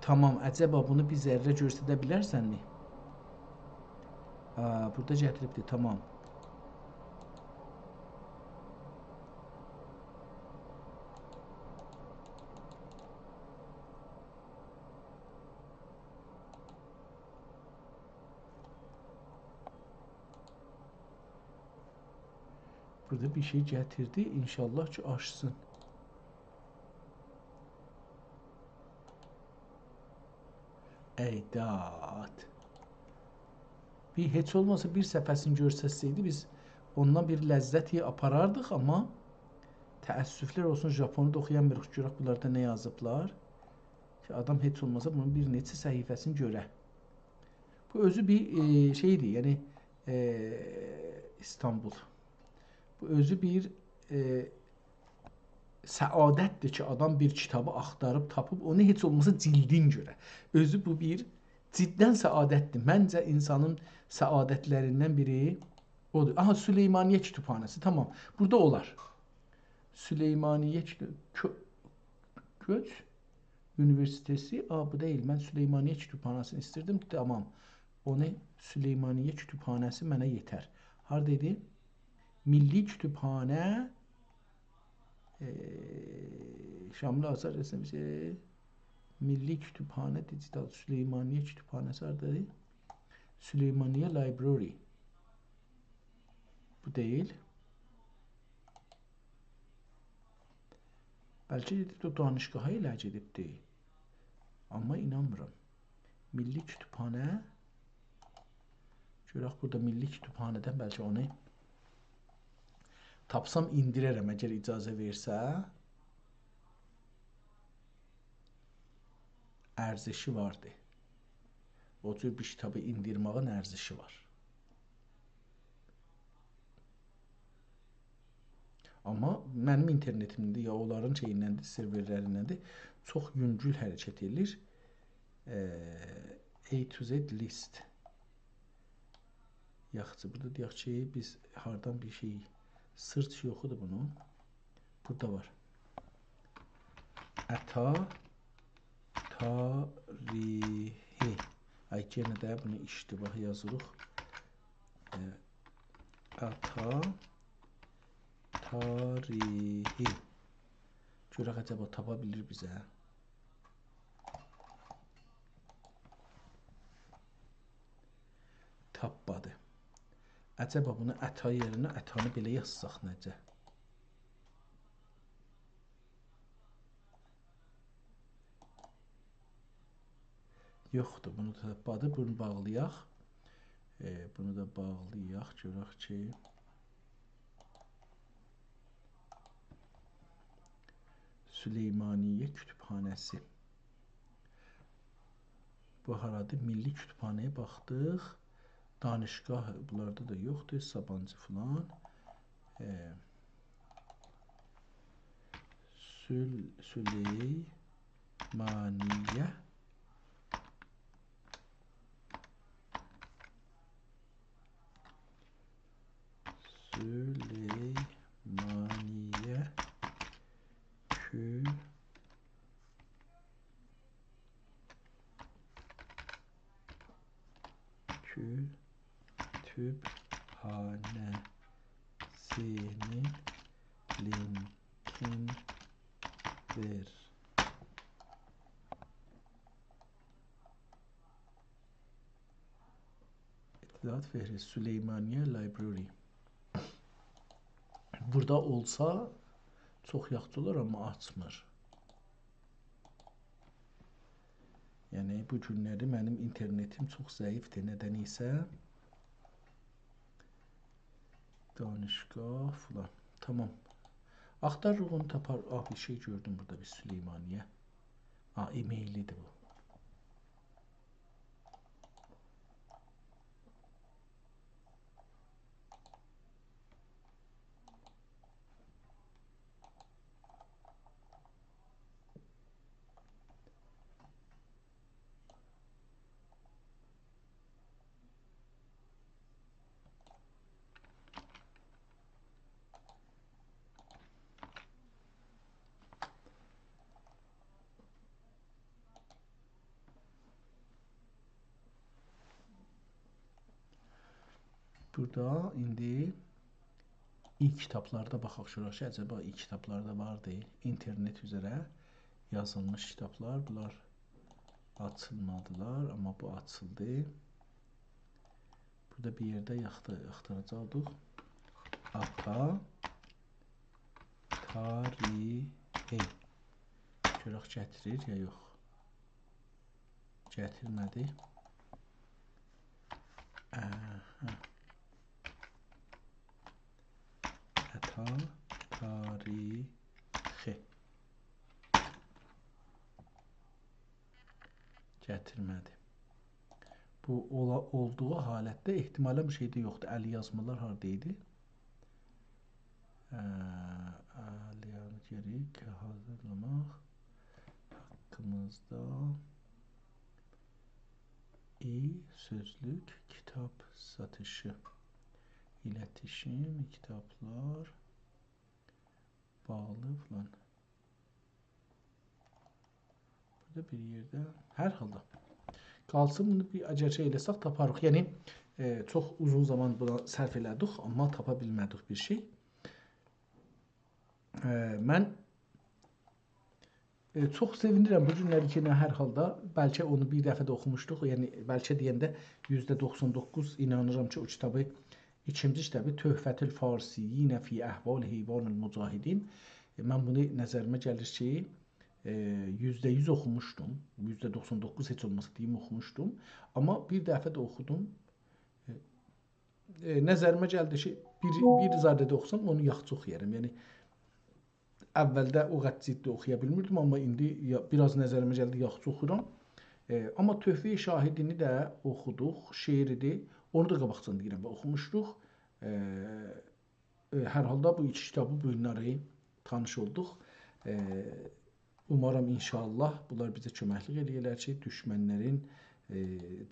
تامام، عجبا بونو بیر ذره گؤستره بیلرسنمی؟ آ، بورادا گتیریبدیر، تامام. بورادا بیر شئی گتیردی، ان‌شاءالله کی، آچسین. ای داد. بیر هئچ اولماسا بیر صفحه‌سینی گؤرستسه‌یدی، بیز اوندان بیر لذت آپاراردیق، اما تأسفلر اولسون، ژاپونو دا اوخویامیریق. گؤرک بونلاردا نه یازیبلار. کی، آدام هئچ اولماسا بونون بیر نئچه صفحه‌سینی گؤره. بو اؤزو بیر، ائ، شئیدیر، یعنی، ائ، ایستانبول. بو اؤزو بیر، ائ، سعادتدیر کی، آدام بیر کیتابی آختاریب تاپیب، اونو هئچ اولماسا جلدین گؤره. اؤزو بو بیر جداً سعادتدیر. منجه، انسانین سعادتلریندن بیری اودور. آها، سلیمانیه کتابخانه‌سی، تامام. بورادا اولار. سلیمانیه کتاب-، کؤ-، کؤچ اونیوئرسیته‌سی، آ، بو دئییل. من سلیمانیه کتابخانه‌سینی ایستیردیم. تامام. اونو سلیمانیه کتابخانه‌سی منه یئتر. هاردایدی؟ میللی کتابخانه، ائ، شاملو آزار رسمی‌سی، میللی کتابخانه دیجیتال سلیمانیه کتابخانه‌سی هاردادیر؟ سلیمانیه لایبرری. بو دئییل. بلکه گئدیب او دانشگاها ائله گئدیبدی. اما اینانمیرام. میللی کتابخانه. گؤرک بورادا میللی کتابخانه‌دن بلکه اونو تاپسام ایندیررم، اگر اجازه وئرسه. ارزشی واردی. او جور بیر کیتابی ایندیرماغین ارزشی وار. آمما منیم اینترنتیمده یا اونلارین شئییندندیر، سرورلریندندیر. چوخ یونگول حرکت ائله‌ییر. ائ، A to Z list. یاخشی، بورادا دئیک کی، بیز هاردان بیر شئی، search یوخودور بونون. بورادا وار. عطا تاریخی. آی، یئنه ده بونو اشتباه یازیریق. ائ، عطا تاریخی. گؤرک عجبا تاپا بیلیر بیزه. تاپمادی. عجبا بونو عطا یئرینه عطانی بئله یازساق نئجه؟ یوخدور، بونو تاپمادی. بونو باغلایاق. ائ، بونو دا باغلایاق، گؤرک کی، سلیمانیه کتابخانه‌سی. بو هارادیر؟ میللی کتابخانه‌یه باخدیق. دانشگاه بونلاردا دا یوخدور، سابانجی فلان. ائ، سل-، سلیمانیه. سلیمانیه کو-، کتابخانه‌سی‌نین لینکین وئر. اطلاعات فهرست، سلیمانیه لایبرری. بورادا اولسا چوخ یاخشی اولار، آمما آچمیر. یعنی، بو گونلری منیم اینترنتیم چوخ ضعیفدیر، نه‌دن ایسه. دانشگاه فلان. تامام. آختاریریق، اونو تاپار. آه، بیر شئی گؤردوم بورادا، بیر سلیمانیه. آه، ایمیلی‌دیر بو. بورادا ایندی ای-کیتابلاردا باخاق، گؤرک کی، عجبا ای-کیتابلاردا واردی. اینترنت اوزره یازیلمیش کیتابلار. بونلار آچیلمادیلار، آمما بو آچیلدی. بورادا بیر یئرده یاختی-، آختاراجاقدیق. آتا تاریخی. گؤرک گتیریر یا یوخ. گتیرمه‌دی. آها. آتا تاریخی. گتیرمه‌دی. بو اولا-، اولدوغو حالتده احتمالاً بیر شئی ده یوخدور. ال‌یازمالار هاردا ایدی؟ اه، ال‌یازمالار گرک حاضیرلاماق حاققیمیزدا. ای، سؤزلوک، کیتاب ساتیشی، ایلتیشیم، کیتابلار، باغلی فلان. بورادا بیر یئرده، هر حالدا. قالسین، بونو بیر اگر شئی ائله‌سک، تاپاریق. یعنی، ائ، چوخ اوزون زامان بونا صرف ائله‌دیک، آمما تاپا بیلمه‌دیک بیر شئی. ائ، من، ائ، چوخ سئوینیرم بو گونلری کی، نه، هر حالدا، بلکه اونو بیر دفعه ده اوخوموشدوق، یعنی بلکه دئینده یوزده دوخسان دوققوز اینانیرام کی، او کیتابی، ایکینجی کیتابی، تحفة الفارسیین فی احوال حیوان المجاهدین، ائ، من بونو نظریمه گلیر کی، ائ، یوزده یوز اوخوموشدوم. یوزده دوخسان دوققوز هئچ اولماسا دئییم اوخوموشدوم. آمما بیر دفعه ده اوخودوم. ائ، ائ، نظریمه گلدی کی، بیر، بیر زاده ده اوخوسام، اونو یاخشی اوخویارام. یعنی، اولده او قدر جدی اوخویا بیلمیردیم، آمما ایندی یا-، بیر آز نظریمه گلدی، یاخشی اوخویورام. ائ، آمما تحفهٔ شاهدینی ده اوخودوق، شعریدیر. اونو دا قاباقجادان دئییرم و اوخوموشدوق. ائ، ائ، هر حالدا بو ایکی کیتابی بو گونلری تانیش اولدوق. ائ، اومارام ان‌شاءالله بونلار بیزه کؤمکلیک ائله‌یه‌لر کی، دوشمنلرین، ائ،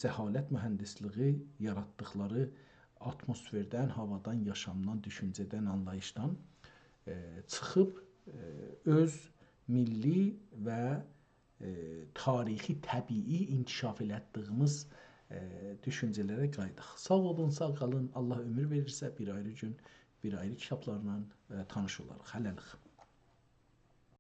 جهالت مهندسلیگی یاراتدیقلاری آتموسفردن، هاوادان، یاشامدان، دوشونجه‌دن، آنلاییشدان، ائ، چیخیب، ائ، اؤز میللی و، ائ، تاریخی، طبیعی انکشاف ائلتدیگیمیز، ائ، دوشونجه‌لره قاییداق. ساغ اولون، ساغ قالین. الله عؤمور وئریرسه، بیر آیری گون، بیر آیری کیتابلارلا، ائ، تانیش اولاریق. هله‌لیک.